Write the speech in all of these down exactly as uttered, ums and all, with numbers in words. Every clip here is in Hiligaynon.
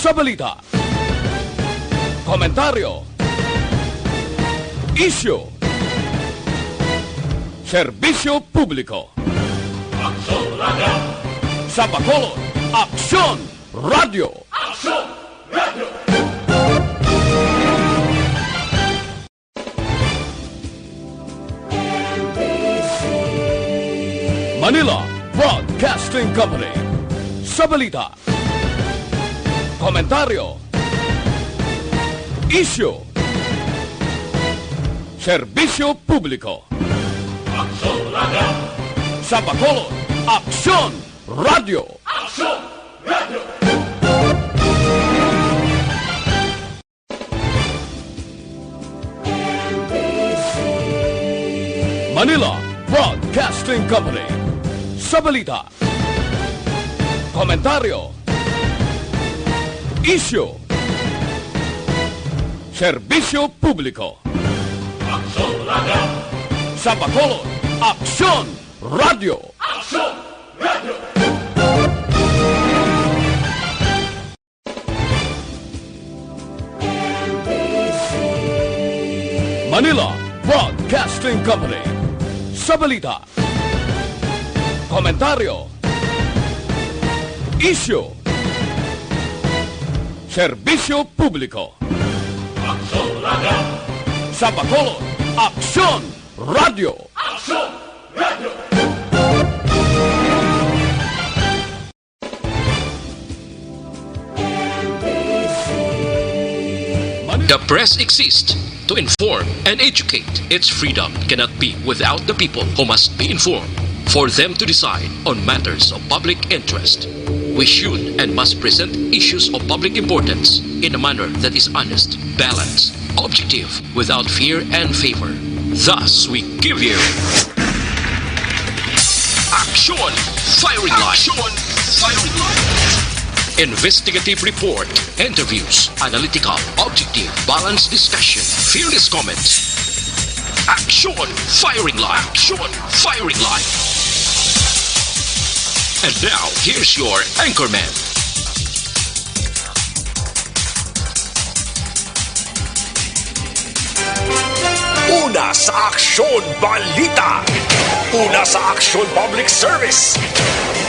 Sa balita, komentaryo, isyu, serbisyo publiko. Aksyon Radio. Sa Bacolod, Aksyon Radio. Aksyon Radio. Manila Broadcasting Company. Sa balita, komentaryo, isyu, serbisyo publiko. Aksyon Radio. Sa Bacolod, Aksyon Radio. Aksyon Radio. Manila Broadcasting Company. Sa balita, komentaryo, isyu, serbisyo publiko. Aksyon Radio. Sa Bacolod, Aksyon Radio. Aksyon Radio. Manila Broadcasting Company. Sa balita, komentaryo, isyu, serbisyo publiko. Aksyon Radio. Sa Bacolod, Aksyon Radio. Aksyon Radio. The press exists to inform and educate. Its freedom cannot be without the people, who must be informed for them to decide on matters of public interest. We should and must present issues of public importance in a manner that is honest, balanced, objective, without fear and favor. Thus, we give you Aksyon Firing Line. Aksyon Firing Line. Investigative report, interviews, analytical, objective, balanced discussion, fearless comments. Aksyon Firing Line. Aksyon Firing Line. And now, here's your anchorman. Una sa Aksyon Balita. Una sa Aksyon Public Service.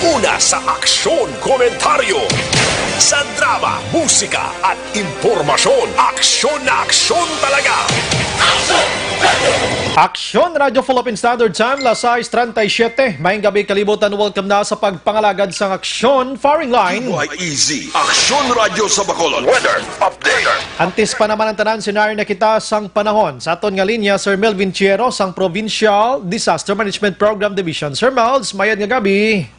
Una sa Aksyon Komentaryo. Sa drama, musika, at impormasyon, aksyon na aksyon talaga. Aksyon Radio Philippine Standard Time, las sais treinta y siete. Maayong gabi, kalibutan. Welcome na sa pagpangalagad sang Aksyon Firing Line. Why easy? Aksyon Radio sa Bacolod. Weather update. Antes pa naman ang tanan, senaryo na kita sang panahon. Sa aton nga linya, Sir Melvin Chiero sang Provincial Disaster Management Program Division. Sir Melvs, mayad nga gabi.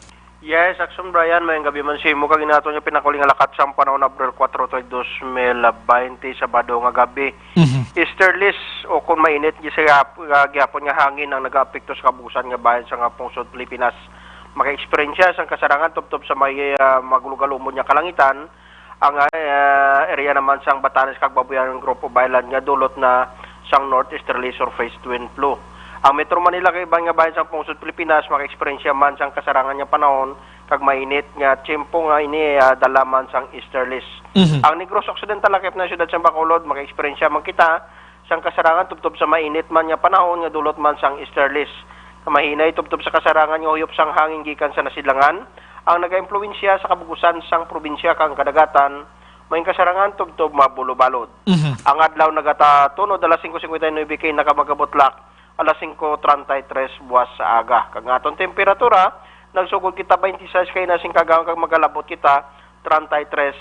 Yes, Aksyon Brian, mayong gabi man sa imo kag inaton nga pinakuli nga lakat sang panahon, Abril kuwatro, tuig dos mil baynte, Sabado nga gabi. Mhm. Easterlies o kon mainit gihap-, ah, gihapon nga hangin ang nagaapekto sa kabuusan nga bahin sang pungsod Pilipinas. Maka-eksperyensya sang kasarangan tubtob sa may, ah, magulogalumod nga kalangitan ang, ah, area naman sang Batanes kag Babuyan Group of Island nga dulot na sang northeasterly surface wind flow. Ang Metro Manila kag iban nga bahin sang pungsod Pilipinas maka-eksperyensya man sang kasarangan nga panahon kag mainit nga tiyempo nga ini, ah, dala man sang easterlies. Mhm. Ang Negros Occidental, lakip na siyudad sang Bacolod, maka-eksperyensya man kita sang kasarangan tubtob sa mainit man nga panahon nga dulot man sang easterlies. Mahinay tubtob sa kasarangan nga huyop sang hangin gikan sa nasilangan ang nagaimpluwensya sa kabugusan sang probinsya kag ang kadagatan, may kasarangan tubtob mabulobalod. Mhm. Ang adlaw nagatatunod alas singko singkwenta y nuebe kay nakamagabutlak alas singko treinta y tres buwas sa aga. Kag ang aton temperatura, nagsugod kita twenty-six kay na sing kagahon kag magalabot kita treinta y tres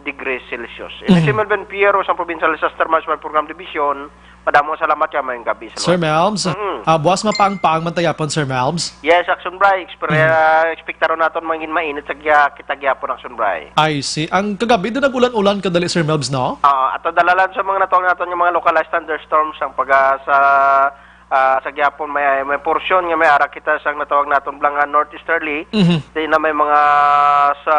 degrees Celsius. Ini si Mhm. Melvin Piero sa Provincial Disaster Management Program Division. Madamo nga salamat kag mayong gabi sa Sir Melvs, Mm. ah, buwas mapaang-paang man ta gihapon, Sir Melvs. Yes, Aksyon Bri. Exper-, Mm. ah, ekspektaron naton mangin mainit sa giya-, kita gihapon, Aksyon Bri. I see. Ang kagabi doon nag-ulan-ulan kadali, Sir Melvs, no? Ah, ato dalalan sa mga natuang naton nga mga localized thunderstorms ang pag-, ah, sa Ah, sa gihapon may, may porsyon nga may ara kita sang natawag naton bala nga northeasterly, Mhm. di na may mga sa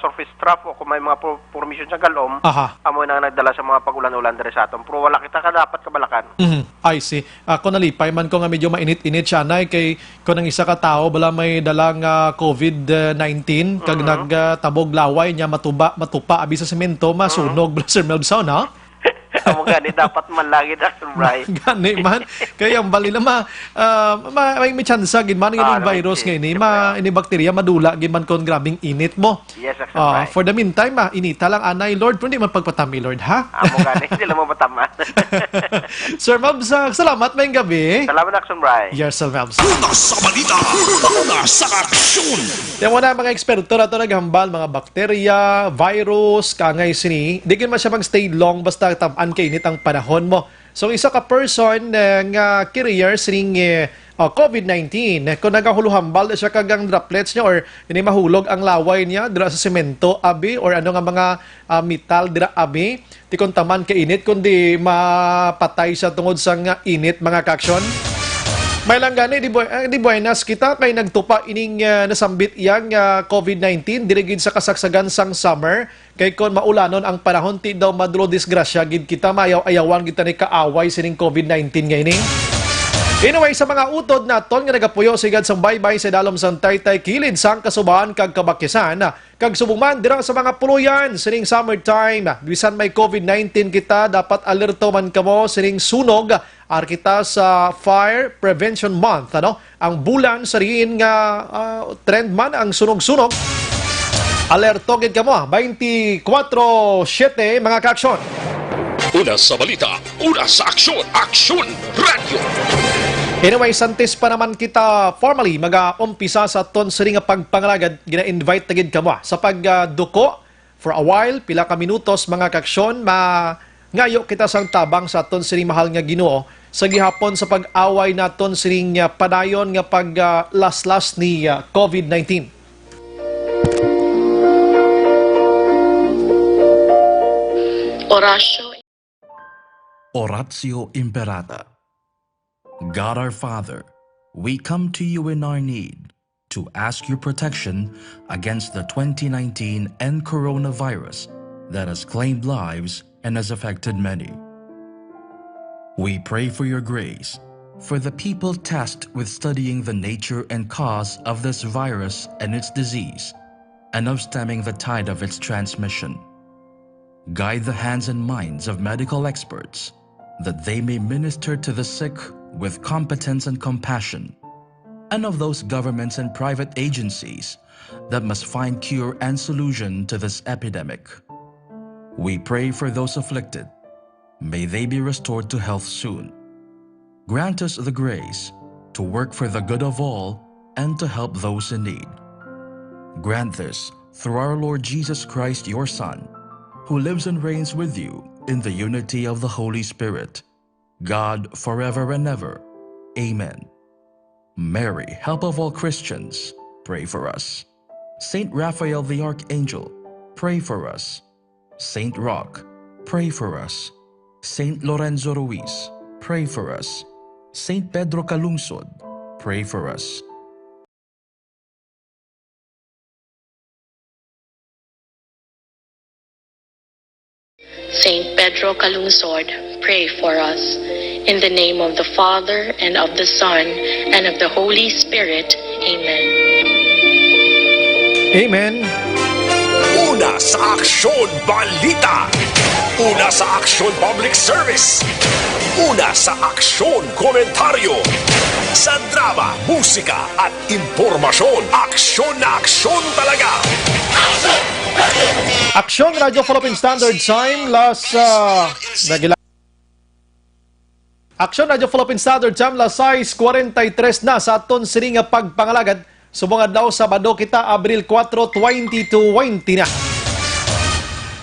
surface trough o kung may mga po-, formation sa galom, Aha. amo na ang nagdala sa mga pag-ulan-ulan diri sa aton. Pero wala kita ka dapat kabalakan. Mhm. I see. Ako nalipay man ko nga medyo mainit-init siya, Nay, kay kung ang isa ka tawo bala may dala nga covid nineteen, kag Mhm. nagtabog laway niya matuba, matupa abi sa semento, masunog, Mhm. Sir Melbson, ha? Amo gani, dapat man lagi na, Sir Bry. Gani man. Kaya ang bali na ma-, ah, ma-, may, may tsansa gid man Ah, ining naman virus si nga ini, Sir ma-, Bry. ini bakterya, madula gid man kon grabing init mo. Yes, Sir Ah, Bry. for the meantime, ah, inita lang, anay, Lord, pero di man pagpatami, Lord, ha? Amo gani, sila mo mataman. Sir Mabs, ah, salamat, maayong gabi. Salamat, Action Bry. Yes, Sir Mabs. Una sa balita, una sa aksyon. Yan mo na, mga eksperto na to naghambal, mga bakterya, virus, kangay sini. Di gid man siya mag-stay long basta tab-an kay init ang panahon mo. So, isa ka person, eh, nga carrier sining, eh, ah, covid nineteen, eh, kung nagahuluhambal na siya kag ang droplets niya or ini mahulog ang laway niya dira sa semento, abi, or ano nga mga, ah, metal dira, abi, di kon taman ka init, kundi mapatay siya tungod sa nga init, mga kaaksyon. May lang gani, di bu-, eh, di buenas kita kay nagtupa ining, ah, nasambit iya nga covid nineteen diri gid sa kasagsagan sang summer. Kay kon maulanon ang panahon, ti daw madulodisgrasya gid kita, maayaw-ayawan kita ni kaaway sining covid nineteen nga ini. Anyway, sa mga utod naton nga nagapuyo sigad sang baybay sa dalom sang taytay kilid sang kasubahan kag kabakisan, kag subong man dira sa mga puloyan sining summertime, bisan may covid nineteen kita, dapat alerto man kamo sining sunog. Ar kita sa Fire Prevention Month, ano? Ang bulan sa diin nga, ah, trend man ang sunog-sunog. Alerto gid kamo, ah, twenty-four seven, mga kaaksyon. Una sa balita, una sa aksyon, Aksyon Radyo. Anyway, antes pa naman kita formally mag-umpisa sa aton sini nga pagpangalagad, gina-invite na gid kamo, ah, sa pag, ah, duko for a while, pila ka minutos, mga kaaksyon, mangayo kita sang tabang sa aton sini mahal nga Ginoo sa gihapon sa pag-away naton sining, ah, padayon nga pag, ah, laslas ni, ah, covid nineteen. Orasyo. Oratio Imperata. God our Father, we come to you in our need to ask your protection against the twenty nineteen N coronavirus that has claimed lives and has affected many. We pray for your grace for the people tasked with studying the nature and cause of this virus and its disease, and of stemming the tide of its transmission. Guide the hands and minds of medical experts, that they may minister to the sick with competence and compassion, and of those governments and private agencies that must find cure and solution to this epidemic. We pray for those afflicted. May they be restored to health soon. Grant us the grace to work for the good of all and to help those in need. Grant this through our Lord Jesus Christ, your Son, who lives and reigns with you in the unity of the Holy Spirit, God, forever and ever. Amen. Mary, help of all Christians, pray for us. Saint Raphael the Archangel, pray for us. Saint Roch, pray for us. Saint Lorenzo Ruiz, pray for us. Saint Pedro Calungsod, pray for us. Saint Pedro Calungsod, pray for us. In the name of the Father, and of the Son, and of the Holy Spirit. Amen. Amen. Una sa Aksyon Balita. Una sa Aksyon Public Service. Una sa Aksyon Komentaryo. Sa drama, musika, at impormasyon. Aksyon na aksyon talaga. Aksyon Radyo Philippine Standard Time, las, ah, nagila-, Aksyon Radyo Philippine Standard Time, las sais cuarenta y tres na sa aton sini nga pagpangalagad. Subong adlaw, Sabado kita, Abril kuwatro, twenty twenty na.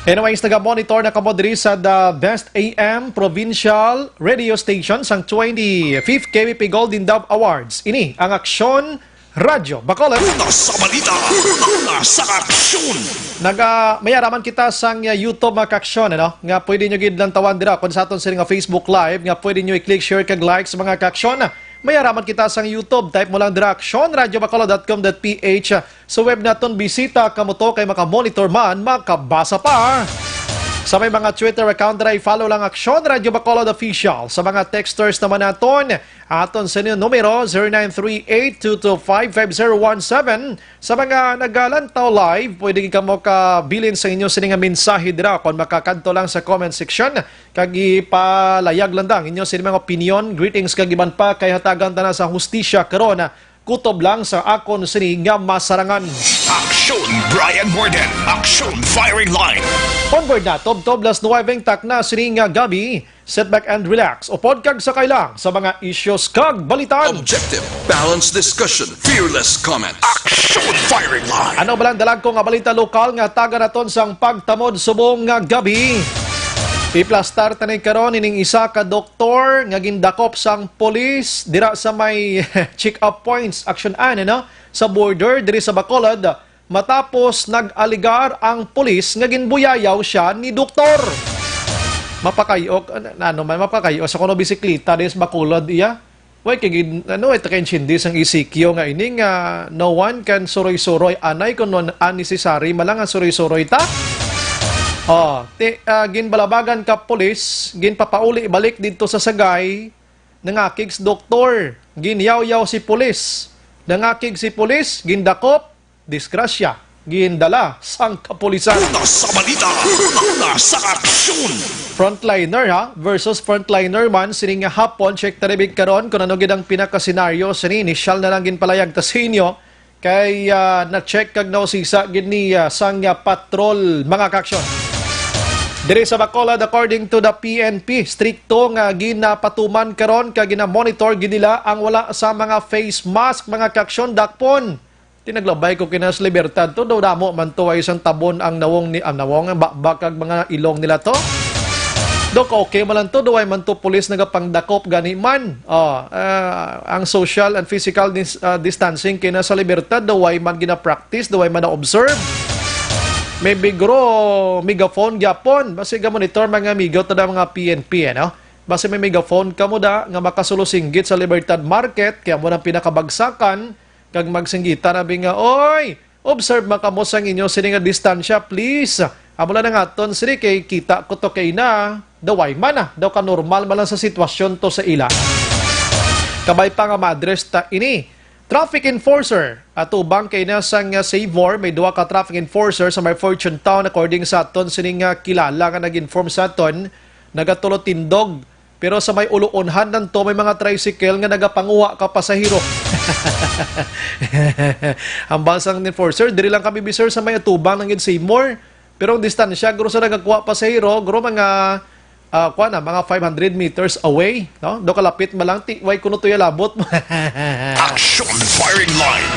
Anyways, naga-monitor na kamo diri sa the Best A M Provincial Radio Station sang twenty-fifth K B P Golden Dove Awards. Ini ang Aksyon Radyo Bacolod. Una sa balita, una sa aksyon. Naga, may araman kita sang, uh, YouTube, mga kaaksyon, ano? Nga pwede nyo gid lantawan dira kung sa aton sini nga Facebook Live, nga pwede nyo i-click, share, kag like sa mga kaaksyon. May araman kita sang YouTube. Type mo lang dira, aksyon radyo bacolod dot com dot P H. Sa web naton, bisita kamo to kay maka-monitor man, makabasa pa. Sa may mga Twitter account dira, i-follow lang Aksyon Radyo Bacolod Official. Sa mga texters naman naton, aton sa inyong numero, zero nine three eight two two five five zero one seven. Sa mga nagalantaw live, pwede gid kamo kabilin sa inyo sini nga mensahe dira kon makakadto lang sa comment section, kag ipalayag lang dang inyo sini mga opinion, greetings kag iban pa kay hatagan ta na sa hustisya karon, kutob lang sa akon sini nga masarangan. Aksyon Brian Warden, Aksyon Firing Line. Onward na, tubtob las nuwebe ang takna sini nga gabi. Sit back and relax. Upod kag sakay lang sa mga issues kag balitan. Objective, balanced discussion, fearless comments. Aksyon Firing Line. Ano ba lang dalag ko nga balita lokal nga taga naton sang pagtamod subong nga gabi? Iplastar tani karon ining isa ka doktor nga gindakop sang pulis dira sa may check-up points, action, ano, sa border diri sa Bacolod. Matapos nag-alegar ang pulis nga ginbuyayaw siya ni doktor. Mapakayo, an-, ano man, mapakayo sa kuno bisikleta, des Bacolod iya. Way kay gin-, ano, ito kay intindi sang E C Q nga ini nga no one can suroy-suroy anay kung non unnecessary man lang ang suroy-suroy ta. Oh, ti, ah, ginbalabagan ka pulis, ginpapauli balik didto sa Sagay, nangakig sa doktor, ginyawyaw si pulis, nangakig si pulis, gindakop, disgrasya, gindala sang kapulisan. Una sa balita, una sa aksyon. Frontliner, ha, versus frontliner man sini nga hapon. Check ta ribig karon kung ano gid ang pinakasenaryo sini. Inisyal na lang ginpalayag ta sa inyo kay, ah, na-check kag nausisa gid ni, ah, sang, ah, patrol, mga kaaksyon. Diri sa Bacolod, according to the P N P, strikto nga ginapatuman karon kag gina-monitor gid nila ang wala sa mga face mask, mga kaaksyon, dakpon. Ti naglabay ko kina sa Libertad to, daw damo man to, way sang tabon ang nawong ni, ang nawong, ang bakbak kag mga ilong nila to. Dok, okay man lang to, daw way man to pulis nagapangdakop gani man. Oh, ah, ang social and physical dis-, ah, distancing kina sa Libertad, daw way man gina-practice, daw way man na-observe. Maybe guro, megaphone gyapon. Basi ga-monitor mga amigo to na mga P N P, ano? Basi may megaphone kamo da nga makasulosinggit sa Libertad Market, kaya mo nang pinakabagsakan, kag magsinggitan abi nga, "Oy, observe man kamo sang inyo sini nga distansya, please." Amo lang nga aton sini kay kita ko to kay na, daw way man na, daw ka-normal man lang sa sitwasyon to sa ila. Kabay pa nga ma-address ta ini. Traffic enforcer, atubang kay na sang, uh, Save More, may duha ka traffic enforcer sa may Fortune Town, according sa aton sini nga kilala nga nag-inform sa aton, nagatulotindog pero sa may uluonhan nanto may mga tricycle nga nagapanguha ka pasahero. Ang bansang enforcer, diri lang kami, bi, sir, sa may atubang ng Save More. Pero ang distansya, guro, sa nagakuha pasahero, guro, mga, ah, kuha na, mga five hundred meters away, no? Do kalapit man lang, ti, way kuno to yalabot. Action Firing Line.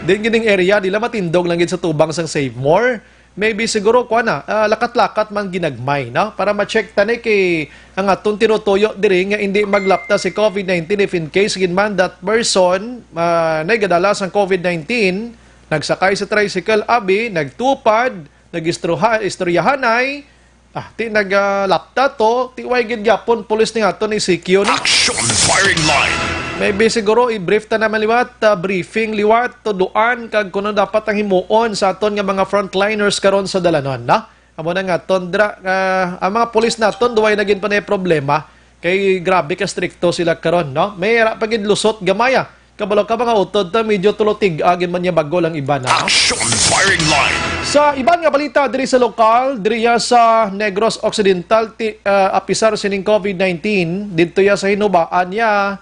Din gining area, dila matindog lang gid sa tubang sang Save More. Maybe siguro, kuha na, ah, lakat-lakat man ginagmay, no? Para ma-check tani kay ang atong tinutuyo diri nga hindi maglapta si COVID nineteen if in case gid man that person, ah, naigadala sang COVID nineteen, nagsakay sa tricycle, abi, nagtupad, nag-istroha-, istoryahanay, ah, ti nagalapta to, ti way gid gyapon pulis ni ato ni C Q, no? Action Firing Line. Maybe siguro i-brief ta naman liwat, ah, briefing liwat, tuduan, kag kuno dapat ang himuon sa aton nga mga frontliners karon sa dalanon, no? Amo na nga, tundra, ah, ang mga pulis naton, duway na gid pa na problema. Kay grabe ka strikto sila karon, no? May ara pa gid lusot gamaya. Kabalo ka, mga utod ta, medyo tulotig-a gid man niya bago lang iban, ha? Action Firing Line. Sa iban nga balita diri sa lokal, diri ya sa Negros Occidental, ti, ah, apisar sining COVID nineteen, didto ya sa Hinubaan ya,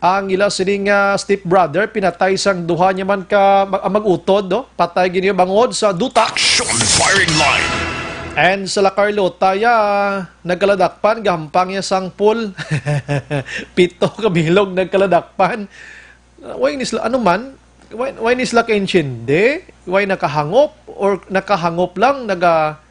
ang ila sining, ah, stepbrother pinatay sang duha niya man ka mag-, mag-utod, no? Patay gid niya bangod sa duta. Action Firing Line. And sa La Carlota ya, nagkaladakpan, gahampang ya sang pool. Pito ka bilog nagkaladakpan. Uh, way ni sila, ano man, way, way ni sila kaintindi, way nakahangop, or nakahangop lang, naga,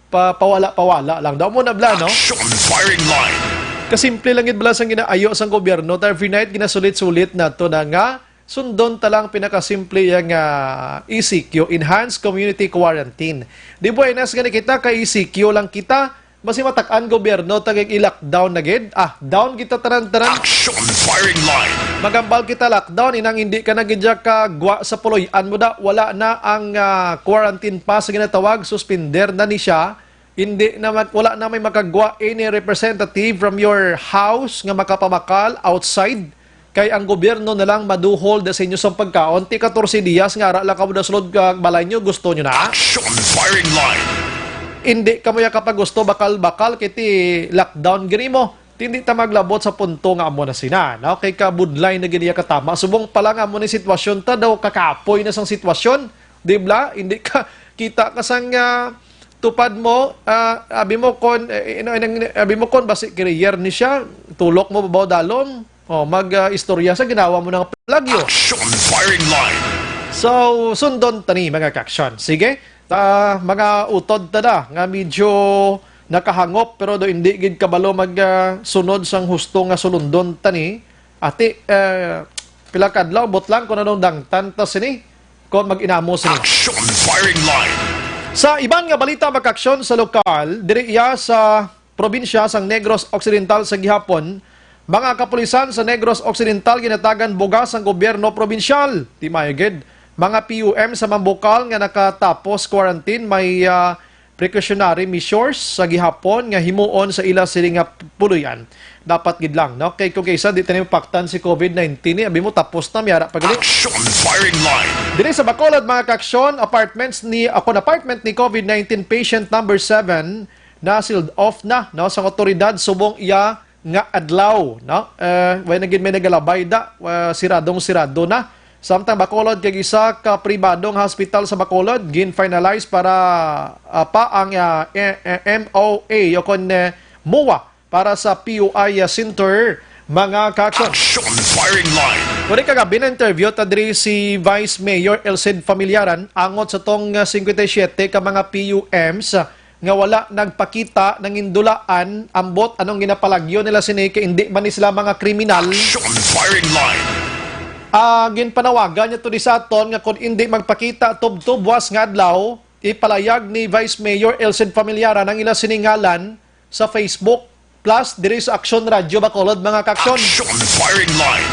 pa, pawala-pawala lang. Daw mo na bla, no? Action Firing Line. Kasimple lang gid bala sang ginaayo sang gobyerno, ta every night ginasulit-sulit nato na nga Sundon ta lang pinakasimple yang, ah, E C Q, Enhanced Community Quarantine. Di buenas gani kita ka E C Q lang kita, basi matak-an gobyerno ta kay i-lockdown na gid. Ah, down kita tanan-tanan. Action firing line. Magambal kita lockdown, inang hindi ka na gid ka gwa sa puloy-an mo da. Wala na ang, ah, quarantine pass nga ginatawag, suspender na ni siya. Hindi na mag-, wala na may makagwa any representative from your house nga makapabakal outside, kay ang gobyerno na lang maduhol da sa inyo sang pagkaon. Ti katorse diyas nga ara lang kamo da sulod ka balay nyo, gusto nyo na? Action firing line. Hindi kamo ya kapag gusto bakal-bakal, kay ti lockdown gini mo. Ti hindi ta maglabot sa punto nga amo na sina, no? Kay kabudlay na gini ya katama. Subong pala nga amo ni sitwasyon ta daw, kakapoy na sang sitwasyon, di bla? Hindi ka kita ka sang, ah, tupad mo, ah, abi mo kon, eh, ino, inang, abi mo kon basi career ni siya, tulok mo babaw dalom, oh, mag, ah, istorya sa ginawa mo nga plagyo. Action firing line. So, sundon tani, mga kaksyon. Sige, ta, mga utod ta da nga medyo nakahangop, pero do hindi gid kabalo mag, ah, sunod sang husto nga sulundon tani. Ati, eh, pila ka adlaw, butlang kung anong dangtan ta sini, kung mag-inamo sini. Action firing line. Sa iban nga balita, mga kaksyon, sa lokal, diri iya sa probinsya sang Negros Occidental sa gihapon, mga kapulisan sa Negros Occidental ginatagan bugas ang gobyerno probinsyal. Di maayo gid. Mga P U M sa Mambukal nga nakatapos quarantine may, ah, precautionary measures sa gihapon nga himuon sa ila sini nga puloy-an. Dapat gid lang, no? Kay kung kaysa di tayo mapaktan si covid nineteen, eh, abi mo tapos na, may ara pa gali. Action firing line. Diri sa Bacolod, mga kaksyon, apartments ni, ako, apartment ni covid nineteen patient number seven na sealed off na, no, sa otoridad subong iya nga adlaw, no? Eh, way na gid may nagalabay da, ah, siradong sirado na. Samtang Bacolod, kay isa ka pribadong hospital sa Bacolod gin-finalize para, ah, pa ang, ah, eh, eh, M O A o kon, eh, MOA para sa P U I, ah, Center, mga kaksyon. Action firing line. Kuri kagabi na-interview ta diri si Vice Mayor Elcid Familiaran angot sa tong, ah, singkwenta y siyete ka mga P U Ms, ah, nga wala nagpakita, nangindulaan, ambot anong ginapalagyo nila sini kay hindi man ni sila mga kriminal. Action firing line. Ah, ginpanawagan niya to di sa aton nga kung hindi magpakita tubtob buwas nga adlaw, ipalayag ni Vice Mayor Elcid Familiaran ang ila sini ngalan sa Facebook, plus diri sa Action Radio Bacolod, mga kaksyon. Action firing line.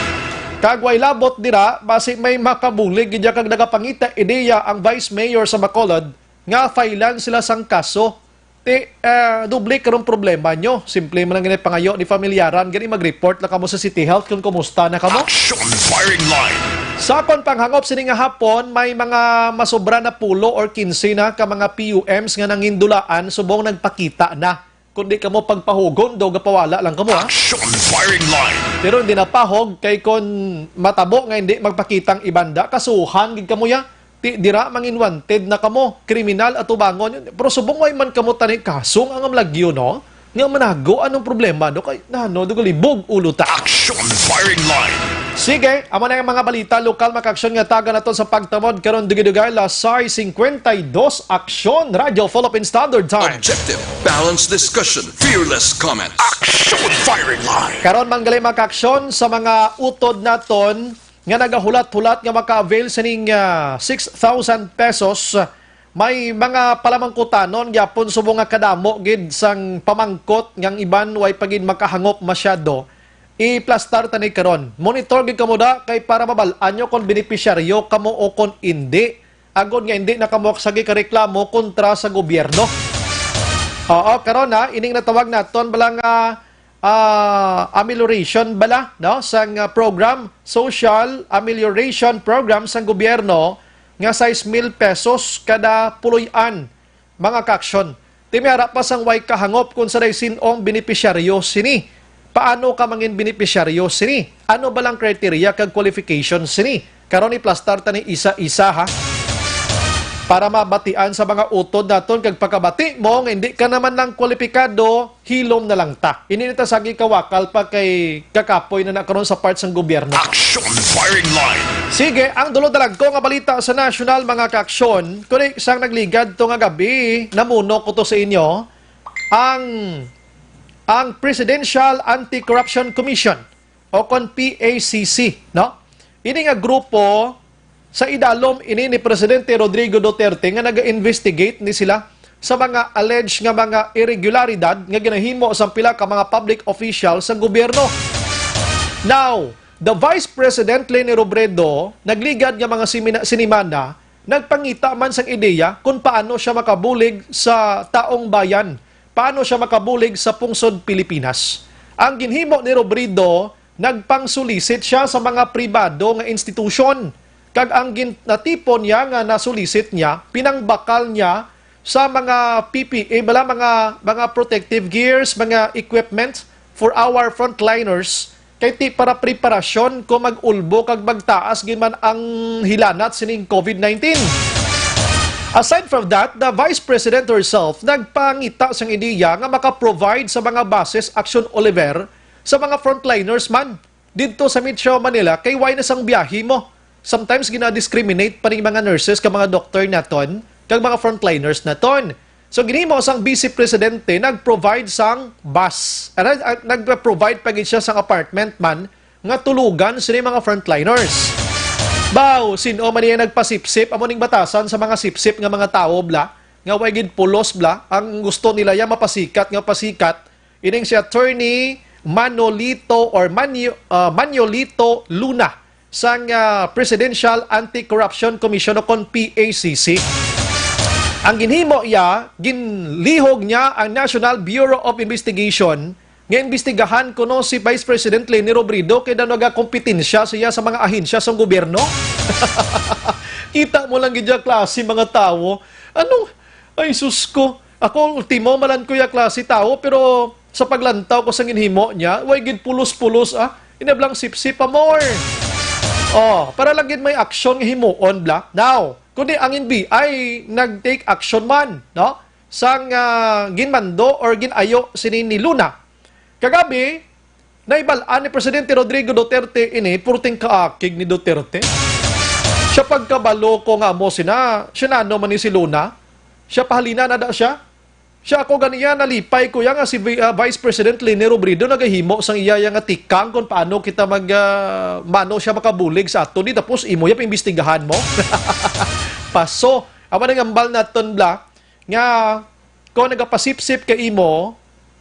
Kag way labot dira, basi may makabulig gid kag nagapangita ideya ang Vice Mayor sa Bacolod nga failan sila sang kaso. Ti, eh, doble karong problema nyo. Simple man lang gani pangayo ni Familiaran, gani mag-report lang kamo sa City Health kung kumusta na kamo. Action firing line. Sa akon panghangop sini nga hapon, may mga masobra na pulo or kinse na ka mga P U Ms nga nangindulaan subong nagpakita na. Kundi kamo pagpahugon daw gapawala lang kamo, ha? Action firing line. Pero hindi napahog kay kon matabo nga hindi magpakita ang ibanda, kasuhan gid kamo ya. Ti dira mangin wanted na kamo, kriminal atubangon. Pero subong way man kamo tani kasong ang amlagyo, no? Nga manago, anong problema, no? Kay nano, dugalibog ulo ta. Action firing line. Sige, amo na ang mga balita lokal, mga aksyon nga taga naton sa pagtamod karon, dugay-dugay, alas sais cincuenta y dos, Aksyon, Radyo Philippine Standard Time. Objective, balanced discussion, fearless comments. Action firing line. Karon man gali, mga aksyon, sa mga utod naton nga nagahulat-hulat nga maka-avail sining, ah, six thousand pesos, may mga palamangkutanon gyapon subong nga kadamo gid sang pamangkot nga ang iban way pa gid makahangop masyado. Iplastar tani karon. Monitor gid kamo da kay para mabal-an nyo kon benepisyaryo kamo o kon indi. Agod nga indi na kamo sagi ka reklamo kontra sa gobyerno. Oo, karon na, ining natawag naton bala nga, ah, amelioration bala, no? Sang, ah, program, social amelioration program sang gobyerno nga sais mil pesos kada puloy-an, mga kaaksyon. Ti may ara pa sang way kahangop kon sa daw sin-ong benepisyaryo sini. Paano ka mangin benepisyaryo sini? Ano ba lang criteria kag qualification sini? Karon iplastar ta ni isa-isa, ha? Para mabatian sa mga utod naton kag pagkabati mo nga hindi ka naman lang kwalipikado, hilom na lang ta. Ini na ta sagi kawakal pa kay kakapoy na na karon sa part sang gobyerno. Action firing line. Sige, ang dulo dalagko nga balita sa nasyonal, mga kaaksyon, kundi sang nagligad to nga gabi, namuno ko to sa inyo, ang, ang Presidential Anti-Corruption Commission o kon P A C C, no? Ini nga grupo, sa idalom ini ni Presidente Rodrigo Duterte nga naga-investigate ni sila sa mga alleged nga mga irregularidad nga ginahimo sang pila ka mga public official sa gobyerno. Now, the Vice President Leni Robredo nagligad nga mga simina-, sinimana nagpangita man sang ideya kung paano siya makabulig sa taong bayan, paano siya makabulig sa pungsod Pilipinas. Ang ginhimo ni Robredo, nagpangsulisit siya sa mga pribado nga institusyon, kag ang gin-, natipon niya nga nasulisit niya, pinangbakal niya sa mga P P E, bala, mga, mga protective gears, mga equipment for our frontliners, kay ti para preparasyon kung mag-ulbo kag magtaas gid man ang hilanat sining COVID nineteen. Aside from that, the Vice President herself nagpangita sang ideya nga maka-provide sa mga buses Action Oliver sa mga frontliners man didto sa Metro Manila kay wala na sang biyahe mo. Sometimes gina-discriminate pa ning mga nurses kag mga doktor naton kag mga frontliners naton. So, ginhimo sang Vice Presidente nag-provide sang bus. Ano, ah, nag-provide pa gid siya sang apartment man nga tulugan sini mga frontliners. Baw, sin-o man iya nagpasipsip, amo ning batasan sa mga sipsip nga mga tawo, bla, nga way gid pulos, bla, ang gusto nila ya mapasikat nga pasikat, ining si Attorney Manolito or Manyo-, ah, Manolito Luna sang, ah, Presidential Anti-Corruption Commission o kon P A C C. Ang ginhimo iya, ginlihog niya ang National Bureau of Investigation nga imbestigahan kuno si Vice President Leni Robredo kay daw nagakompetensya siya sa mga ahensya sang gobyerno. Kita mo lang gid ya klase mga tawo. Ano? Ay, sus ko. Ako, ultimo, malan ko ya klase tawo, pero sa paglantaw ko sa ginhimo niya, way gid pulos-pulos, ah. Inablang sipsip pa more. Oh, para lang gid may aksyon nga himuon, bla. Now, kundi ang N B I nag-take action man, no? Sang, ah, ginmando or gin-ayo sini ni Luna. Kagabi, naibal-an ni Presidente Rodrigo Duterte ini, purting kaakig ni Duterte. Siya pagkabalo ko nga amo sina, siya nano man ni si Luna. Siya pahalina na da siya. Siya ako ganiya, nalipay ko ya nga si Vi-, ah, Vice President Leni Robredo nagahimo sang iya ya nga tikang kung paano kita mag, ah, mano siya makabulig sa ato ni, tapos imo ya paimbestigahan mo. Paso, amo nang ambal naton, bla, nga kung nagapasipsip ka imo,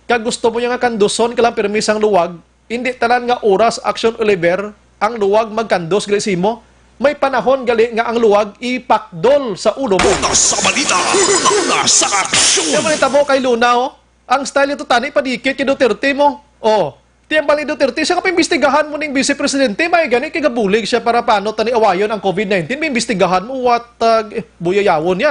kag gusto mo ya nga kanduson ka lang pirmi sang luwag, hindi tanan nga oras, Action Oliver, ang luwag magkandos gali sa imo. May panahon gali nga ang luwag ipakdol sa ulo mo. Una sa balita, una sa aksyon. Kaya man itabo kay Luna, oh. Ang style ito, tani, padikit kay Duterte mo. Oh, ti ang bali Duterte, siya ka paimbestigahan mo ning Vice Presidente, may gani kay gabulig siya para paano tani awayon ang COVID nineteen, may imbestigahan mo, what, uh, eh, buyayawon niya.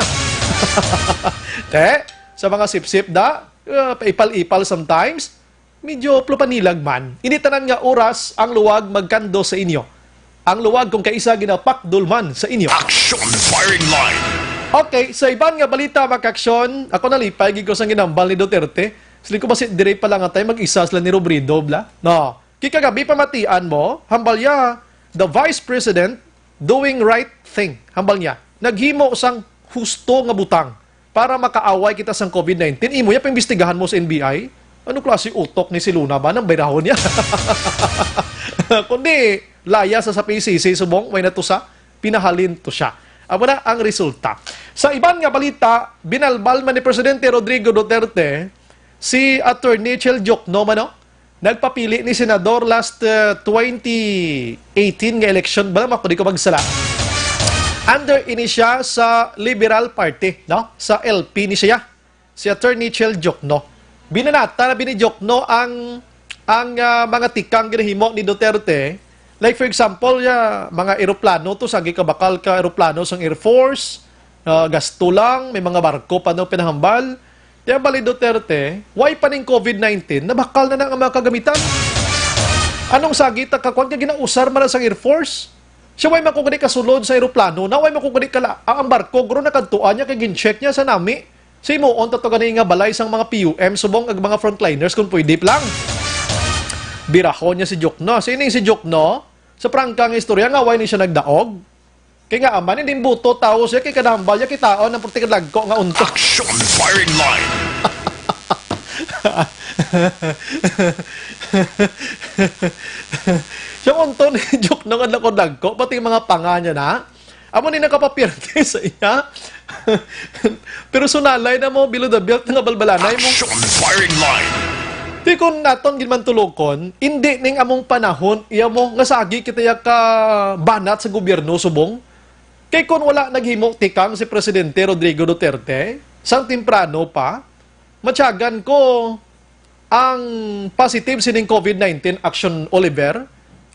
Te, sa mga sipsip da, uh, paipal-ipal sometimes, medyo plupanilag man. Ini tanan nga oras ang luwag magkando sa inyo. Ang luwag kung kaisa ginapakdol man sa inyo. Action firing line. Okay, sa iban nga balita, mga kaaksyon, ako nalipay gid ko sang ginambal ni Duterte. Sili ko basi dire pa lang atay mag-isa sila ni Robredo, bla? No. Kay kagabi pamatian mo, hambal ya, the Vice President doing right thing. Hambal niya, naghimo sang husto nga butang para makaaway kita sang COVID nineteen. Imo ya paimbestigahan mo sa N B I? Ano klase utok ni si Luna ba nang bayrahon niya? Kundi, laya sa, sa P C C, subong, may natusa, pinahalin to siya. Amo na ang resulta. Sa iban nga balita, binalbal man ni Presidente Rodrigo Duterte si Attorney Chel Diokno, mano? Nagpapili ni senador last, uh, twenty eighteen nga election, bala, ako di ko magsala. Under ini siya sa Liberal Party, no? Sa L P ni siya, si Attorney Chel Diokno. Binanata na bini Diokno ang, ang, ah, mga tikang ginahimo ni Duterte. Like, for example, ya, mga eroplano to, sagi ka bakal ka eroplano sang Air Force, ah, gasto lang, may mga barko pa no pinahambal. Kaya bali Duterte, why pa ning COVID nineteen, nabakal na na ang mga kagamitan. Anong sagi ta kakuan kay ginausar man na sang Air Force? Siya, why man ko gani kasulod sa eroplano na, why man ko gani kala, ah, ang barko, guro, nakadtuan niya kay gin-check niya sa nami. Sa himuon ta to gani nga balay sang mga P U M, subong ag mga frontliners kung pwede pa lang. Birahon niya si Diokno. Sino si Diokno? Sa prangka nga istorya nga, why ni siya nagdaog? Kay nga, aman, hindi buto, tao siya, kay kadambal niya, kitaon ang puti kadlagko nga unto. Action firing line. Yung unton, joke nung adlaw ko dagko, pati yung mga panga niya na. Amo ni nakapapirti sa iya. Pero sunalay na mo, below the belt nga balbalanay mo. Action firing line. Di kun naton ginmantulokon, hindi ning among panahon, iya mo, nga sagi kita ya ka banat sa gobyerno, subong. Kay kun wala naghimo tikang si Presidente Rodrigo Duterte, sang temprano pa, matyagan ko ang positive sining COVID nineteen, Action Oliver.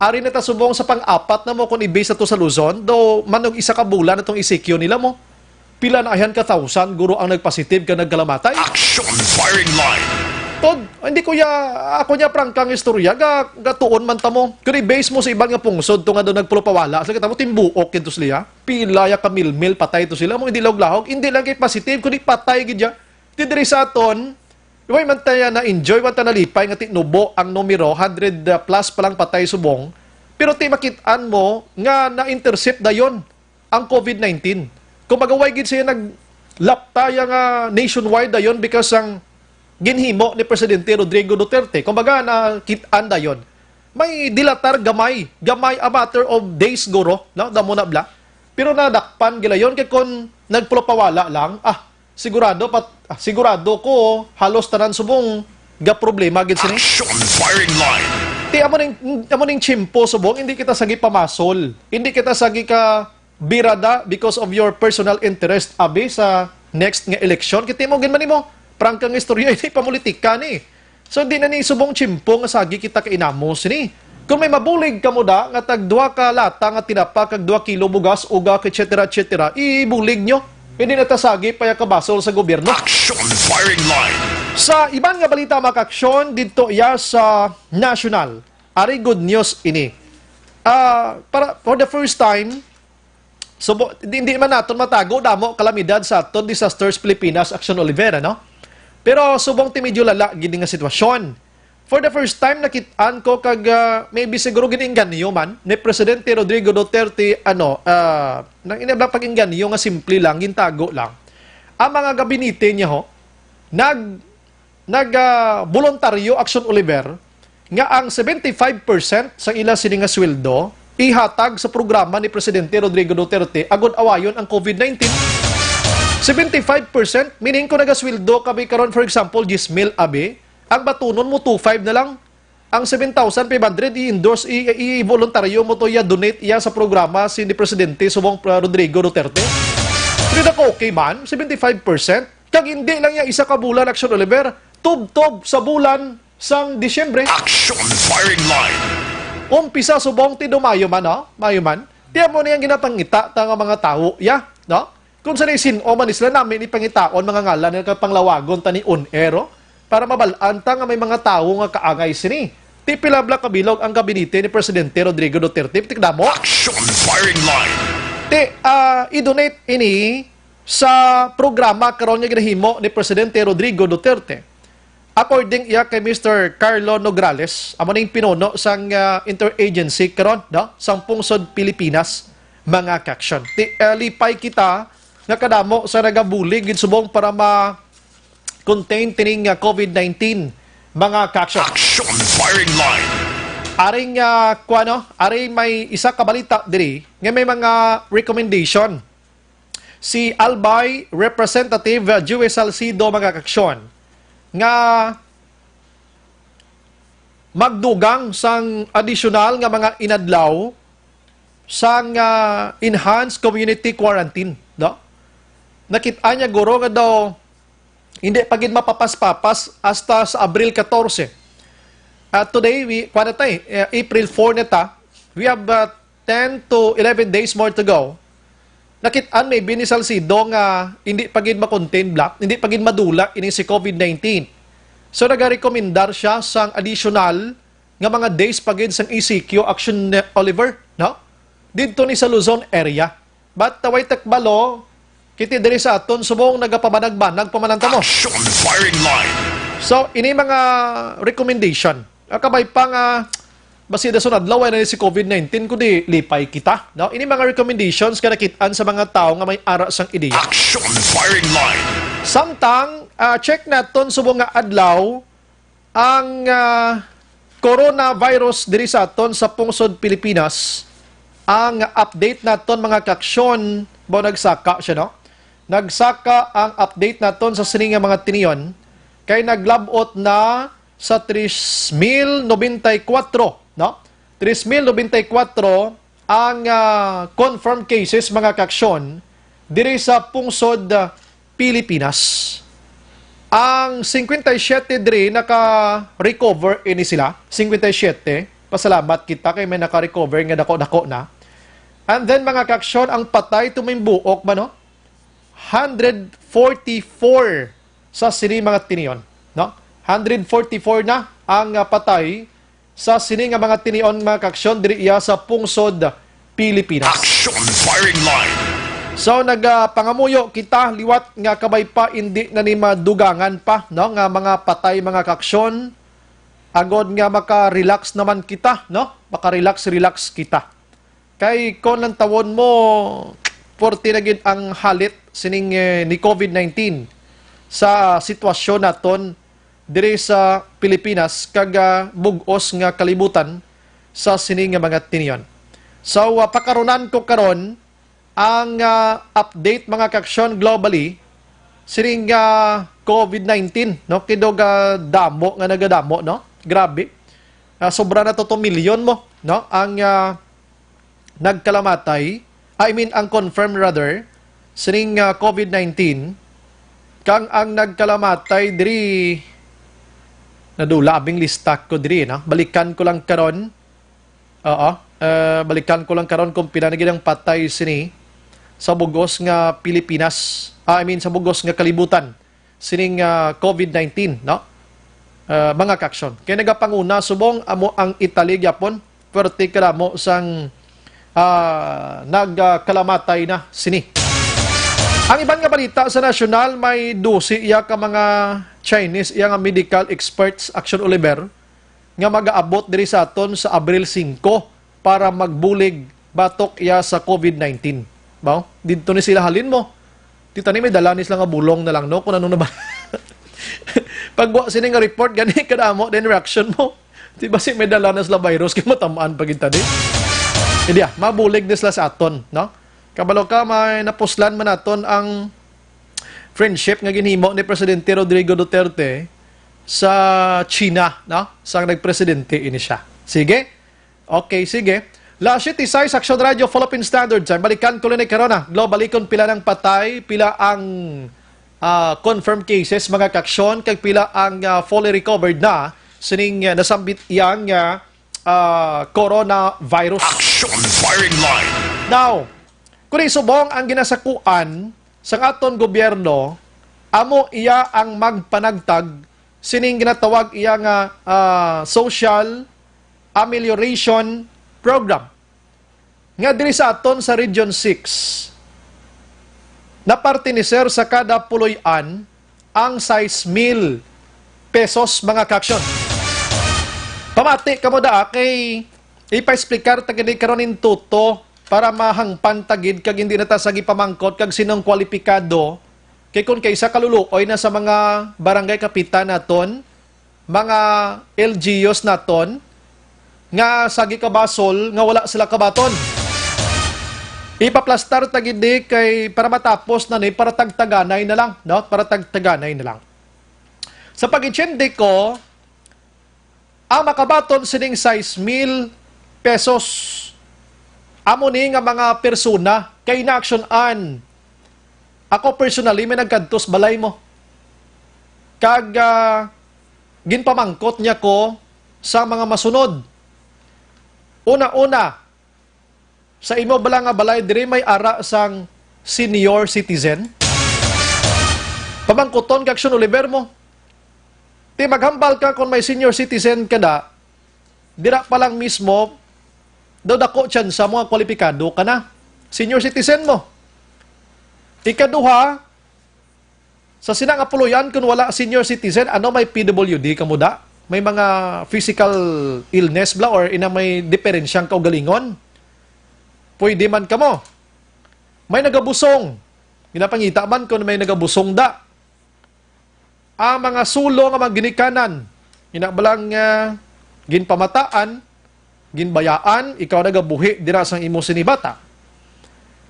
Ari na ta subong sa pang-apat na mo kung i-base na to sa Luzon, do man og isa ka bulan atong i-C Q nila mo. Pila na ayan ka thousand, guro, ang nagpositive ka nagkalamatay? Action firing line. Tod, hindi ko ya, ako niya prangkang istorya, ga, gatuon man ta mo. Kung i-base mo sa iban nga pungsod to nga daw nagpulupawala, sa kita mo, timbuok kinto sila. Pila ya ka milmil patay to sila, mo hindi lahog-lahog, hindi lang kay positive, kundi patay gid ya. Ti diri sa aton, way man ta ya na-enjoy, way man ta nalipay nga tinubo ang numero, hundred plus pa lang patay subong. Pero ti makit-an mo nga na-intercept dayon ang COVID nineteen. Kumbaga, way gid siya naglapta ya nga nationwide dayon because ang ginhimo ni Presidente Rodrigo Duterte. Kumbaga, nakit-an dayon. May dilatar gamay, gamay, a matter of days guro, no? Damo na bla. Pero nadakpan gilayon kay kun nagpulupawala lang, ah, sigurado pat, ah, sigurado ko halos tanan subong ga problema gid sini. Action firing line. Ti amo ning, amo ning tiyempo subong, hindi kita sagi pamasol. Hindi kita sagi ka birada because of your personal interest, abi, sa next nga eleksyon. Kita mo gid man nimo, prangkang istorya, hindi pa politika ni. So, di na ni subong tiyempo nga sagi kita kainamo sini. Kung may mabulig kamo da nga tag duha ka lata nga tinapa kag duha kilo bugas, ugak, et cetera, et cetera, ibulig nyo. Hindi na ta sagi pa ya kabasol sa gobyerno. Action firing line. Sa iban nga balita, mga kaaksyon, didto iya sa national. Ari good news ini. Ah, para, for the first time, subo, di, di man naton matago, damo kalamidad sa aton, Disasters Pilipinas, Action Oliver, ano? Pero subong ti medyo lala gid nga sitwasyon. For the first time, nakit-an ko kag, ah, maybe siguro gin-inganyo man ni Presidente Rodrigo Duterte, ano, ah, nang inabla pag-inganyo nga simple lang, gintago lang. Ang mga gabinete niya ho, nag, nag, ah, voluntaryo, Action Oliver, nga ang seventy-five percent sa ila sini nga sweldo ihatag sa programa ni Presidente Rodrigo Duterte agud awayon ang COVID nineteen. Seventy-five percent, meaning kung nagasweldo kami karon, for example, diyes mil abi, ang batunon mo two five na lang. Ang seven thousand five hundred i-endorse, i, i-voluntaryo mo to, iya donate iya sa programa si ni Presidente subong, uh, Rodrigo Duterte. Pero nako, okay man, seventy-five percent. Kag hindi lang iya isa ka bulan, Action Oliver, tubtob sa bulan sang Disyembre. Action firing line. Umpisa subong ti do Mayo man, no? Mayo man. Ti amo ni ang ginapangita ta nga mga tawo, ya, no? Kung sa sin-o man sila nami ni pangitaon, mga ngalan, nga panglawagon ta ni on air, oh, para mabal-an ta nga may mga tawo nga kaangay sini. Ti pila bala kabilog ang gabinete ni Presidente Rodrigo Duterte, ti kadamo. Action firing line. Ti, ah, i-donate ini sa programa karon nga ginahimo ni Presidente Rodrigo Duterte. According iya kay Mister Carlo Nograles, amo ning pinuno sang, ah, interagency karon, no, sang pungsod Pilipinas, mga kaaksyon. Ti, ah, lipay kita nga kadamo sa nagabulig gid subong para ma-contain tining, ah, COVID nineteen, mga kaaksyon. Action firing line. Aring, ah, kuwano, aring may isa ka balita diri nga may mga recommendation si Albay Representative, uh, Joey Salcido, mga kaaksyon, nga magdugang sang additional nga mga inadlaw sang, uh, enhanced community quarantine, no? Nakit-an niya, guro, nga daw hindi pa gid mapapas-papas hasta sa Abril katorse. At today, we, kuwan na tayo, eh, April four na ta. We have, uh, ten to eleven days more to go. Nakit-an maybe ni Salcido nga hindi pa gid ma-contain, black, hindi pa gid madula ini si COVID nineteen. So, nagarekomendar siya sang additional nga mga days pa gid sang E C Q, Action, uh, Oliver, no? Didto ni sa Luzon area. But, uh, way takbalo, kiti diri sa aton subong nagapabanag-banag pa man ang tamo. Action firing line. So, ini mga recommendation. Ah, kabay pa nga, basi dason adlaw, ay na ni si COVID nineteen, kundi lipay kita, no? Ini mga recommendations nga nakit-an sa mga tawo nga may ara sang ideya. Action firing line. Samtang, ah, check naton subong nga adlaw ang, ah, coronavirus diri sa aton sa pungsod Pilipinas. Ang update naton, mga kaaksyon, ba nagsaka siya, no? Nagsaka ang update naton sa sini nga mga tinion kay naglab-ot na sa tres mil nobenta y kuwatro, no? Tres mil nobenta y kuwatro ang, ah, confirmed cases, mga kaaksyon, diri sa pungsod, ah, Pilipinas. Ang cincuenta y siete diri naka-recover ini sila. Cincuenta y siete. Pasalamat kita kay may naka-recover nga dako-dako na. And then, mga kaaksyon, ang patay tumimbuok ba, no? Hundred forty-four sa sini mga tinion, no? Hundred forty-four na ang, ah, patay sa sini nga mga tinion, mga kaaksyon, diri iya sa pungsod Pilipinas. Action Firing Line. So, nagapangamuyo kita liwat nga kabay pa indi na ni madugangan pa, no, nga mga patay, mga kaaksyon, agod nga maka-relax naman kita, no? Maka-relax, relax kita. Kay kon lantawon mo, forty na gid ang halit sining, eh, ni COVID nineteen sa sitwasyon naton diri sa Pilipinas kag, ah, bug-os nga kalibutan sa sini nga mga tinion. So, ah, pakarunan ko karon ang, ah, update, mga kaaksyon, globally sining, ah, COVID nineteen, no? Kidog, ah, damo nga nagadamo, no? Grabe. Ah, sobra na to two million mo, no? Ang, ah, nagkalamatay, I mean, ang confirmed rather, sining, ah, COVID nineteen, kang ang nagkalamatay diri, nadula abing lista ko diri, no? Balikan ko lang karon. Oo. Eh, balikan ko lang karon kung pila na gid ang patay sini sa bugos nga Pilipinas. Ah, I mean, sa bugos nga kalibutan sining, ah, COVID nineteen, no? Ah, mga kaaksyon. Kay nagapanguna subong amo ang Italy gyapon, pwerte kadamo sang, ah, nagkalamatay na sini. Ang iban nga balita sa nasyonal, may dose iya ka mga Chinese iya nga medical experts, Action Oliver, nga magaabot diri sa aton sa Abril singko para magbulig batok iya sa COVID nineteen. Baw, didto ni sila halin mo. Di tani may dala ni sila nga bulong na lang, no? Kung ano na ba. Pagwa sini nga report, gani kadamo din reaction mo. Di ba si may dala na sila virus, kay matamaan pa gid tani? Hindi ah, mabulig na sila sa aton, no? Kabalo ka, may napuslan man naton ang friendship nga ginhimo ni Presidente Rodrigo Duterte sa China, no? Sang nagpresidente ini siya. Sige? Okay, sige. Las siete y seis, Action Radio, Philippine Standard Time. Balikan ko lang ni karona. Globally, kung pila nang patay, pila ang, ah, confirmed cases, mga kaaksyon, kag pila ang, ah, fully recovered na sining, ah, nasambit iyang, ah, ah, coronavirus. Action Firing Line. Now, kung subong ang ginasakuan sang aton gobyerno, amo iya ang magpanagtag sining ginatawag iya nga, ah, social amelioration program nga diri sa aton sa Region six, napartiniser sa kada puloy-an ang sais mil pesos, mga kaaksyon. Pamati kamo daa kay ipa-explicar ta gid karon in toto para mahangpan ta gid kag hindi na ta sagi pamangkot kag sinong kwalipikado, kay kun kay isa ka luluoy na sa mga barangay kapitan naton, mga L G Us naton nga sagi kabasol nga wala sila kabaton. Ipaplastar ta gid ni kay para matapos na ni, para tagtaganay na lang, no? Para tagtaganay na lang. Sa pag-intindi ko, ang makabaton sining sais mil pesos, amo ni nga mga persona kay inaaksyonan. Ako personally, may nagkadtos balay mo. Kag, ah, ginpamangkot niya ko sa mga masunod. Una-una, sa imo bala nga balay diri may ara sang senior citizen? Pamangkuton kag Action Oliver mo. Ti maghambal ka kung may senior citizen ka na, dira pa lang mismo, daw dako tsansa mo nga kwalipikado ka na. Senior citizen mo. Ikaduha, sa sina nga puloy-an, kung wala senior citizen, ano, may P W D kamo da? May mga physical illness bla or ina may diferensyang kaugalingon? Pwede man kamo. May nagabusong. Ginapangita man kung may nagabusong da. Ang mga sulo nga mga ginikanan, ina bala nga ginpamataan, ginbayaan, ikaw nagabuhi dira sang imo sini bata.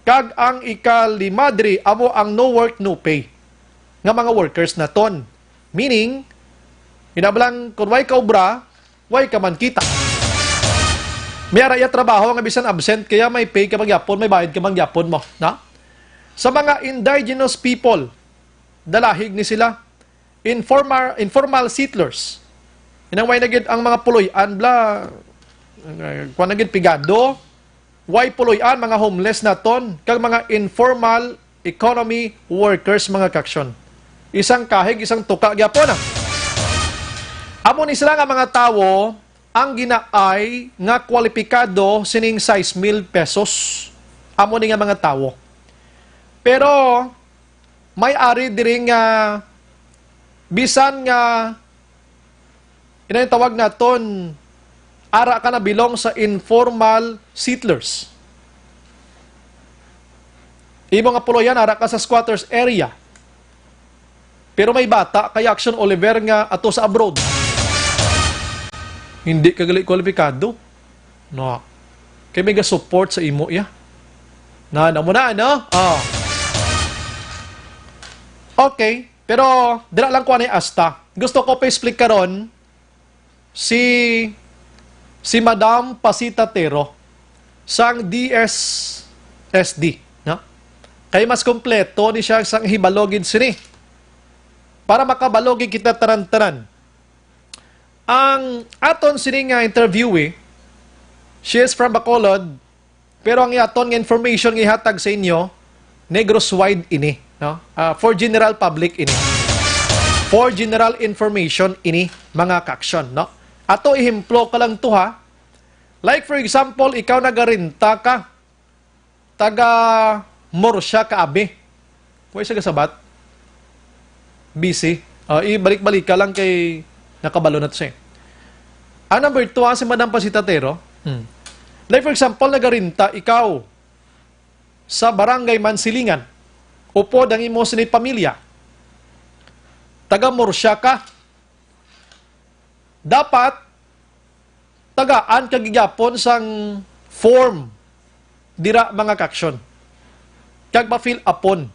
Kag ang ikalima diri amo ang no work, no pay nga mga workers naton. Meaning, hinablang kung way ka obra, way ka man kita. May ara iya trabaho nga bisan absent kaya may pay ka man gyapon, may bayad ka man gyapon mo, na? Sa mga indigenous people, dalahig ni sila, informal, informal settlers. Inang way na gid ang mga puloy-an bla, kuan na gid pigado, way puloy-an, mga homeless naton, kag mga informal economy workers, mga kaksyon. Isang kahig, isang tuka gyapon, ah. Amo ni sila nga mga tawo ang ginaay nga kwalipikado sining sais mil pesos. Amo ni nga mga tawo. Pero may ari diri nga bisan nga, inang tawag naton, ara ka na belong sa informal settlers. Imo nga puloy-an, ara ka sa squatters area. Pero may bata kay Action Oliver nga ato sa abroad. Hindi ka gali kwalipikado. No. Kay may ga-support sa imo iya. Na, na mo na, no? Oh. Okay. Pero dira lang ko ani asta. Gusto ko pa-explain karon si, si Madam Pasita Tero sang D S S D, no? Kay mas kompleto ni siya sang hibalo gid sini. Para makabalo gid kita tanan-tanan. Ang aton sini nga interviewee, she is from Bacolod, pero ang aton nga information nga ihatag sa inyo, Negros wide ini, no? Ah, for general public ini. For general information ini, mga kaksyon, no? Ato ihemplo ka lang to, ha. Like for example, ikaw nagarenta ka, taga Murcia ka abi. Way sa gasabat. Busy. Ah, ibalik-balik ka lang kay nakabalo na to siya. Ang number two, ah, si Madam Pasita Tero. Hmm. Like for example, nagarenta ikaw sa Barangay Mansilingan. Upod ang imo sini pamilya. Taga Murcia ka. Dapat tagaan ka gid gyapon sang form dira, mga kaksyon, kag ma-fill upon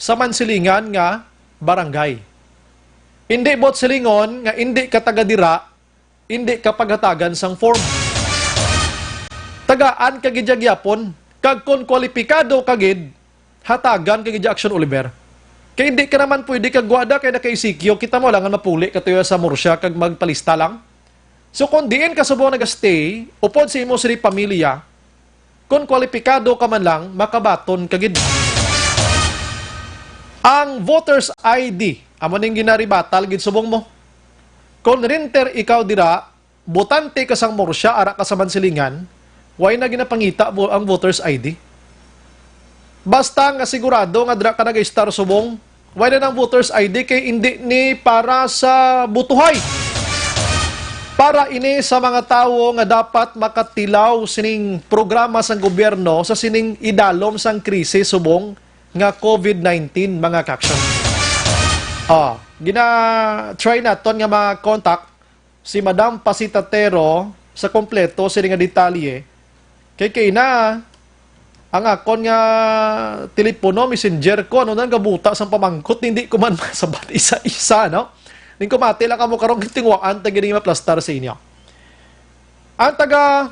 sa Mansilingan nga barangay. Hindi buot silingon nga hindi ka taga dira, hindi ka paghatagan sang form. Tagaan ka gid gyapon, kag kon kwalipikado ka gid, hatagan ka gid Action Oliver. Kay hindi ka naman pwede kag gwada kay naka-E C Q, kita mo lang nga mapuli ka tuyo sa Murcia kag magpalista lang. So kung diin ka subong naga-stay, upod sa imo sini pamilya, kung kwalipikado ka man lang, makabaton ka gid. Ang voter's I D, amo ning ginaribatal gid subong mo. Kung renter ikaw dira, botante ka sang Murcia, ara ka sa Mansilingan, way na ginapangita bo ang voter's I D. Basta nga sigurado nga dira ka nag-istar subong, way na nang voter's I D kay indi ni para sa butuhay. Para ini sa mga tawo nga dapat makatilaw sining programa sang gobyerno sa sining idalom sang krisis subong nga COVID nineteen, mga kaksyon. Ah, gina-try naton nga ma-contact si Madam Pasita Tero sa kompleto sini nga detalye. Kay kay na ang akon nga telepono, messenger ko, ano nang gabuta sang pamangkot, hindi ko man masabat isa-isa, no? Ning kumati lang kamo karon, gitingwaan ta gini maplastar sa inyo. Ang taga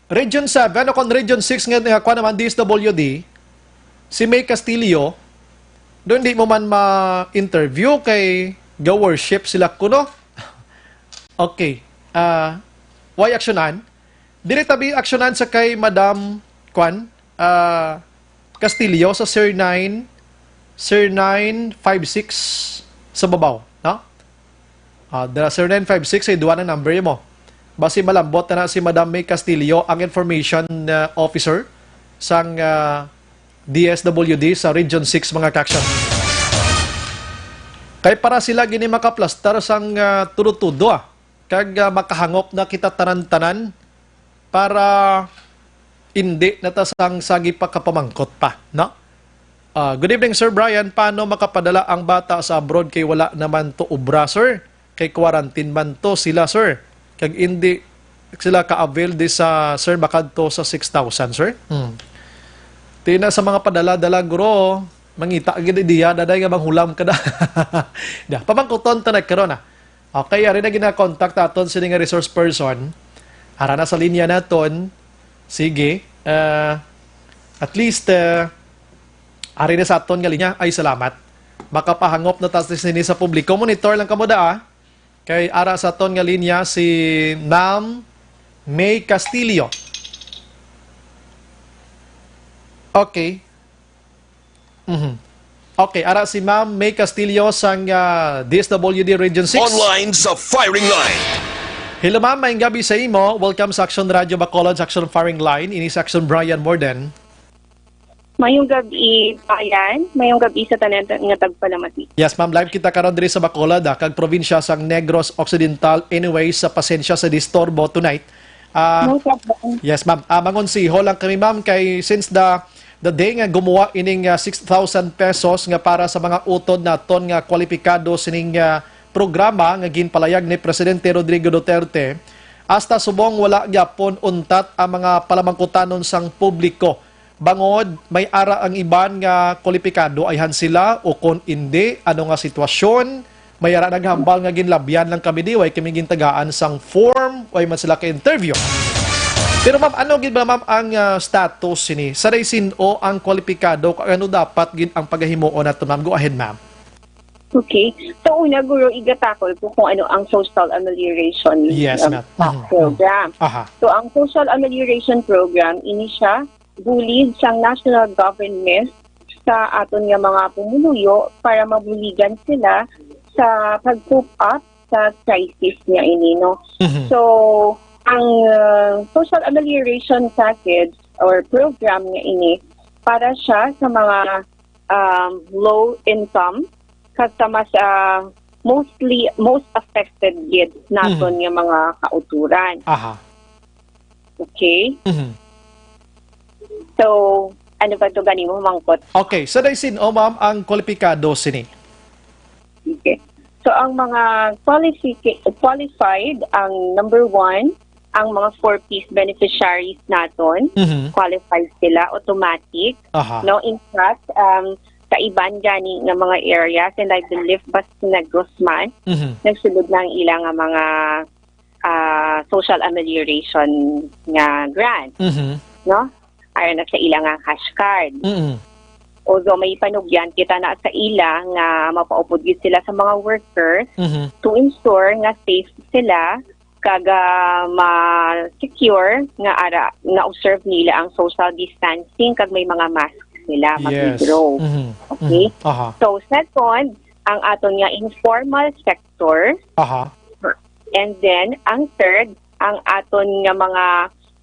Region seven o kon Region six nga, nga kuwan naman, D S W D, si May Castillo, doon di mo man ma-interview kay ga-worship sila kuno. Okay. Ah, why aksyonan? Dili tabi aksyonan sa kay Madam, kwan, ah, Castillo sa Sir nine, Sir nine five six sa babaw, no? Ah, dala Sir nine five six ay duwa ng number mo. Basi malambot na, na si Madam May Castillo, ang information, ah, officer sang, ah, D S W D sa Region six, mga kaksyon. Kay para sila gini makaplastar sang, ah, tudo-tudo, ah. Kag, ah, makahangop na kita tanan-tanan para indi na ta sang sagi pa kapamangkot pa, no? Ah, good evening, Sir Brian. Paano makapadala ang bata sa abroad kay wala naman to obra, sir? Kay quarantine man to sila, sir. Kag indi sila ka-avail di sa, sir, makadto sa six thousand, sir. Hmm. Tina sa mga padala-dala, guro, mangita gid diya, daday nga manghulam ka na. Da, pamangkuton ta na karon, ah. Okay, ari na gina-contact aton sini nga resource person. Ara na sa linya naton. Sige. Ah, at least, ah, ari na sa aton nga linya. Ay, salamat. Makapahangop na ta sini sa publiko. Monitor lang kamo da, ah. Kay ara sa aton nga linya si Ma'am May Castillo. Okay. Mhm. Okay, ara si Ma'am May Castillo sang, ah, D S W D Region six. Online sa firing line. Hello, ma'am. Maayong gabi sa imo. Welcome sa Action Radio Bacolod, sa Action Firing Line. Ini sa Action Brian Morden. Mayong gabi, Brian. Mayong gabi sa tanan ta-, nga tagpalamati. Yes, ma'am. Live kita karon diri sa Bacolod, ah, kag probinsya sang Negros Occidental. Anyway, sa pasensya sa disturbo tonight. Ah, No problem. Yes, ma'am. Ah, mangonsiho lang kami, ma'am, kay since the, the day nga gumuha ining, ah, six thousand pesos nga para sa mga utod naton nga kwalipikado sining, ah, programa nga ginpalayag ni Presidente Rodrigo Duterte, hasta subong wala gyapon untat ang mga palamangkutanon sang publiko. Bangod may ara ang iban nga kwalipikado, ayhan sila, o kon indi, ano nga sitwasyon, may ara naghambal nga ginlabyan lang kami di, way kami gintagaan sang form, way man sila ka-interview. Pero ma'am, ano gid ba, ma'am, ang, ah, status sini? Sa day sin-o ang kwalipikado, kag ano dapat gid ang pagahimuon nato, ma'am? Go ahead, ma'am. Okay. So, una, guro, igatakol ko kung ano ang social amelioration, Yes, um, ma'am. Mhm. program. Aha. So, ang social amelioration program, ini siya bulig sang national government sa aton nga mga pumuluyo para mabuligan sila sa pag-cope up sa crisis nga ini, no? Mhm. So, ang, uh, social amelioration package or program nga ini para siya sa mga, um, low income kag sa mas, uh, mostly, most affected gid naton Mhm. nga mga kauturan. Aha. Okay? Mhm. So, ano pa to gani mo mangkot? Okay, sa day sin-o, ma'am, ang kwalipikado sini? Okay. So, ang mga qualifica-, qualified, ang number one, ang mga four Ps beneficiaries naton, Mhm. qualified sila, automatic. Aha. No, in fact, um, sa iban gani nga mga areas, and I believe basta Negros man, Mhm. nagsulod na ang ila nga mga, ah, social amelioration nga grant, Mhm. no? Aron na sa ila nga cash card. Mm. Although may panugyan kita na sa ila nga mapaupod gyud sila sa mga workers Mhm. to ensure nga safe sila kag, ah, ma-secure nga ara, na-observe nila ang social distancing kag may mga mask sila Yes. mag-withdraw. Mhm. Okay? Mhm. Aha. So, second, ang aton nga informal sector. Aha. And then, ang third, ang aton nga mga,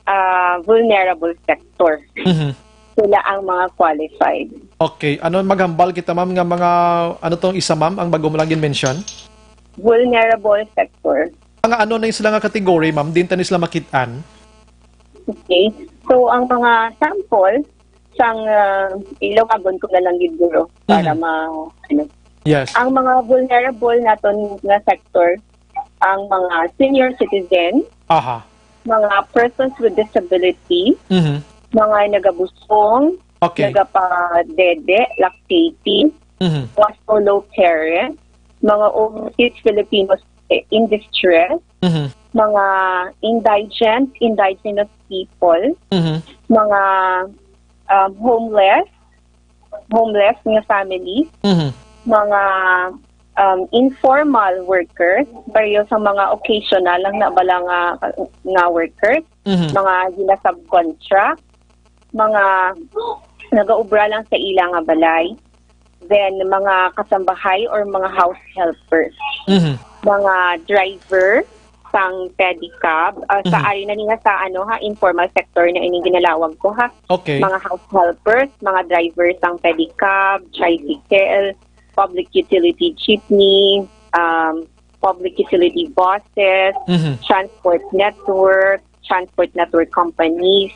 ah, vulnerable sector. Mhm. Sila ang mga qualified. Okay. Ano, maghambal kita, ma'am, nga mga, ano tong isa, ma'am, ang bago mo lang gin-mention? Vulnerable sector. Mga ano na yung sila nga category, ma'am? Din tani sila makit-an? Okay. So, ang mga sample, sang, ah, ilawagon ko na lang gid, guro, para Mhm. ma-, ano. Yes. Ang mga vulnerable naton nga sector, ang mga senior citizen, Aha. mga persons with disability, Mhm. mga nagabusong, Okay. nagapadede, lactating, Mhm. mga solo parent, mga overseas Filipinos, eh, in distress, Mhm. mga indigent, indigenous people, Mhm. mga, um, homeless, homeless nga family, Mhm. mga, um, informal workers, pareho sa mga occasional lang na bala nga, nga workers, Mhm. mga gina-subcontract, mga nagaubra lang sa ila nga balay, then mga kasambahay or mga house helpers, Mhm. mga driver sang pedicab, ah, sa Mhm. ari na niya sa, ano, ha, informal sector na ining ginalawag ko, ha. Okay. Mga house helpers, mga driver sang pedicab, tricycle, public utility jeepney, um, public utility buses, Mhm. transport network, transport network companies,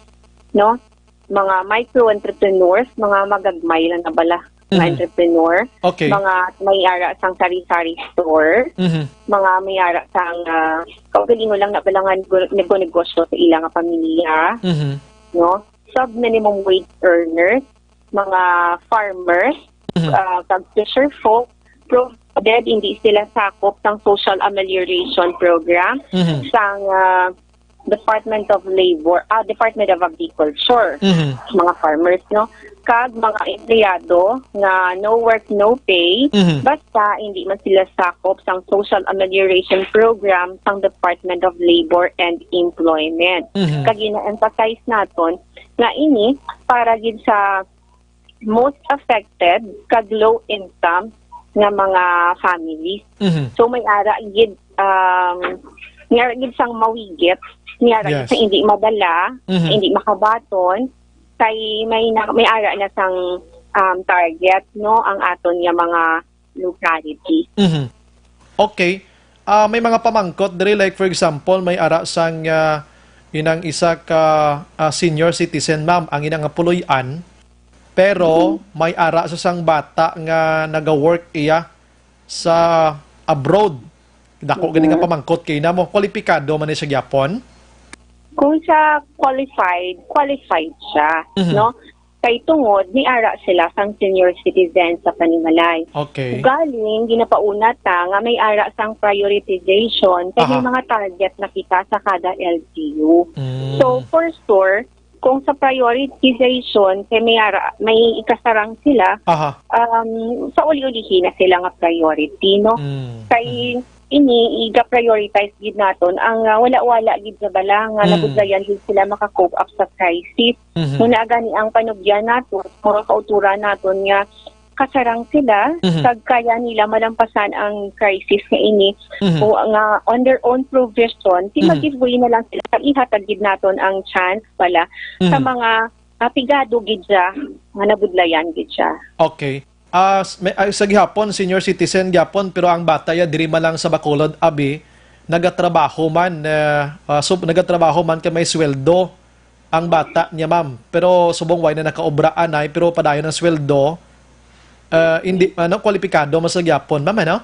no? Mga micro entrepreneurs, mga magagmay lang na bala. mga Mhm. entrepreneur, Okay. mga may ara sang sari-sari store, Mhm. mga may ara sang, ah, kaugalingon lang na bala nga nego-, nego-negosyo sa ila nga pamilya, Mhm. no? Sub-minimum wage earners, mga farmers, Mhm. ah, kag fisher folk, provided hindi sila sakop sang social amelioration program Mhm. sang, ah, Department of Labor, ah, Department of Agriculture, Mhm. mga farmers, no? Kag mga empleyado nga no work, no pay, Mhm. basta hindi man sila sakop sang social amelioration program sang Department of Labor and Employment. Mhm. Kag gina-emphasize naton nga ini para gid sa most affected kag low income nga mga families. Mhm. So may ara gid, um, may ara gid sang mawigit, may ara gid Yes. sang hindi madala, Mhm. hindi makabaton, kay may na, may ara na sang, um, target, no, ang aton nga mga locality. Mhm. Okay. Ah, may mga pamangkot diri, like, for example, may ara sang, ah, inang isa ka, ah, senior citizen, ma'am, ang ina nga puloy-an, pero Mhm. may ara sa sang bata nga naga-work iya sa abroad. Dako gani nga Mhm. pamangkot kay namo, kwalipikado man ni siya gyapon? Kung sa qualified, qualified siya, Mhm. no? Kay tungod ni ara sila sang senior citizen sa panimalay. Okay. Galing, ginapauna ta nga may ara sang prioritization kay may Aha. mga target na kita sa kada L G U. Mm. So, for sure, kung sa prioritization kay may ara, may ikasarang sila, Aha. um, sa uli-ulihi na sila nga priority, no? Mm. Kay Mhm. ini, iga-prioritize gid naton ang, ah, wala-wala gid sa bala nga Mm. nabudlayan gid sila maka-cope up sa crisis. Mhm. Muna gani ang panugyan nato, mga kauturan naton nga kasarang sila, Mhm. kag kaya nila malampasan ang crisis nga ini, Mhm. o nga on their own provision, di Mhm. mag-give way na lang sila. Kag ihatag gid naton ang chance pala sa Mhm. mga, ah, pigado gid siya, nga nabudlayan gid siya. Okay. Ah, s-, may, ah, sa gihapon, senior citizen gihapon, pero ang bata ya diri man lang sa Bacolod, abi, nagatrabaho man, eh, ah, sub-, nagatrabaho man kay may sweldo ang bata niya, ma'am. Pero subong way na nakaobra anay, pero padayon ang sweldo. Eh, hindi, ano, kwalipikado man sa gihapon, ma'am, ano?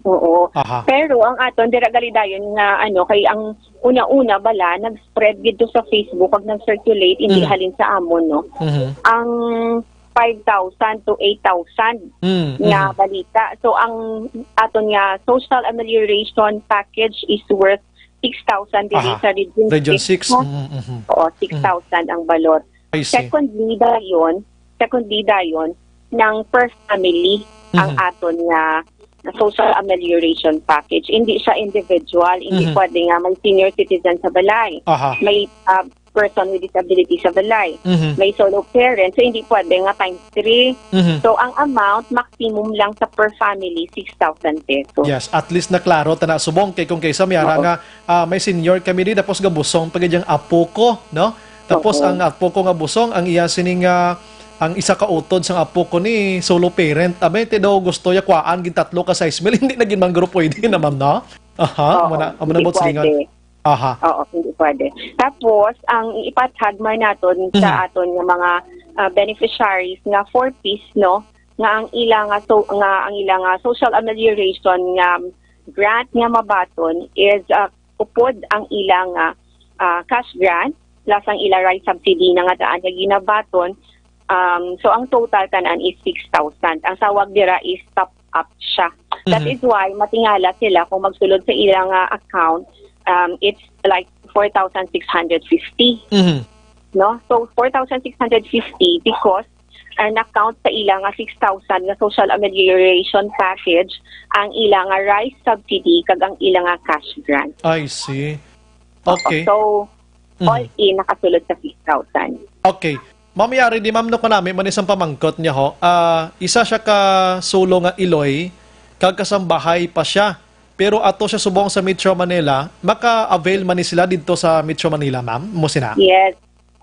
Oo. Aha. Pero ang aton dira gali dayon nga, ano, kay ang una-una bala nag-spread dito sa Facebook, pag nag-circulate, hindi Mhm. halin sa amon, no? Mhm. Ang five thousand to eight thousand Mm, nga mhm. balita. So, ang aton nga social amelioration package is worth six thousand diri Aha. sa Region Region six, six, no? Mm, mhm. Oo, Mhm. six thousand ang balot. I see. Secondly, dayon, secondly, dayon, ng per family ang Mhm. aton nga social amelioration package. Hindi siya individual, hindi Mhm. pwede nga may senior citizen sa balay, Aha. may, ah, person with disability sa balay, Mhm. may solo parent, so hindi pwede nga times three. Mhm. So, ang amount, maximum lang sa per family, six thousand pesos. Yes, at least naklaro ta na subong kay kung kaysa may ara Oo. nga, ah, may senior kami di, tapos gabusong pa gid ang apo ko, no? Tapos Oo. ang apo ko nga busong, ang iya sining, ah, ang isa ka utod sang apo ko ni solo parent. Abay, ti daw gusto ya kuhaan gid tatlo ka size meal, hindi na gid man guro pwede na, ma'am, no? Aha, Oo, amo na, amo na hindi buot silingon. Pwede. Aha. Oo, hindi pwede. Tapos, ang ipathag man naton sa Mhm. aton nga mga, ah, beneficiaries nga four Ps, no, nga ang ila nga so, nga ang ila nga social amelioration nga grant nga mabaton is, ah, upod ang ila nga, ah, cash grant plus ang ila rice subsidy na nga daan nga ginabaton. Um, so, ang total tanan is six thousand. Ang tawag dira is top up siya. That Mhm. is why matingala sila kung magsulod sa ila nga account, um, it's like four thousand six hundred fifty. Mhm. No? So, four thousand six hundred fifty because ang na-count sa ila nga six thousand nga social amelioration package ang ila nga rice subsidy kag ang ila nga cash grant. I see. Okay. So, Mhm. all in nakasulod sa six thousand. Okay. Ma'am, yari di, ma'am, no, kanami man isang pamangkot niya, ho. Ah, isa siya ka sulo nga iloy, kag kasambahay pa siya. Pero ato siya subong sa Metro Manila, maka-avail man ni sila didto sa Metro Manila, ma'am? Mo sina? Yes.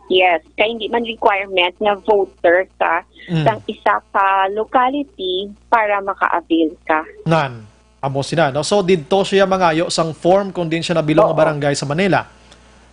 Yes. Kay hindi man requirement nga voter ka Mm. sang isa ka locality para maka-avail ka. Nan. Amo sina, no? So, didto siya mangayo sang form kung diin siya nabilong nga Oo. barangay sa Manila.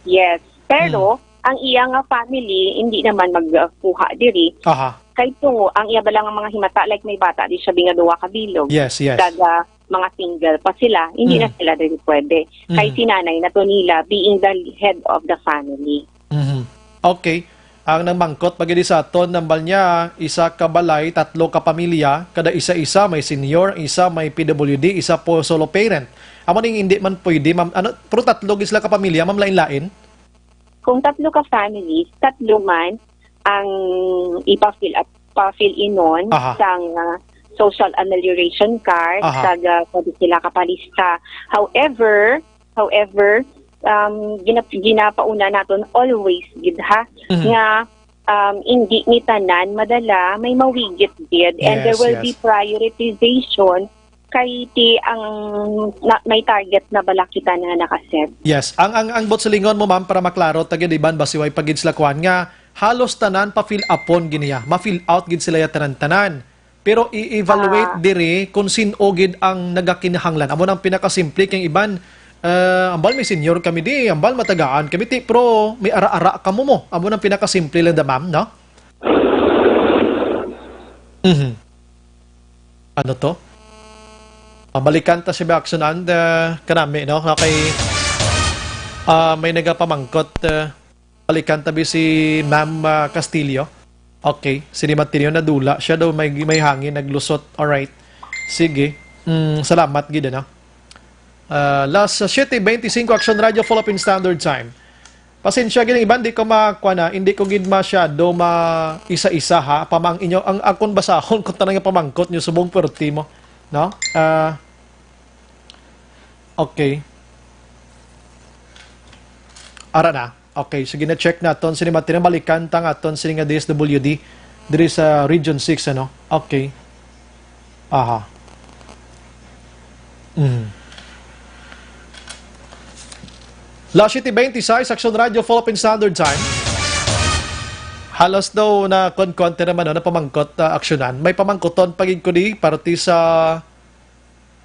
Yes. Pero, Hmm. ang iya nga family, hindi naman magkuha diri. Aha. Kay tungo, ang iya bala nga mga himata, like, may bata di siya, binga duwa ka bilog. Yes, yes. Kag, ah, mga single pa sila, hindi Mm. na sila diri pwede. Kay Mm. si nanay na to nila, being the head of the family. Mhm. Okay. Ang nangmangkot pa gid sa aton, nambal niya, isa ka balay, tatlo ka pamilya, kada isa-isa, may senior, isa may P W D, isa po solo parent. Amo ning hindi man pwede, ma'am. Ano, pero tatlo gid sila ka pamilya, ma'am, lain-lain? Kung tatlo ka families, tatlo man ang ipa-fill up, pa-fill inon Aha. sang, ah, social amelioration card, Aha. kag, ah, pwede sila kapalista. However, however, um, ginap-, ginapauna naton always gid, ha, Mhm. nga, um, hindi ni tanan madala, may mawigit gid. And there Yes, will be yes. prioritization kay ti ang na, may target na bala kita na nakaset. Yes. Ang, ang, ang buot silingon mo, ma'am, para maklaro ta gid, iban ba si way pa gid sila kuan nga halos tanan pa-fill upon gid niya, ma-fill out gid sila ya tanan-tanan. Pero i-evaluate Ah. diri kung sin-o gid ang nagakinahanglan. Amo nang pinakasimple kay iban, ah, ambal may senior kami di, ambal matagaan kami ti, pero may ara-ara kamo mo. Amo nang pinakasimple lang da, ma'am, no? Mhm. Ano to? Pabalikan ta si Baxon and, ah, kanami, no? Okay. Ah, may nagapamangkot, ah, balikan tabi si Ma'am, ah, Castillo. Okay, si Di Martirio nadula. Siya daw may, may hangin, naglusot. Alright. Sige. Mm, salamat gid, ano? Ah, las siete veinticinco, Action Radio, Philippine Standard Time. Pasensya gid, iban, di ko ma-, kuwan na, hindi ko gid masyado ma-isa-isa, ha. Pamang inyo, ang akon basahon ko tanan nga pamangkot nyo, subong perti mo. No? Ah, okay. Ara na. Okay, so gina-check naton sini, matinabalikan ta nga aton sini nga D S W D diri sa Region six, ano? Okay. Aha. Mm. Las siete veintiséis, Action Radio, Philippine Standard Time. Halos daw na kon-, konti naman, no, na pamangkot, ah, aksyonan. May pamangkoton pa gid ko di, parte sa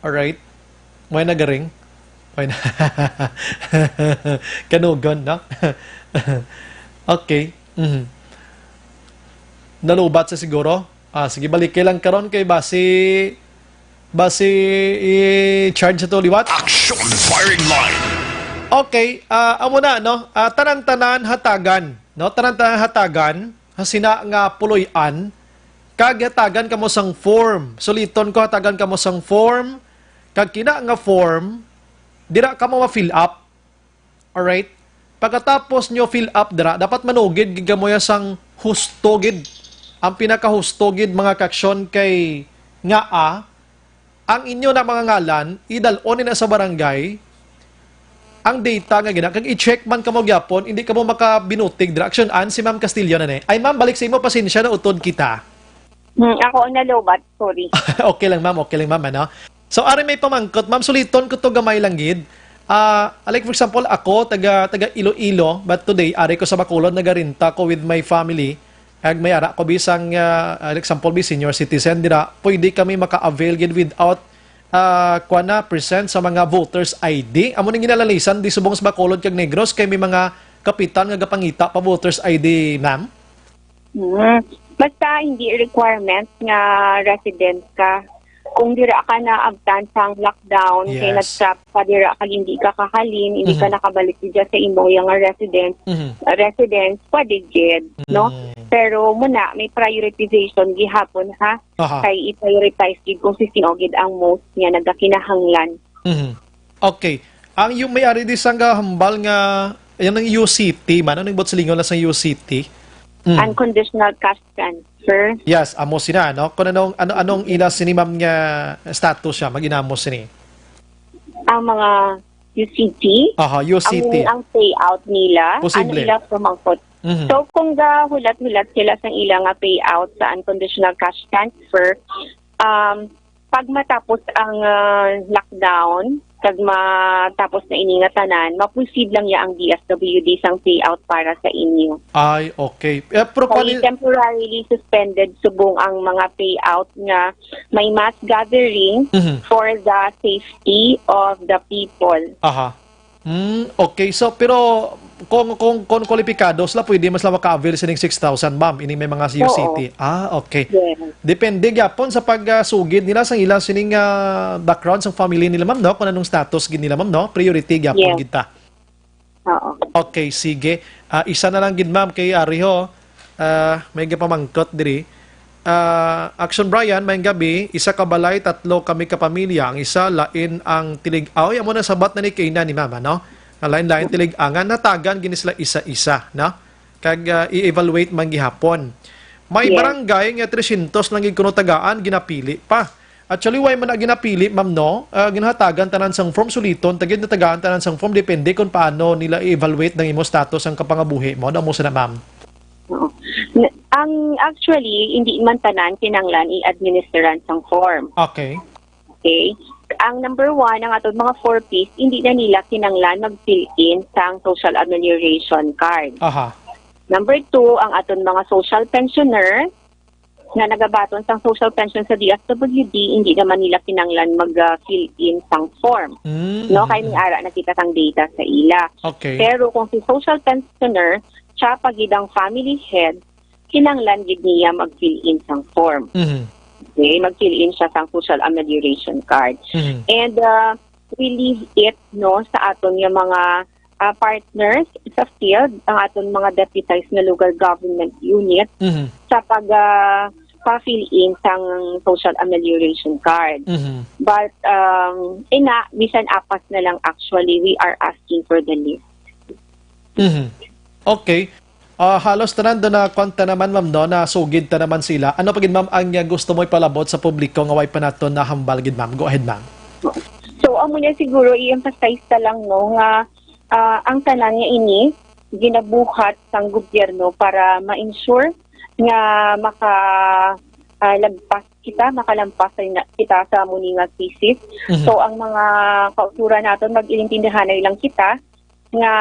Alright. May nagaring. May na-, kanugon, no? Okay. Mhm. Nalubat sa siguro. Ah, sige, balik kay lang karon kay basi, basi i-charge sa to liwat. Action firing line. Okay, ah, amo na, no? Ah, tanan-tanan hatagan, no? Tanan-tanan hatagan, ha, sina nga puloy-an, kag hatagan kamo sang form. Suliton ko, hatagan kamo sang form, kag kina nga form, dira kamo ma-fill up. Alright? Pagkatapos nyo fill up dira, dapat manugid gid kamo ya sang husto gid. Ang pinakahusto gid, mga kaaksyon, kay ngaa ang inyo na mga ngalan, idal-on ni na sa barangay, ang data nga gina-, kag i-check man kamo gyapon, hindi kamo makabinutig dira. Action, an si Ma'am Castillo na ni. Ay, ma'am, balik sa imo, pasensya na, utod kita. Hmm, ako ang nalobat, sorry. Okay lang, ma'am, okay lang, ma'am, ano? So, ari may pamangkot, ma'am, suliton ko to gamay lang gid. Ah, like, for example, ako, taga, taga Iloilo, but today, ari ko sa Bacolod, nagarenta ko with my family. Kag may ara ko bisang, ah, ah, example, bi senior citizen dira, pwede kami maka-avail gid without, ah, kuwan na, present sa mga voters I D. Amo ning ginalalisan di subong sa Bacolod kag Negros kay may mga kapitan nga gapangita pa voters I D, ma'am? Hmm. Basta hindi requirement nga resident ka. Kung dira ka naabtan sang lockdown, kay Yes. nag-trap ka dira kag hindi ka kahalin, hindi ka Mhm. nakabalik didya sa imo yang residence, Mhm. residence, pwede gid, no? Mm. Pero muna, may prioritization gihapon, ha? Aha. Kay i-prioritize gid kung si sino gid ang most nga nagakinahanglan. Mhm. Okay. Ang yung may ari di sang hambal nga, yan ang U C T man. Ano yung buot silingon na sa U C T? Mm. Unconditional cash transfer. Yes, amo sina, no? Kung anong, ano, anong ila sini, ma'am, nga status siya, mag-inamo sini? Ang mga U C T, Aha, U C T. ang, ang payout nila, Posible. ano ila sumangkot. Mhm. So, kung gahulat-hulat sila sa ila nga payout sa unconditional cash transfer, um, pag matapos ang, ah, lockdown, kag matapos na ini nga tanan, ma-proceed lang ya ang D S W D sang payout para sa inyo. Ay, okay. Eh, pero Kay pali- temporarily suspended subong ang mga payout nga may mass gathering Mhm. for the safety of the people. Aha. Hmm, okay. So, pero kung, kung, kung kwalipikado sila, pwede man sila maka-avail sining six thousand, ma'am, ining may mga C U city. Ah, okay. Yes. Depende gyapon sa pag, ah, sugid nila sa ila sining, ah, background sa family nila, ma'am, no? Kung anong status gid nila, ma'am, no? Priority gyapon Yes. gid ta. Oo. Okay, sige. Ah, isa na lang gid, ma'am, kay Ariho. Ah, may gapamangkot diri. Ah, Action Brian, may gabi, isa ka balay, tatlo kami ka pamilya. Ang isa, lain ang tilig-, ah, oy, amo na sabat na ni Kayna ni mama, no? Ang lain-lain tilig-, ah, nga natagan gini sila isa-isa, no? Kag, ah, i-evaluate man gihapon. May Yes. barangay nga three hundred lang gid kuno tagaan, ginapili pa. Actually, why man na ginapili, ma'am, no? Ah, ginhatagan tanan sang form, suliton, tagid na tagaan tanan sang form, depende kung paano nila i-evaluate ng imo status ang kapangabuhi mo. Ano mo sana, ma'am? Oo. N-, ang actually, hindi man tanan kinanglan i-administeran sang form. Okay. Okay? Ang number one, ang atong mga four Ps, hindi na nila kinanglan mag-fill in sang social amelioration card. Aha. Number two, ang aton mga social pensioner nga nagabaton sang social pension sa D S W D, hindi naman nila kinanglan mag-fill in sang form. Mm, No, mm, kay may mm. ara na kita sang data sa ila. Okay. Pero kung si social pensioner, siya pa gid ang family head, kinanglan gid niya mag-fill in sang form. Mhm. Okay, mag-fill in siya sang social amelioration card. Mhm. And uh, we leave it, no, sa aton nga mga ah, partners sa field, ang aton mga deputized nga local government unit Mhm. sa pag ah, pa-fill in sang social amelioration card. Mhm. But um, ina, bisan apas na lang actually, we are asking for the list. Mhm. Okay. Ah, halos tanan do na kwan ta naman, ma'am, no, na sugid ta naman sila. Ano pa gid, ma'am, ang, ah, gusto mo ipalabot sa publiko nga way pa nato nahambal gid, ma'am? Go ahead, ma'am. So, amo niya siguro i-emphasize ta lang, no, nga ah, ang tanan nga ini ginabuhat sang gobyerno para ma-ensure nga maka ah, lagpas kita, makalampas sa ina-, kita sa amo ni nga crisis. Mhm. So, ang mga kauturan naton, mag-ilintindihanay lang kita nga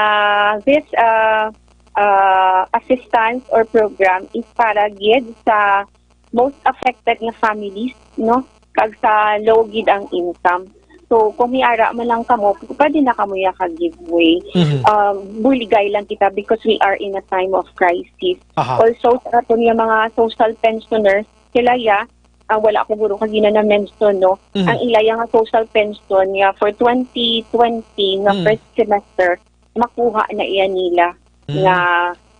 this ah, ah, assistance or program is para gid sa most affected nga families, no? Kag sa low gid ang income. So, kung may ara man lang kamo, pwede na kamo ya ka giveaway. Mhm. Um, buligay lang kita because we are in a time of crisis. Aha. Also, sa aton nga mga social pensioners, sila ya, ah, wala ko guro kagina na-mention, no? Mhm. Ang ilaya nga social pension nga for twenty twenty nga Mhm. first semester, makuha na iya nila Mm. nga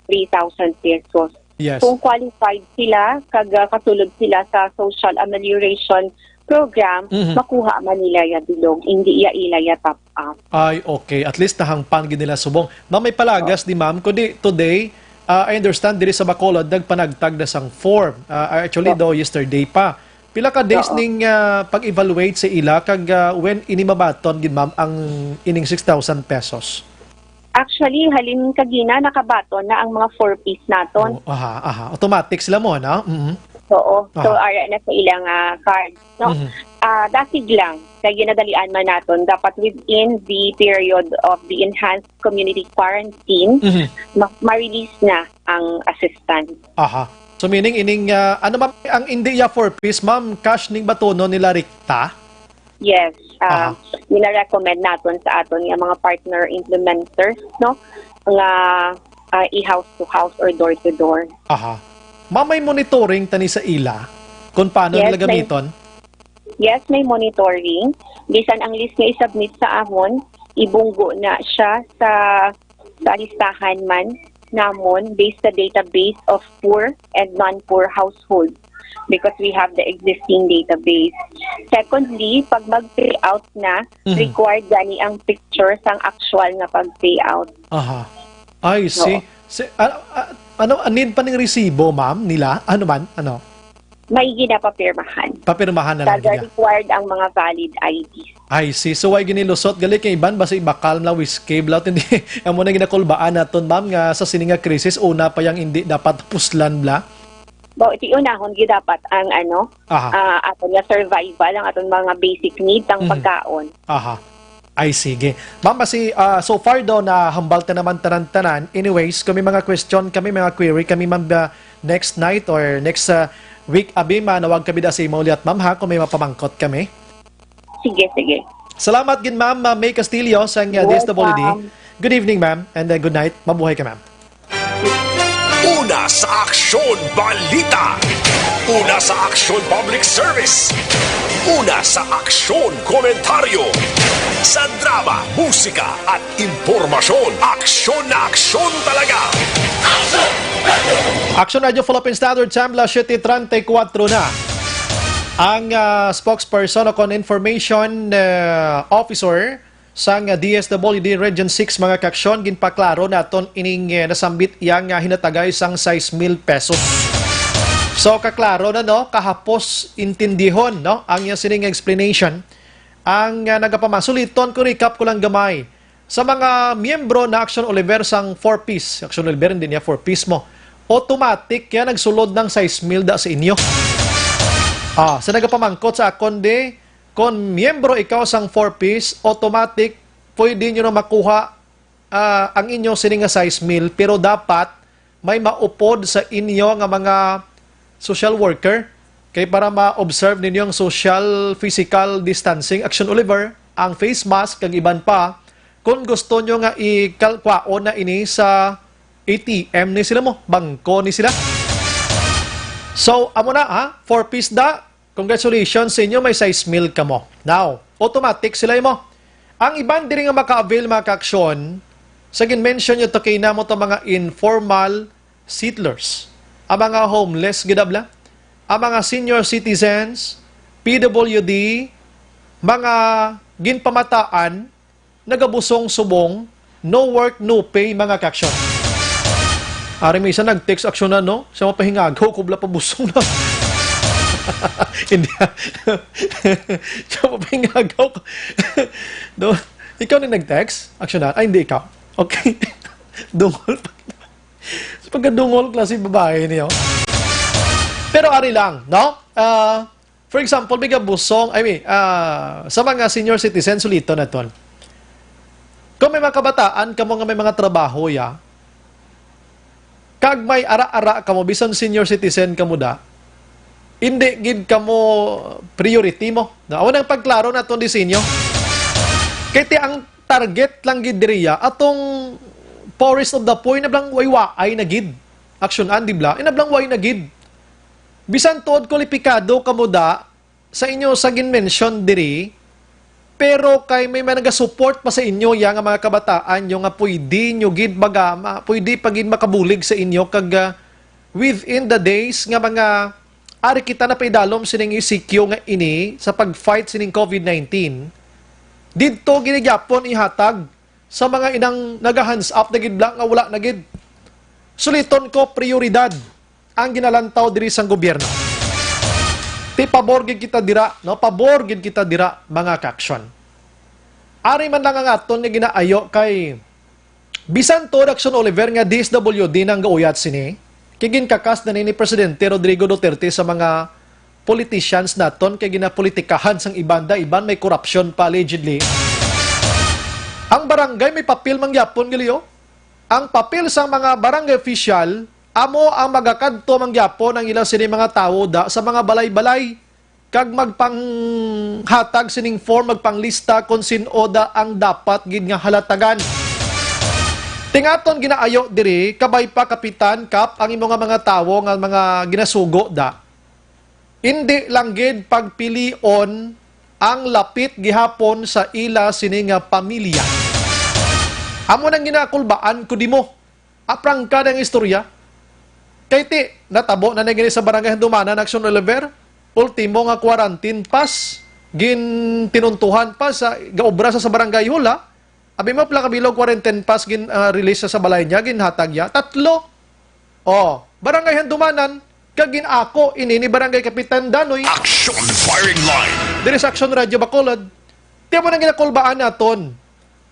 three thousand pesos. Yes. Kung qualified sila, kag, ah, kasulod sila sa social amelioration program, Mhm. makuha man nila ya bilog, hindi ya ila ya top up. Ay, okay. At least nahangpan gid nila subong. Ma'am, may palagas ni ma'am, kundi today, ah, I understand diri sa Bacolod nagpanagtag na sang form. Ah, actually, Oo. daw yesterday pa. Pila ka days Oo. ning, ah, pag-evaluate sa ila, kag, ah, when ini mabaton gid, ma'am, ang ining six thousand pesos? Actually, halin kagina nakabaton na ang mga four Ps naton. Oh, aha, aha. Automatic sila mo, no? Mhm. Oo. So, Aha. ara na sa ilang, ah, card, no? Mhm. Ah, dasig lang, kay ginadalian man naton, dapat within the period of the enhanced community quarantine, Mhm. ma-, ma-release na ang assistance. Aha. So, meaning, ining, ah, ano, ma'am, ang hindi ya four Ps, ma'am, cash ning batonon nila rekta? Yes, ah, Aha. gina-recommend naton sa aton nga mga partner implementers, no, nga, ah, i-house to house or door to door. Aha. Ma'am, may monitoring tani sa ila kung paano Yes, nila may gamiton? Yes, may monitoring. Bisan ang list nga i-submit sa amon, ibunggo na siya sa sa listahan man namon based sa database of poor and non-poor households because we have the existing database. Secondly, pag mag-pay out na, Mhm. required gani ang picture sang actual nga pag-pay out. Aha. I see. Oo. Si, ah, ah, ano, need pa ning resibo, ma'am, nila? Ano man? Ano? May ginapapirmahan. Papirmahan na lang Kada gina. required ang mga valid I Ds. I see. So, why ginilusot? Gali kay iban, basta ibakal na, whiskey, bla, hindi. Amo na ginakulbaan naton, ma'am, nga sa sini nga krisis, una pa yang hindi dapat puslan, bla? Bo, iti unahon gyud dapat ang, ano, Aha. ah, aton nga survival, ang aton mga basic needs, ang Mhm. pagkaon. Aha. Ay, sige. Ma'am, basi, ah, so far daw na hambal ta naman tanan-tanan. Anyways, kung may mga question kami, mga query kami, ma'am, ah, next night or next, ah, week, abi, manawag kami da sa imo ulit, ma'am, ha, kung may mapamangkot kami. Sige, sige. Salamat gid, ma'am, ah, May Castillo, sa, ah, Yes, D S W D. ma'am. Good evening, ma'am, and uh, good night. Mabuhay ka, ma'am. Una sa Aksyon Balita. Una sa Aksyon Public Service. Una sa Aksyon Komentaryo. Sa drama, musika at impormasyon, aksyon na aksyon talaga. Action Radio Philippine Standard Time, alas siyete treinta y cuatro na. Ang ah, spokesperson o kon information ah, officer sang ah, D S W D Region six, mga kaaksyon, ginpaklaro naton ining eh, nasambit iya nga hinatagay sang sais mil pesos. So kaklaro na, no, kahapos intindihon, no, ang iya sining explanation. Ang ah, nagapamasuliton ko, recap ko lang gamay. Sa mga miyembro na Action Oliver sang four Ps, Action Oliver, hindi niya four Ps mo, automatic kaya nagsulod ng sais mil da sa inyo. Ah, sa nagapamangkot sa akon di, kon miyembro ikaw sang four Ps, automatic pwede nyo na makuha ah, ang inyo sini nga sais mil, pero dapat may maupod sa inyo nga mga social worker kay para ma-observe ninyo ang social physical distancing, Action Oliver, ang face mask kag iban pa. Kung gusto nyo nga ikalkwaon na ini sa A T M ni sila mo, bangko ni sila. So, amo na ha, four Ps da, congratulations sa inyo, may sais mil kamo. Now, automatic sila mo. Ang iban diri nga maka-avail, mga kaaksyon, sa gin-mention nyo to kay namo to mga informal settlers, ang mga homeless gid abla, ang mga senior citizens, P W D, mga ginpamataan, nagabusong subong, no work, no pay, mga kaaksyon. Ari may isa nag-text, aksyon na, no? Siya mapahingagaw, kubla pa busong na. Hindi. Siya mapahingagaw. No? Ikaw na nag-text? Aksyon na? Ay, hindi ikaw. Okay. Dungol pa. Sa pagkadungol, klase babae niyo. Pero ari lang, no? Ah, for example, may gabusong, I mean, ah, sa mga senior citizen, sulito na ton. Kung may mga kabataan, kamo nga may mga trabaho, ya, kag may ara-ara kamo, bisan senior citizen kamo da, hindi gid kamo priority mo. Na, awan ang pagklaro na itong disenyo. Kaya ti ang target lang gid diriya, atong poorest of the poor, inablang way waay na gid. Action an, di bla? Inablang way na gid. Bisan tuod kwalipikado kamo da, sa inyo sa gin-mention diri, pero kay may mga nagasupport pa sa inyo ya nga mga kabataan nyo nga pwede nyo gid magama, pwede pa gid makabulig sa inyo kag ah, within the days nga mga ari kita na paidalom sining E C Q nga ini sa pag-fight sining COVID nineteen, didto gid gyapon ihatag sa mga inang naga-hands up na gid bla nga wala na gid. Suliton ko, prioridad ang ginalantaw diri sang gobyerno. Ti pabor gid kita dira, no? Pabor gid kita dira, mga kaaksyon. Ari man lang ang aton nga ginaayo kay bisan to Action Oliver nga D S W D nang gauyat sini, kay ginkakas na ni, ni Presidente Rodrigo Duterte sa mga politicians naton kay ginapolitikahan sang iban da, iban may korupsyon pa allegedly. Ang barangay may papel mangyapon gali, oh. Ang papel sang mga barangay official, amo ang magakadto mangyapon ang ila sini mga tawo da sa mga balay-balay kag magpanghatag sining form, magpanglista kon sin-o da ang dapat gid nga halatagan. Tingaton ginaayo diri, kabay pa Kapitan Kap, ang imo nga mga tawo nga mga ginasugo da. Indi lang gid pagpilion ang lapit gihapon sa ila sini nga pamilya. Amo nang ginakulbaan ko di mo. Aprangka ang istorya. Kay ti, natabo na na gini sa barangay Handumanan, Action Oliver. Ultimo nga quarantine pass, gintinuntuhan pa sa gaobra sa, sa barangay hall, ha? Abi mo, pila ka bilog quarantine pass gin ah, release sa, sa balay niya, ginhatag niya. Tatlo. Oh, barangay Handumanan, kag gin-ako ini ni Barangay Kapitan Danoy. Action Firing Line. Diri sa Action Radio Bacolod, ti mo nang ginakulbaan naton.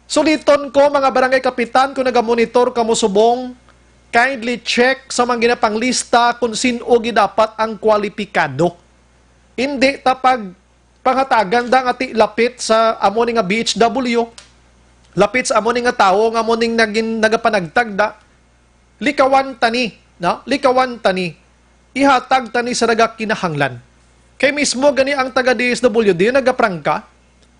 Suliton ko, mga barangay kapitan, kung nagamonitor kamo subong, kindly check sa mga ginapanglista kung sin-o gid dapat ang kwalipikado. Hindi ta pag panghatagan da nga ti lapit sa amo ni nga B H W, lapit sa amo ni nga tawo nga amo ning nagin nagapanagtag da, likawan ta ni, no? Likawan ta ni. Ihatag ta ni sa nagakinahanglan. Kay mismo gani ang taga D S W D nagaprangka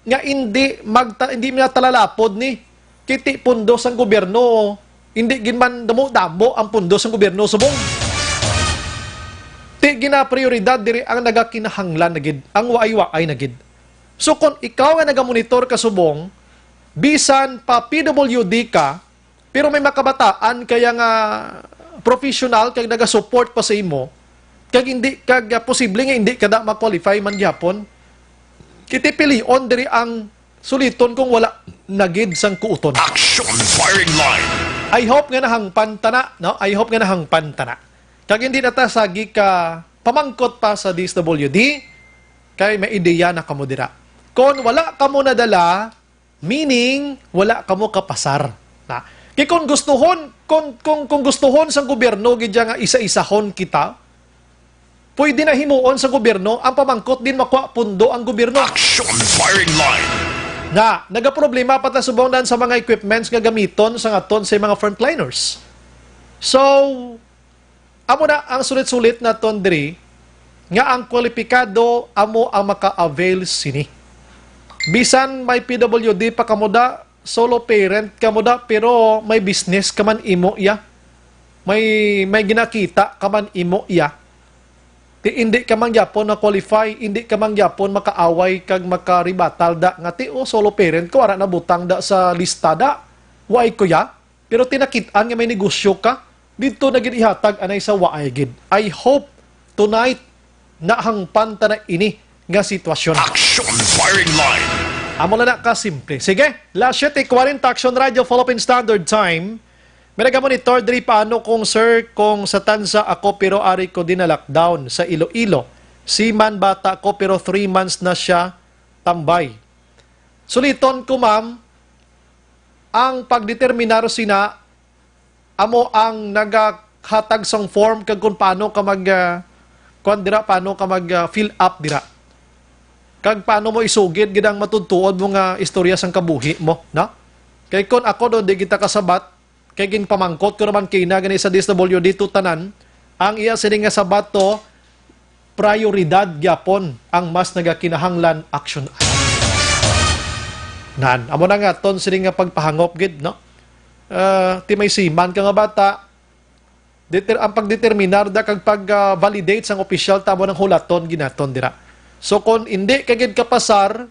nga indi magta, indi minatalalapod ni. Kay ti pundo sang gobyerno, hindi gid man damo-damo ang pundo sang gobyerno subong. Ti ginaprioridad diri ang nagakinahanglan na gid, ang waay-waay na gid. So, kung ikaw nga nagamonitor ka subong, bisan pa P W D ka, pero may makabataan kaya nga professional kag nagasupport pa sa imo, kag hindi, kag, ah, posible nga hindi ka da ma-qualify man gyapon, kiti pilion diri ang suliton kung wala na gid sang kuuton. Action firing line. I hope nga nahangpan ta na, no? I hope nga nahangpan ta na. Kag hindi na ta sagi ka pamangkot pa sa D S W D, kay may ideya na kamo dira. Kon wala kamo nadala, meaning wala kamo kapasar. Na, kay kung gustuhon, kung, kung, kung gustuhon sang gobyerno gid nga isa-isahon kita, pwede na himuon sa gobyerno ang pamangkot din makuha pundo ang gobyerno. Action firing line. Nga, nagaproblema pa ta subong dan sa mga equipments nga gamiton sa aton sa mga frontliners. So, amo na ang sulit-sulit naton diri nga ang kwalipikado amo ang maka-avail sini. Bisan may P W D pa kamo da, solo parent kamo da, pero may business ka man imo iya. May, may ginakita ka man imo iya. Ti hindi ka man gyapon na-qualify, hindi ka man gyapon makaaway kag makaribatal da nga ti, "Oh, solo parent ko, ara nabutang da sa lista da." Waay ko ya. Pero tinakit-an nga may negosyo ka, didto na gid ihatag anay sa waay gid. I hope tonight nahangpan ta na ini nga sitwasyon. Action firing line. Amo lang na ka simple. Sige, las siete cuarenta, Action Radio, Philippine Standard Time. May nagamonitor diri paano kung, sir, kung sa Tanza ako pero ari ko din na lockdown sa Iloilo. Seaman bata ko pero three months na siya tambay. Suliton ko, ma'am, ang pagdeterminar sina amo ang nagahatag sang form kag kung paano ka mag, ah, kuwan dira, paano ka mag, ah, fill up dira. Kag paano mo isugid gid ang matutuod mo nga istorya sang kabuhi mo, no? Kay kun ako do, di kita kasabat, kay ginpamangkot ko naman kina gani sa D S W D to tanan, ang iya sini nga sabat to, prioridad gyapon ang mas nagakinahanglan aksyon. Nan, amo na nga ton sini nga pagpahangop gid, no? Ah, ti may seaman ka nga bata, deter-, ang pagdeterminar da kag pag, ah, validate sang opisyal tamo nang hulaton ginaton dira. So kon indi ka gid kapasar,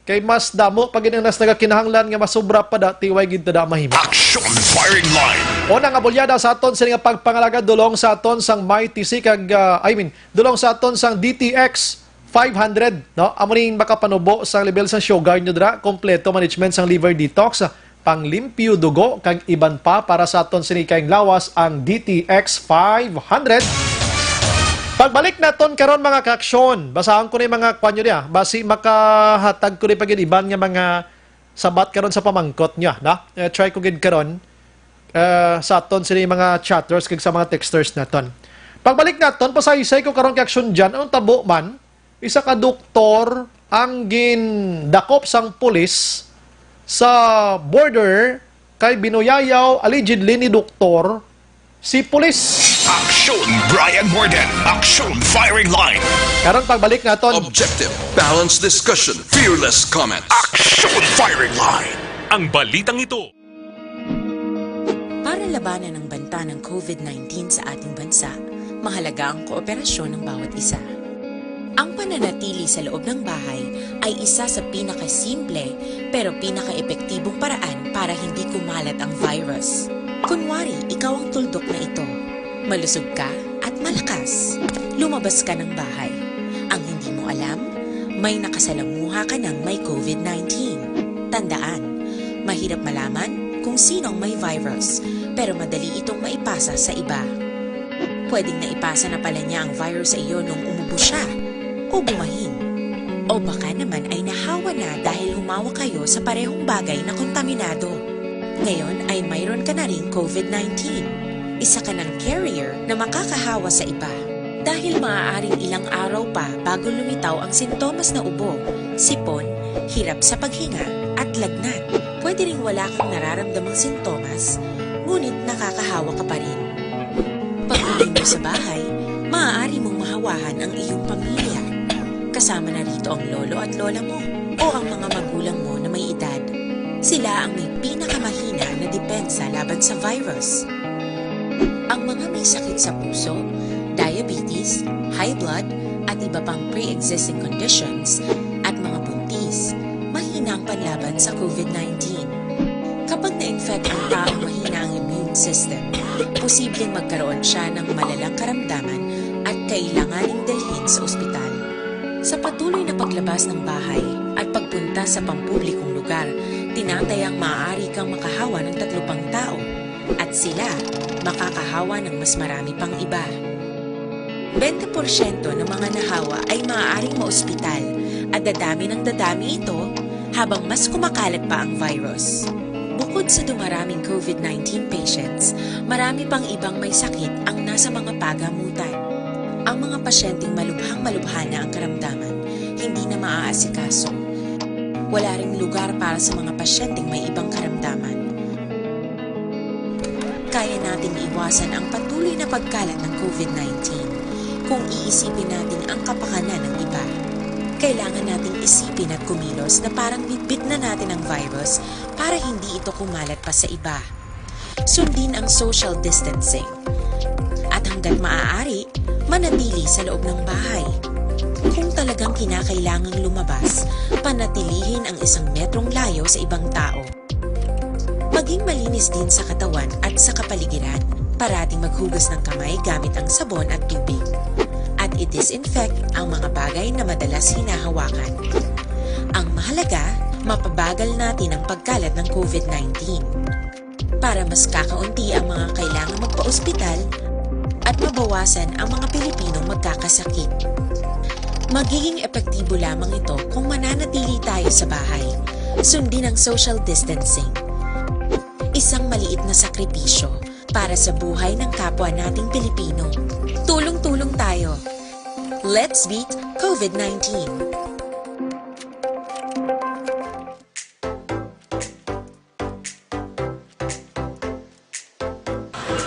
kay mas damo pa gid ang nas nagakinahanglan nga masubra pa da, ti way gid ta da mahimo. Action firing line. O na nga bulyada sa aton sini nga pagpangalagad dulong sa aton sang Mighty C kag, ah, I mean, dulong sa aton sang D T X five hundred, no? Amo ning makapanubo sang level sang sugar nyo dira, kompleto management sang liver detox, panglimpyo dugo kag iban pa para sa aton sini kaayong lawas ang D T X five hundred. Pagbalik naton karon, mga kaaksyon, basahon ko ni mga kwan nyo niya, basi makahatag ko ni pa gid iban nga mga sabat karon sa pamangkot niya, na? Eh, try ko gid karon, eh, sa aton sini mga chatters kag sa mga texters naton. Pagbalik naton, pasaysay ko karon kay aksyon dyan. Anong tabo man? Isa ka doktor ang gindakop sang pulis sa border kay binuyayaw allegedly ni doktor si pulis. Action Brian Morgan. Action firing line. Karon pagbalik naton. Objective, balanced discussion, fearless comment. Action firing line. Ang balitang ito. Para labanan ang banta ng COVID nineteen sa ating bansa, mahalaga ang kooperasyon ng bawat isa. Ang pananatili sa loob ng bahay ay isa sa pinakasimple pero pinakaepektibong paraan para hindi kumalat ang virus. Kunwari, ikaw ang tuldok na ito. Malusog ka at malakas. Lumabas ka ng bahay. Ang hindi mo alam, may nakasalamuha ka ng may COVID nineteen. Tandaan, mahirap malaman kung sino ang may virus, pero madali itong maipasa sa iba. Pwedeng naipasa na pala niya ang virus sa iyo nung umubo siya o bumahin. O baka naman ay nahawa na dahil humawak kayo sa parehong bagay na kontaminado. Ngayon ay mayroon ka na ring COVID nineteen. Isa ka ng carrier na makakahawa sa iba. Dahil maaaring ilang araw pa bago lumitaw ang sintomas na ubo, sipon, hirap sa paghinga, at lagnat. Pwede ring wala kang nararamdamang sintomas, ngunit nakakahawa ka pa rin. Pag-uwi mo sa bahay, maaari mong mahawahan ang iyong pamilya. Kasama na rito ang lolo at lola mo o ang mga magulang mo na may edad. Sila ang may pinakamahina na depensa laban sa virus. Ang mga may sakit sa puso, diabetes, high blood, at iba pang pre-existing conditions, at mga buntis, mahina ang panlaban sa COVID nineteen. Kapag na-infect ang taong mahina ang immune system, posibleng magkaroon siya ng malalang karamdaman at kailanganing dalhin sa ospital. Sa patuloy na paglabas ng bahay at pagpunta sa pampublikong lugar, tinatayang maaari kang makahawa ng tatlo pang tao, at sila makakahawa ng mas marami pang iba. Bente porsyento ng mga nahawa ay maaaring maospital, at dadami ng dadami ito habang mas kumakalat pa ang virus. Bukod sa dumaraming COVID nineteen patients, marami pang ibang may sakit ang nasa mga pagamutan. Ang mga pasyenteng malubhang-malubha na ang karamdaman, hindi na maaasikaso. Wala ring lugar para sa mga pasyenteng may ibang karamdaman. Kaya nating iwasan ang patuloy na pagkalat ng COVID nineteen kung iisipin natin ang kapakanan ng iba. Kailangan nating isipin at kumilos na parang bitbit na natin ang virus para hindi ito kumalat pa sa iba. Sundin ang social distancing. At hanggat maaari, manatili sa loob ng bahay. Kung talagang kinakailangang lumabas, panatilihin ang isang metrong layo sa ibang tao. Maging malinis din sa katawan at sa kapaligiran. Parating maghugas ng kamay gamit ang sabon at tubig. At i-disinfect ang mga bagay na madalas hinahawakan. Ang mahalaga, mapabagal natin ang pagkalat ng COVID nineteen. Para mas kakaunti ang mga kailangang magpa-ospital at mabawasan ang mga Pilipinong magkakasakit. Magiging epektibo lamang ito kung mananatili tayo sa bahay. Sundin ang social distancing. Isang maliit na sakripisyo para sa buhay ng kapwa nating Pilipino. Tulong-tulong tayo. Let's beat COVID nineteen.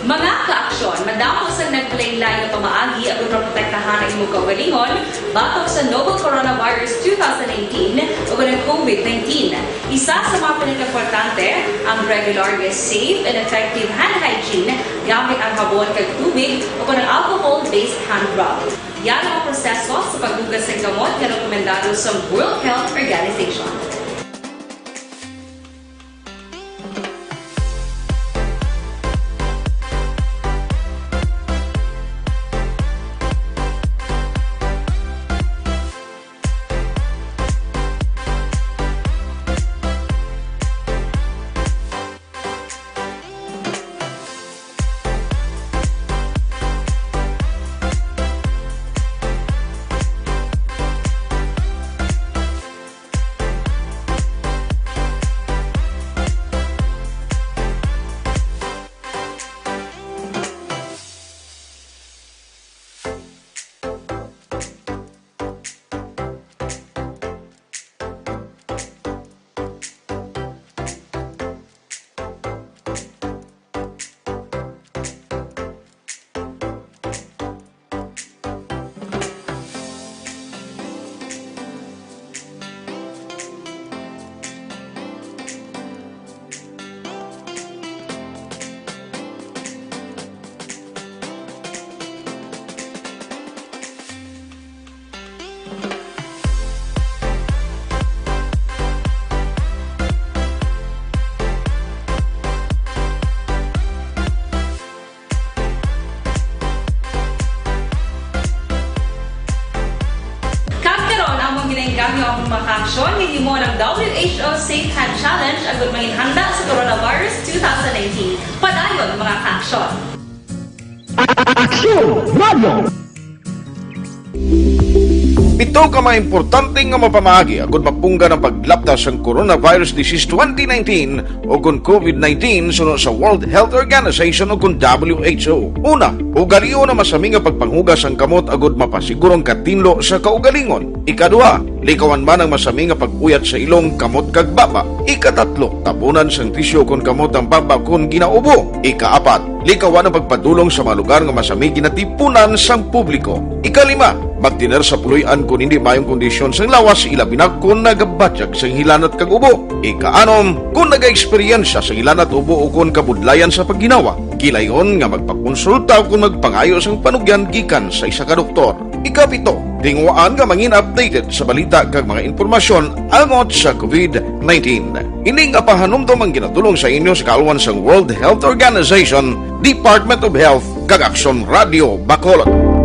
Mga kaaksyon, madamo sang naglain-lain nga pamaagi agud maprotektahan ang imong kaugalingon batok sa novel coronavirus two thousand nineteen ug ang COVID nineteen. Isa sa mga pinakaimportante ang regular nga safe and effective hand hygiene gamit ang habon kag tubig o kon ang alcohol-based hand rub. Yara ang proseso sa paghugas sang kamot nga rekomendado sang World Health Organization. Kag karon, amon ginaengganyo ang mga kaaksyon nga himo ng W H O Safe Hand Challenge agud manginhanda sa coronavirus two thousand nineteen. Padayon, mga kaaksyon. Aksyon Radio! Pito ka mga importante nga mapamaagi agud mapunggan ang paglapta sang coronavirus disease twenty nineteen o kon COVID nineteen suno sa World Health Organization o kon W H O. Una, ugalion ang masami nga pagpanghugas sang kamot agud mapasiguro ang katinlo sa kaugalingon. Ikaduha, likawan man ang masami nga pag-uyat sa ilong, kamot kag baba. Ikatatlo, tabunan sang tisyu kon kamot ang baba kon ginaubo. Ikaapat, likawan ang pagpadulong sa mga lugar nga masami ginatipunan sang publiko. Ikalima, Magtener sa puloy-an kon hindi maayong kondisyon sang lawas, ilabi na kon nagabatyag sang hilanat kag ubo. Ikaanom, kon nagaeksperyensya sang hilanat, ubo, o kon kabudlayan sa pagginawa, gilayon nga magpakonsulta o kon magpangayo sang panugyan gikan sa isa ka doktor. Ikapito, tinguhaan nga mangin updated sa balita kag mga impormasyon angot sa COVID nineteen. Ini nga pahanumdom ang ginatulong sa inyo sa kaalwan sang World Health Organization, Department of Health, kag Aksyon Radio Bacolod.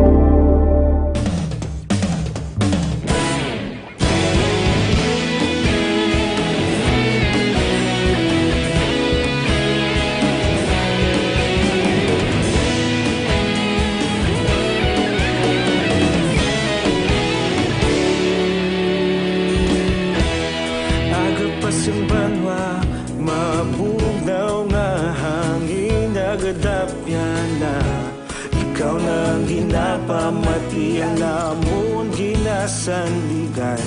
Aga pa sing banwa, mabugnaw nga hangin, nagadapyan na. Ikaw na ang ginapamatian namon, ginasandigan.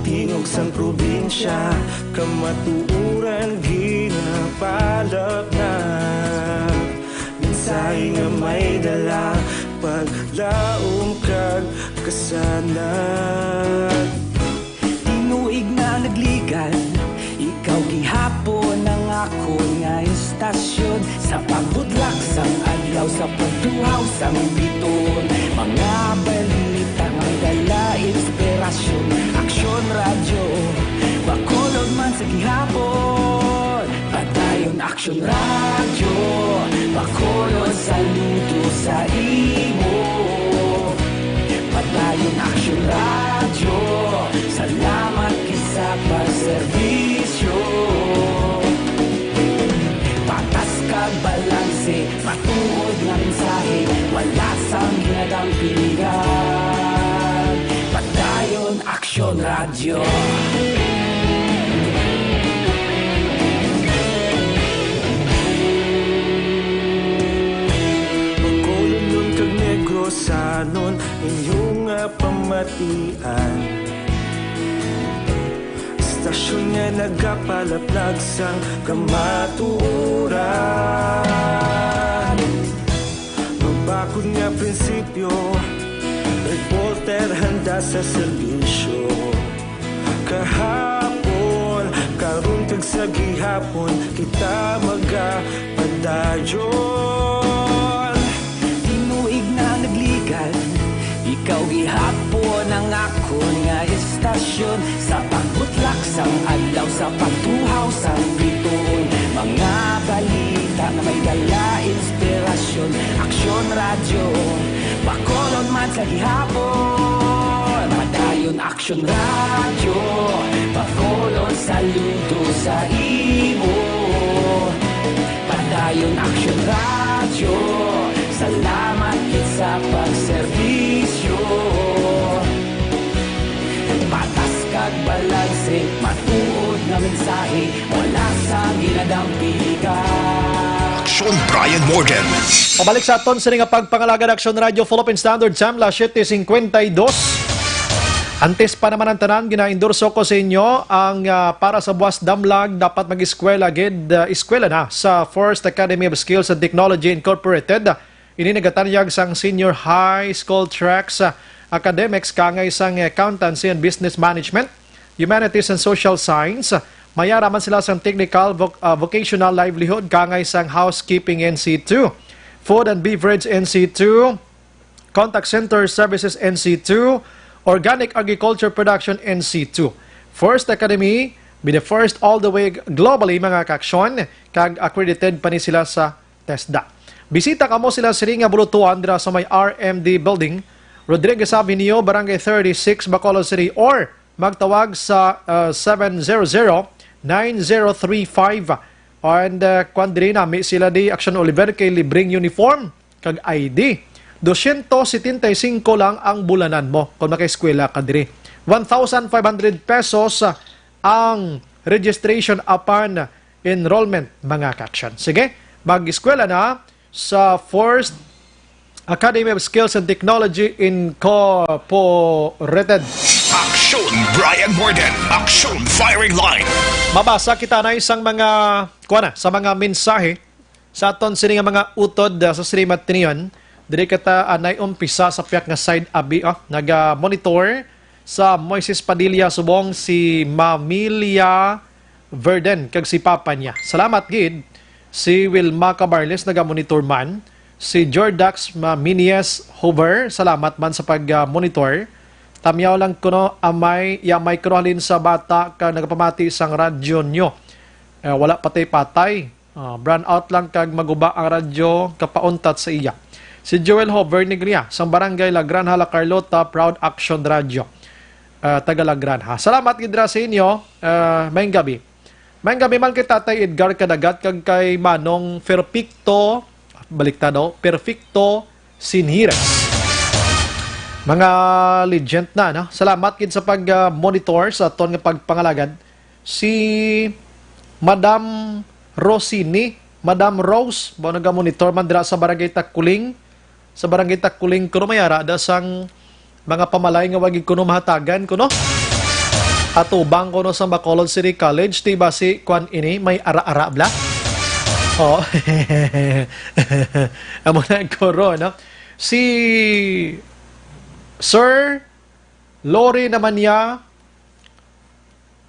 Tingog sang probinsya, kamatuoran ginapalapnag. Mensahe nga may dala, paglaom kag kasanag. Tinuig na nagligad, ikaw gihapon ang akon nga istasyon. Sa pagbutlak sang adlaw, sa pagtuhaw sang biton, mga balita nga may dala inspirasyon. Aksyon Radyo Bacolod man sa gihapon. Padayon Aksyon Radyo, Bacolod, saludo sa imo. Padayon Aksyon Radyo, salamat gid sa pagserbisyo. Patas kag balanse, matuod nga mensahe, wala sang ginadampingan. Padayon Aksyon Radyo. Bacolodnon kag Negrosanon, inyo nga pamatian. Istasyon nga nagapalaplag sang kamatuoran. Magbakod nga prinsipyo, reporter handa sa serbisyo. Kahapon, karon kag sa gihapon, kita magapadayon. Tinuig na nagligad, ikaw gihapon ang akon nga istasyon. Sa pagbutlak sang adlaw, sa pagtuhaw sang bituon, mga balita nga may dala inspirasyon. Aksyon Radyo Bacolod man sa gihapon. Padayon Aksyon Radyo Bacolod, saludo sa imo. Padayon Aksyon Radyo, salamat gid sa pagserbisyo. Patas kag balanse, matuod nga mensahe, wala sa ginadampigan. Aksyon Brian Morgan. Pabalik sa aton sini nga pagpangalagad, Aksyon Radyo Philippine Standard Time, las siete cincuenta y dos. Antes pa naman ang tanan, gina-endorso ko sa inyo ang, ah, para sa buwas damlag, dapat mag-eskwela gid, ah, eskwela na sa First Academy of Skills and Technology Incorporated. Ini nagatanyag sang senior high school tracks, ah, academics kaangay sang accountancy and business management, humanities and social science. Mayara man sila sang technical voc-, ah, vocational livelihood kaangay sang housekeeping N C two, food and beverage N C two, contact center services N C two, organic agriculture production N C two. First Academy, be the first all the way globally, mga kaaksyon, kag accredited pa ni sila sa TESDA. Bisita kamo sila sini nga bulutuan dira sa may R M D Building, Rodriguez Avenue, Barangay thirty-six, Bacolod City, or magtawag sa, uh, seven zero zero, nine zero three five. And, uh, kwan diri, nami sila di Action Oliver kay libreng uniform kag I D. Dosyentos setenta y cinco lang ang bulanan mo kung makaeskwela ka diri. One thousand five hundred pesos, uh, ang registration apan enrollment, mga kaaksyon. Sige, mag-eskwela na sa First Academy of Skills and Technology Incorporated. Aksyon Brian Morgan, Aksyon Firing Line. Mabasa kita na isang mga, kuha na, sa mga mensahe sa aton sini nga mga utod, ah, sa sini matinion. Diri kita, ah, nag-umpisa sa piyak nga side, abi, oh, naga-monitor sa Moises Padilla subong si Mamilia Verden kag si papa niya. Salamat gid. Si Wilma Cabarles naga-monitor man. Si Jordax Maminies Hover, salamat man sa pag-monitor. Tamyaw lang kuno amay, yamay kuno halin sa bata ka nagapamati sang radyo nyo. Eh, wala patay-patay. Ah, brownout lang kag maguba ang radyo kapauntat sa iya. Si Joel Hover Negria, sang Barangay La Granja, La Carlota, Proud Action Radio. Ah, taga La Granja. Salamat gid ra sa inyo. Ah, maayong gabi. Maayong gabi man kay Tatay Edgar Kadagat kag kay Manong Perfecto, baliktad daw, Perfecto Sinhires. Mga legend na, no? Salamat gid sa pag-monitor sa aton nga pagpangalagad. Si Madam Rosini, Madam Rose, ba naga-monitor man dira sa Barangay Takuling. Sa Barangay Takuling kuno may ara da sang mga pamalay nga wagi kuno mahatagan kuno. Atubang kuno sa Bacolod City College, ti basi kwan ini, may ara-ara bla? Oh. Amo na kuro, no? Si Sir Lori naman niya,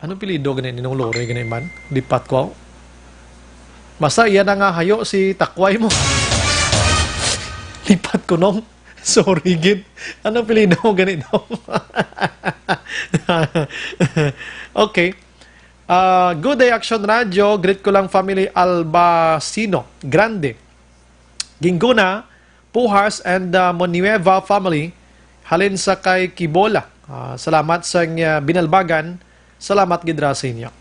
ano pilido gani ni Nong Lori gani man? Lipat ko. Basta iya na nga hayo si Takway mo. Lipat ko, Nong. Sorry gid. Ano pilido mo gani, Nong? Okay. Ah, good day, Action Radio. Greet ko lang family Albacino Grande, Ginguna, Pujas, and, ah, Monueva family. Halin sa kay Kibola. Ah, salamat sa, ah, binalbagan. Salamat gid ra sa inyo.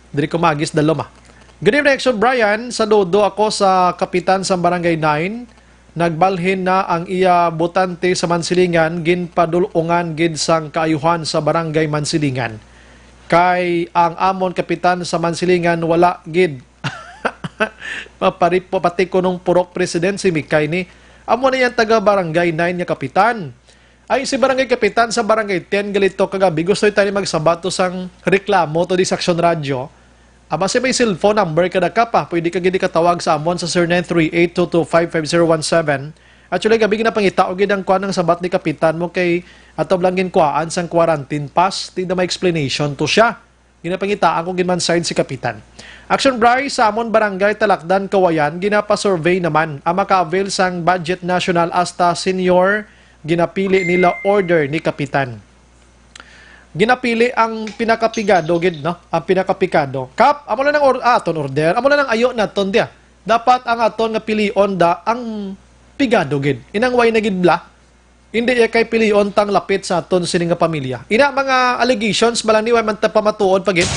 Diri ko magis dalom, ah. Good evening, Action Brian. Saludo ako sa kapitan sa Barangay nine. Nagbalhin na ang iya botante sa Mansilingan, ginpadul-ungan gid sang kaayuhan sa Barangay Mansilingan. Kay ang amon kapitan sa Mansilingan wala gid. Mapari-, pati kunong purok president si Mikay ni. Amo na yang taga Barangay nine nga kapitan. Ay, si Barangay Kapitan sa Barangay ten, galito kagabi, gusto tayo magsabat to sang reklamo to di sa Action Radio. Aba, si may cellphone number kada ka pa, pwede ka gid katawag sa amon sa zero nine three eight two two five five zero one seven. Actually, gabi ginapangita ko gid ang kuan ng sabat ni Kapitan mo kay ato lang ginkuhaan sang quarantine pass, ti na may explanation to siya. Ginapangitaan ko gid man side si Kapitan. Action Bry, sa amon barangay Talakdan, Kawayan, ginapasurvey naman ang maka-avail sang budget national hasta senior ginapili nila order ni Kapitan. Ginapili ang pinakapigado gid, no? Ang pinakapikado. Kap, amo lang ang or-, ah, aton order. Amo lang ang ayo naton diya. Dapat ang aton nga pilion da ang pigado gid. Inang way na gid bla. Hindi iya kay pilion tang lapit sa aton sini nga pamilya. Ina mga allegations bala ni way man ta pamatuod pa gid.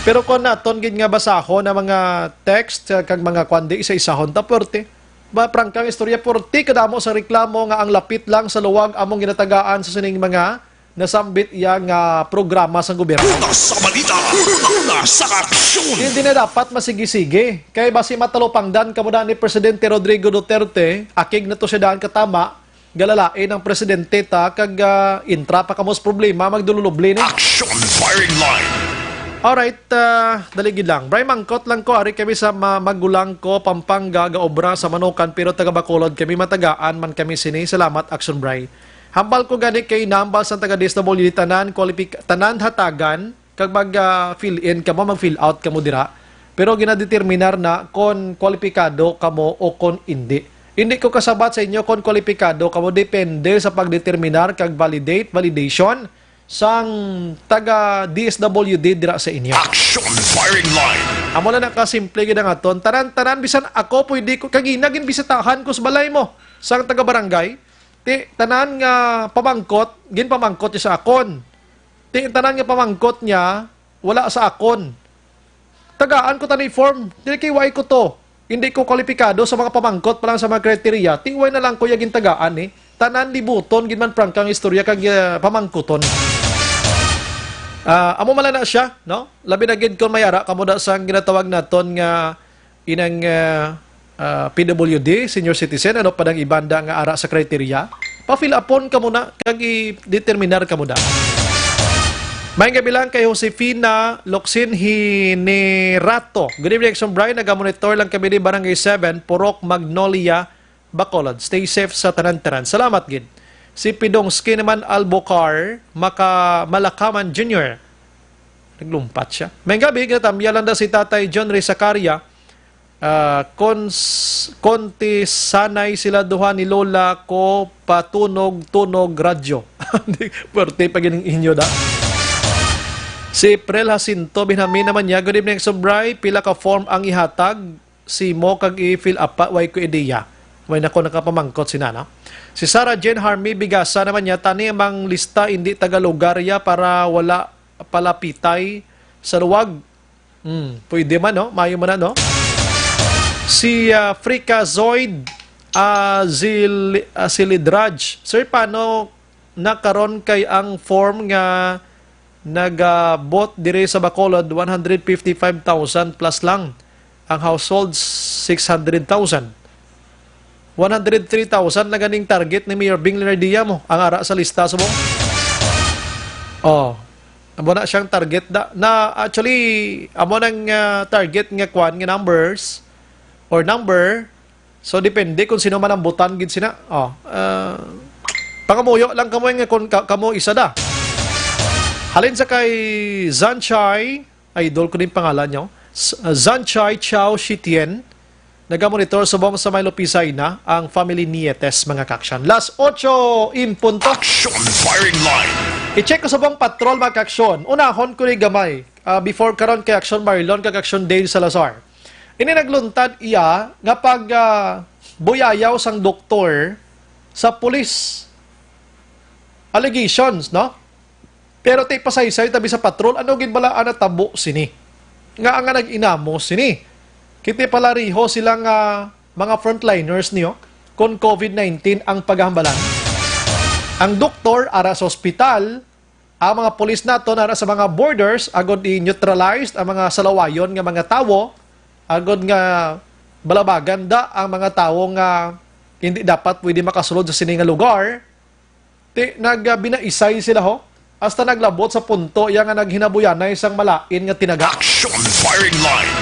Pero kon naton gid nga basahon ang mga text, uh, kag mga kwandi isa-isahon ta, porte. Ba, prangkang istorya, porte kadamo sa reklamo nga ang lapit lang sa luwag among ginatagaan sa sining mga nasambit iya nga programa sa gobyerno. Una sa balita, una sa aksyon. Hindi na dapat masigi-sige. Kay basi matalupangdan kamo na ni Presidente Rodrigo Duterte, akig na to siya daan katama, galalain ang presidente ta, kag, ah, intra pa kamo sa problema, magdululubli ni. Action firing line. Alright, ah, dali gid lang. Bry, mangkot lang ko, ari kami sa ma-, magulang ko, Pampanga, gaobra sa Manukan, pero taga Bacolod kami, matagaan man kami sini. Salamat, Action Bry. Hambal ko gani kay nambal sa taga D S W D, tanan qualific-, tanan hatagan, kag mag, ah, fill in kamo, mag fill out kamo dira. Pero ginadeterminar na kon kwalipikado kamo o kon indi. Hindi ko kasabat sa inyo kon kwalipikado kamo, depende sa pagdeterminar kag validate, validation sang taga D S W D dira sa inyo. Action firing line. Amo na nakasimple gid ang aton. Tanan, tanan, bisan ako pwede ko, kagina ginbisitahan ko sa balay mo, sang taga barangay. Ti, tanan nga pamangkot, ginpamangkot niya sa akon. Ti, tanan nga pamangkot niya, wala sa akon. Tagaan ko tani form, dili kay way ko to. Hindi ko kwalipikado sa mga pamangkot pa lang sa mga kriteriya. Ti, way na lang ko ya gintagaan ni. Tanan libuton gid man prangkang istorya kag, ah, pamangkuton. Ah, amo man lang na siya, no? Labi na gid kon may ara kamo da sang ginatawag naton nga inang, ah, ah, P W D, senior citizen, ano pa dang iban da nga ara sa kriteriya, pa-fill upon kamo na kag i-determinar kamo da. Maayong gabi lang kay Josefina Locsin Hinerato. Good evening, Action Brian. Nagamonitor lang kami ni Barangay seven, Purok Magnolia, Bacolod. Stay safe sa tanan-tanan. Salamat gid. Si Pidong Skinman Albocar, Maka Malakaman Junior. Naglumpat siya. May gabi, ginatamyalan da si Tatay John Ray Sacaria. Ah, kons-, konti sanay sila duha ni Lola ko patunog-tunog radyo. Di, puwerte pa gining inyo da. Si Prel Jacinto Benjamin naman niya, "Good evening, Sobray. Pila ka form ang ihatag? Si mo kag i-fill up pa, way ko ideya." Way na ko nakapamangkot si nana. Si Sarah Jane Harmy Bigasa naman niya, "Tani mang lista, hindi taga lugar ya para wala palapitay sa luwag." Hmm, pwede man, no? Mayo man na, no? Si, ah, Freakazoid, ah, Zil-, ah, Silidraj. Sir, paano na karon kay ang form nga nagabot dire sa Bacolod, one hundred fifty-five thousand plus lang? Ang household, six hundred thousand. One hundred three thousand na ganing target ni Mayor Bing Leonardia mo, ang ara sa lista subong. Oh, amo na siyang target da. Na, actually, amo nang, ah, target nga kwan, nga numbers or number. So, depende kung sino man ang butan gid sina. Oh, ah, pangamuyo lang kamo nga kung ka-, kamo isa da. Halin sa kay Zanchai, idol ko din pangalan niyo. S-, ah, Zanchai Chao Shitien, nagamonitor subong sa may Lupisay na ang family Nietes, mga kaksyon. Las ocho in punto. Action firing line. I-check ko subong patrol, mga kaksyon. Unahon ko ni gamay. Ah, before karon kay Action Marlon kag Action Dale Salazar. Ini nagluntad iya nga pag, ah, buyayaw sang doktor sa police allegations, no? Pero ti pasaysay tabi sa patrol, ano gid bala ang natabo sini? Nga nga nag-inamo sini? Kiti pala riho sila nga mga frontliners niyo kon covid nineteen ang paghambalan. Ang doktor ara sa ospital, ang mga pulis nato nara sa mga borders agod i-neutralized ang mga salawayon nga mga tawo, agod nga balabagan da ang mga tawo nga hindi dapat pwede makasulod sa sini nga lugar. Ti nagbinaisay sila, ho, hasta naglabot sa punto iya nga naghinabuyanay sang malain nga tinaga. Action firing line.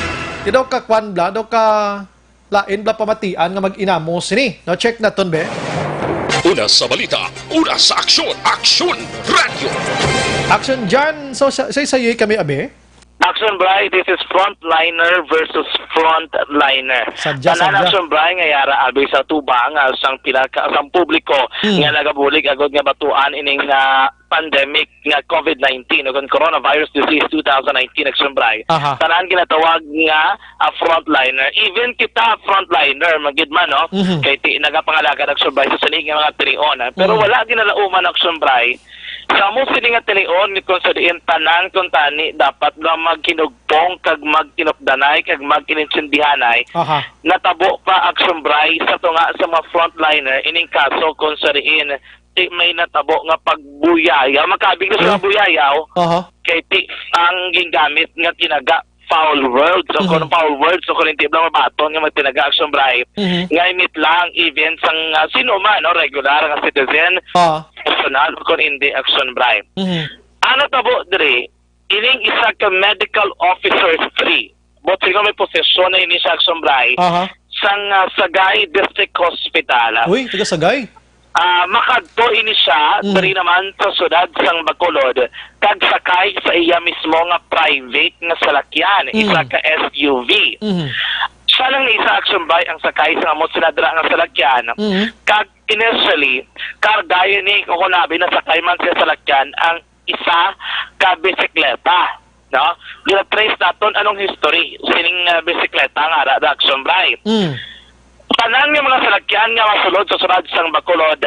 Ti daw ka kwan bla, daw ka lain bla pamatian nga mag-inamo sini. No, check naton, be. Una sa balita, una sa aksyon, Aksyon Radyo. Action dyan. So, sa, sa, sayoy kami, abi. Action Bri, this is frontliner versus frontliner. Sadya, Tanan sadya. Action Bri nga yara abi sa tubang, ah, sang pila ka, sang publiko Hmm. nga nagabulig agod nga batuan ining, ah, pandemic nga covid nineteen o kon coronavirus disease two thousand nineteen, Action Bri. Aha. Tanan ginatawag nga, ah, frontliner. Even kita frontliner, magid man, no? Mhm. Kay ti, nagapangalagad, Action Bri, sa sining nga mga tinion, ah. Pero Mhm. wala ginalauman, Action Bri, sa amo sini nga tinion, ni kung sa diin tanan kung tani dapat nga maghinugpong kag magtinupdanay kag mag-inintindihanay, Aha. natabo pa, Action Bri, sa tunga sa mga frontliner ining kaso kung sa diin ti may natabo nga pagbuyayaw. Makabig na sa Huh? buyayaw, Aha. kay ti ang gingamit nga tinaga foul words. So, Mhm. kung foul words, so kung hindi lang mabaton nga magtinaga, Action Bri, Mhm. nga imit lang, even sang, ah, sino man, no, regular nga citizen, Ah. personal, kung hindi, Action Bri. Mhm. Ang natabo diri, ining isa ka medical officer three. But siguro may posisyon na ini siya, Action Bri, Aha. sang, ah, Sagay District Hospital. Uy, taga Sagay? Ah, makadto ini siya Mm. diri naman sa siyudad sang Bacolod, kag sakay sa iya mismo nga private nga salakyan, Mm. isa ka S U V. Mhm. Siya lang ni isa, Action Bri, ang sakay sa amo sila dira nga salakyan. Mhm. Kag initially, kargayo ni, kung kunabi, nasakay man siya salakyan, ang isa ka bisikleta, no? Gina-trace naton anong history sining, ah, bisikleta nga ara da, Action Bri. Mm. Tanan nga mga salakyan nga masulod sa siyudad sang Bacolod,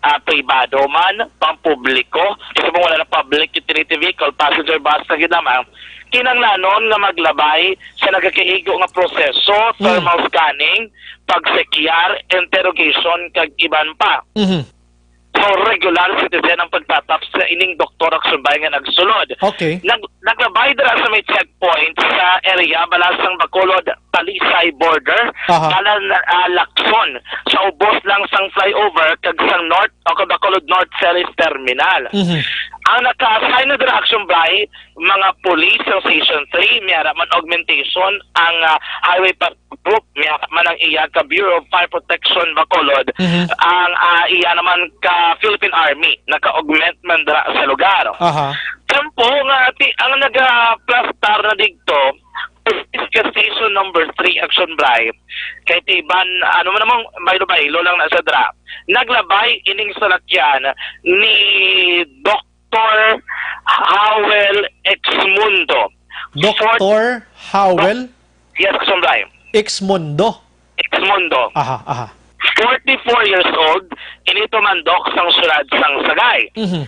ah, pribado man, pampubliko, kasi kung wala na public utility vehicle, passenger bus na gid lamang, kinahanglanon nga maglabay sa nagakaigo nga proseso, Mm. thermal scanning, pagsekyar, interrogation, kag iban pa. Mhm. So, regular citizen ang pagtatap sa ining doktor, Action Bri, nga nagsulod. Okay. Nag-, naglabay dira sa may checkpoint sa area, Balasang Bacolod, Talisay border, Aha. Balan, ah, Lacson, sa ubos lang sang flyover kag sang North o kag Bacolod North Ferries Terminal. Mhm. Ang naka-assign na dira, Action Bri, mga pulis sang Station three, may ara man augmentation ang, ah, Highway Patrol Group, may ara man ang iya ka Bureau of Fire Protection Bacolod, Mhm. ang, ah, iya naman ka Philippine Army, naka-augment man dira sa lugar. Aha. Sampo nga ti-, ang nagaplastar na digto, police ka Station number three, Action Bright, kay ti Iban, ano man namang baylo-baylo lang na sa dra, naglabay ining salakyan ni Doc Doktor Howell Exmundo. Doktor Howell? Yes, Sundray. Exmundo? Exmundo. Aha, aha. Forty-four years old, ini tumandok sang siyudad sang Sagay. Mhm.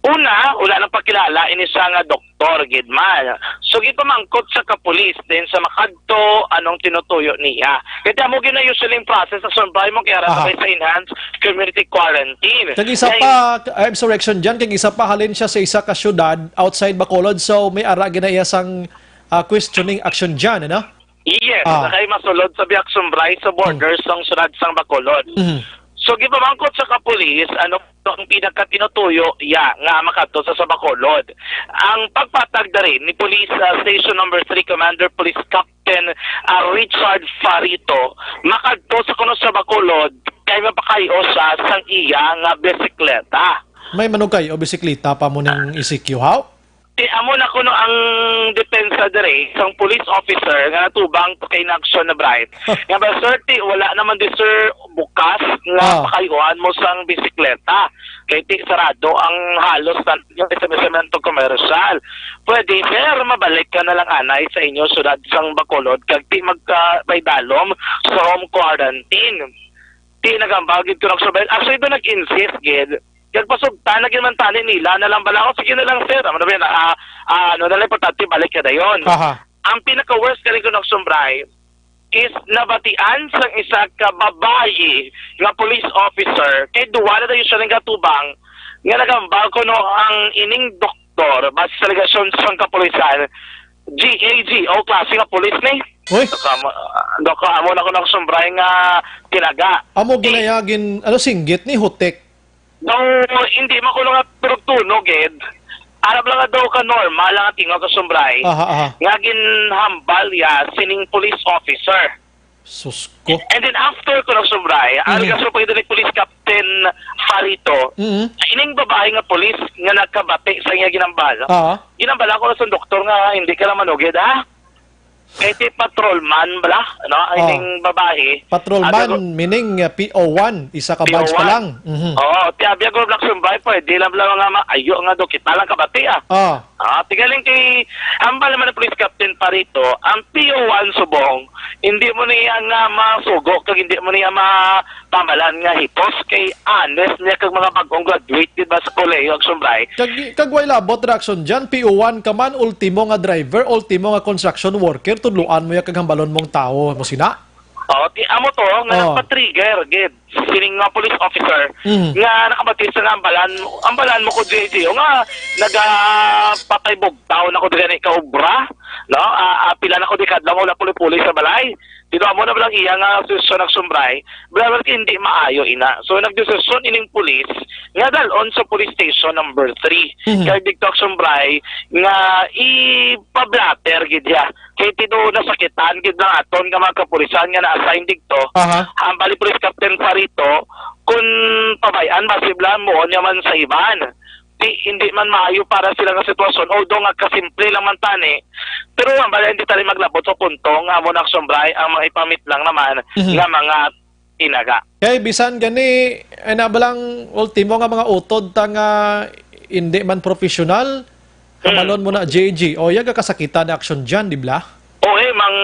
Una, wala nang pakilala ini siya nga doktor gid man. So, gipamangkot sa kapulis din sa makadto anong tinutuyo niya. Kaya mo gina usually yung process sa Sundray mo kaya Aha. Sa enhanced community quarantine. Kag isa Kay pa, I'm sorry, Action Jan, kag isa pa halin siya sa isa ka syudad outside Bacolod, so may ara gina iya sang, ah, questioning, Action Jan, ano? Yes, Ah. Kay masulod sa Biak Sumbray sa Hmm. Borders sang syudad sang Bacolod. Mhm. So, gipamangkot sa kapulis, ano ang pinakatinutuyo iya nga makadto sa, sa Bacolod. Ang pagpatag diri ni Police, ah, Station Number Three Commander Police Captain, ah, Richard Farito, makadto sa kuno sa Bacolod kay mapakayo siya sang iya nga bisikleta. May manugkay o bisikleta pa mo ning E C Q, haw? Ti amo na kuno ang depensa diri sang police officer nga natubang to kay Naxon na Bright. Nga ba, sir, ti wala naman di, sir, bukas nga Ah. pakayuan mo sang bisikleta. Kay ti sarado ang halos tanan yung establishmento komersyal. Pwede, sir, mabalik ka na lang anay sa inyo syudad sang Bacolod kag ti magkapaydalom sa home quarantine. Ti nagambal gid ko nagsubayan. Actually, doon nag-insist gid. Nagpasugtan na gid man tani nila na lang bala. O, sige na lang, sir. Ano ba yan? Ah, ah, ano na lang, importante, balik ka dayon. Aha. Ang pinaka-worst ka rin ko nagsumbray is nabatian sang isa ka babayi nga police officer kay duwa na dayon siya nang gatubang nga nagambal kuno ang ining doktor base sa alegasyon sang kapulisan, G A G, o klase nga pulis ni. Uy. Doka mo, doka amo na ko nagsumbray nga tinaga. Amo Eh, ginaya gin, ano, singgit ni hutik. Daw, hindi man kuno nga turog-tunog, eh. Arap lang nga daw ka normal lang ang tingaw ka sumbray. Aha, aha. Nga ginhambal ya sining police officer. Sus ko. And then after ko nagsumbray, ang Mhm. nagasumpay din ni Police Captain Farito, Mhm. ining babae nga police nga nagkabati sa iya ginambal. Aha. Ginambal ako sa doktor nga hindi ka lang manugid, ha? Kay ti patrolman bala, no? Ang Ah. ining babae. Patrolman, Abi ko, meaning, uh, P O one, isa ka badge pa P O one. lang. Mhm. Oo, ti abi ko lang sumbay, pwede lang bala nga ma-, ayo nga do kita lang kabati, ah. Ah. Ah, ti galing kay, hambal naman ang police captain pa rito, ang P O one subong, hindi mo niya nga masugo, kag hindi mo niya ma-, pamalan nga hitos kay honest niya kag mga bag-ong graduate, di ba, sa kolehiyo, Action Bray? Kag, kag way labot reaksyon dyan, P O one ka man, ultimo nga driver, ultimo nga construction worker, tudloan mo ya kag hambalon mong tawo mo sina? Oh, ti amo to nga Oh. nagpa-trigger gid sining nga police officer Mhm. nga nakabati sa nga ambalan, ambalan mo ko, J J, o nga nagapatay bugtaw na ko gani ka obra, no? Ah, ah, pila na ko dekada nga wala puli-puli sa balay. Dito amo na lang iya nga sesyon nagsumbray, brother, hindi maayo ina. So, nagdesisyon ining pulis nga dalon sa police station number three. Mhm. Kay dito nagsumbray nga ipa-blotter gid ya. Kay tito nasakitan gid lang aton nga mga kapulisan nga na-assign dito. Aha. Ang bali Police Captain Farito, kung pabayaan, masiblan mo, niya man sa iban. Di, hindi man maayo para sila nga sitwasyon, although nga kasimple lang man tani, pero nga bala hindi tani maglabot sa punto nga amo na aksumbray ang mga ipamit lang naman Mhm. nga mga inaga. Kay bisan gani, ay na balang ultimo nga mga utod ta nga hindi man professional, Hmm. kamalon mo na, J G, o, yaga kasakitan na aksyon dyan, di bla? O, eh, mang,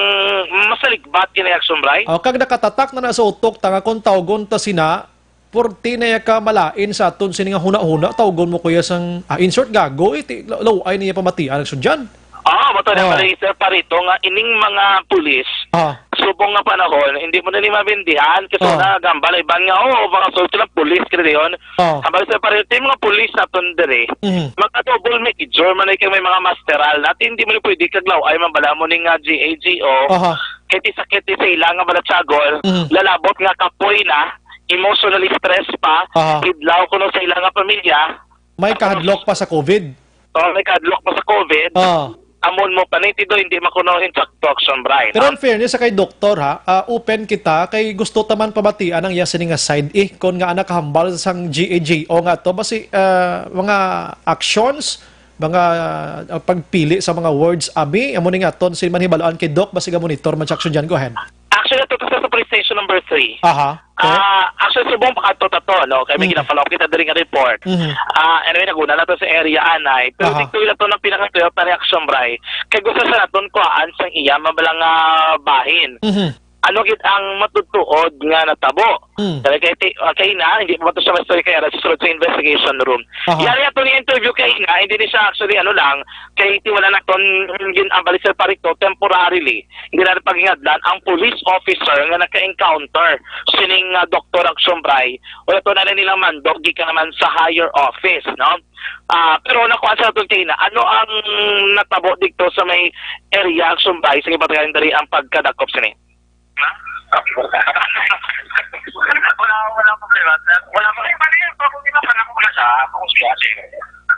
masaligbat yun ay aksumbray. O, kag nakatatak na na sa utok ta nga kung tawgon ta sina, Purti na ya ka malain sa aton sini nga huna-huna, tawgon mo, kuya, sang, ah, insert gago, eh, ti-, lo-, low ay niya pamatian, nagsudyaan. Ah, bato na Ah. pala, sir, parito nga ining mga pulis, Ah. subong nga panahon, hindi mo na ni mabindihan, kasi Ah. na gambal, iban nga, oh, mga sulti lang, pulis, kaya yun. Ah. Hambal, sir, parito, yung mga pulis naton diri, Mhm. magka-double major, man ay kay may mga masteral, natin hindi mo na pwede kaglaw, ay mabala mo ni nga G A G O, Aha. kay ti sakit ti sa ila nga balatsagol, Mhm. lalabot nga kapoy na, emotionally stressed pa, Aha. idlaw kuno sa ila nga pamilya. May Tapos kahadlok pa sa covid. So, may kadlok pa sa COVID. Ah. Amon mo panitido, hindi makuno insakto, Action Bray, Pero no? In fairness sa kay doktor, ha, ah, open kita kay gusto ta man pabatian ang iya sini nga side, eh, kon nga anak kahambal sang G A G O nga to basi, ah, mga actions, mga, ah, pagpili sa mga words, abi, amo ni nga ton si manhibalaan kay Doc basi ga monitor man siya, Action Jan. Go ahead. Actually, ito sa police station number three. Aha. Okay. Ah, actually, subong pa kadto ta to, no? Kay may Mm. gina-follow up kita diri nga report. Mhm. Ah, anyway, naguna na to sa area, anay. Pero Aha. dito ila to ng pinakatuyo pa ni Action Bray. Kay gusto sa naton kuhaan sang iya mabalang, ah, bahin. Mhm. Ano gid ang matutuod nga natabo? Mm. Kay, kay, ti-, ah, kay na, hindi pa to siya ma-story kay Ara, susunod sa investigation room. Aha. Yari ato ni interview kay na, hindi ni siya actually, ano lang, kay ti wala na ton, gin-, ang balisar pa rito, temporarily. Hindi na paghingadlan ang police officer nga naka-encounter sining, ah, Doktor Action Bray. Wala to na rin nilang mando, gikan naman sa higher office, no? Ah, pero nakuha sa naton kay na, ano ang natabo dito sa may area Action Bray sa gipatagan diri ang pagkadakop sini? Wala, wala problema, sir. Wala mo. Ay, mali yan. Ako, di ba, parang wala sa ako, siya, sir.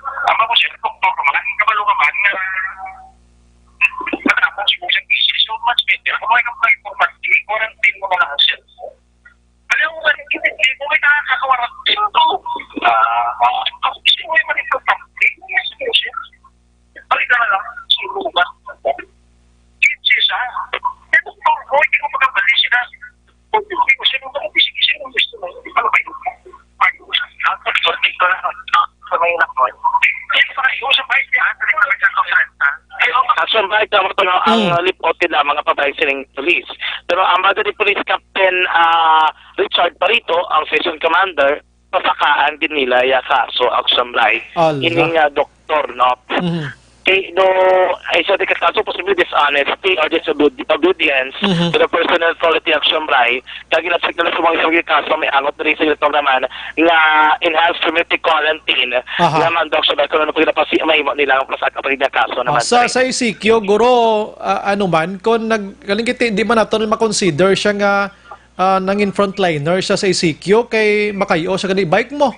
Ang ako, sir, doktor naman, kabalo ka man, nga, matapos mo sa thesis, so much better. Kung may kapag importante, quarantine mo na lang, sir. Alam mo ba, hindi, hindi mo may nakakawarap din to. Ah, ah, ang gusto mo yung mga importante, hindi mo, sir. Balik ka na lang, sulugan. Kinsi sa, eh, doktor ko, hindi ko makabali sila. Kung hindi ko sila, kung hindi ko sila, gusto mo, ano ba yun? Ang doktor, dito na, sa may anak mo. Hindi pa kayo, sa bahay niya, sa may anak mo, sa renta. Ay, oh, Action Bray, tama to, no? Ang, Mm. uh, lipot nila, mga patay sining police. Pero ang bago ni Police Captain, ah, Richard Parito, ang station commander, pasakaan din nila ya kaso, Action Bray. Ala. Ining, ah, doktor, no? Mhm. Kay, no, ay, sa di ka kaso, posible dishonesty or disobedience Mhm. to the personal authority, Action Bray. Kag ginasig nila sa mga isang kaso, may angot na rin sa ilang naman nga enhanced community quarantine Aha. naman, Doc, sa kung ano po yung napasi-, mahimo nila ang pasaka pa rin nga kaso Ah, naman, sa, Bray. Sa E C Q, guro, ah, ano man, kung nag-, kalingkiti, di man nato na makonsider siya nga, ah, nangin frontliner siya sa E C Q, kay makayo siya gani bike mo.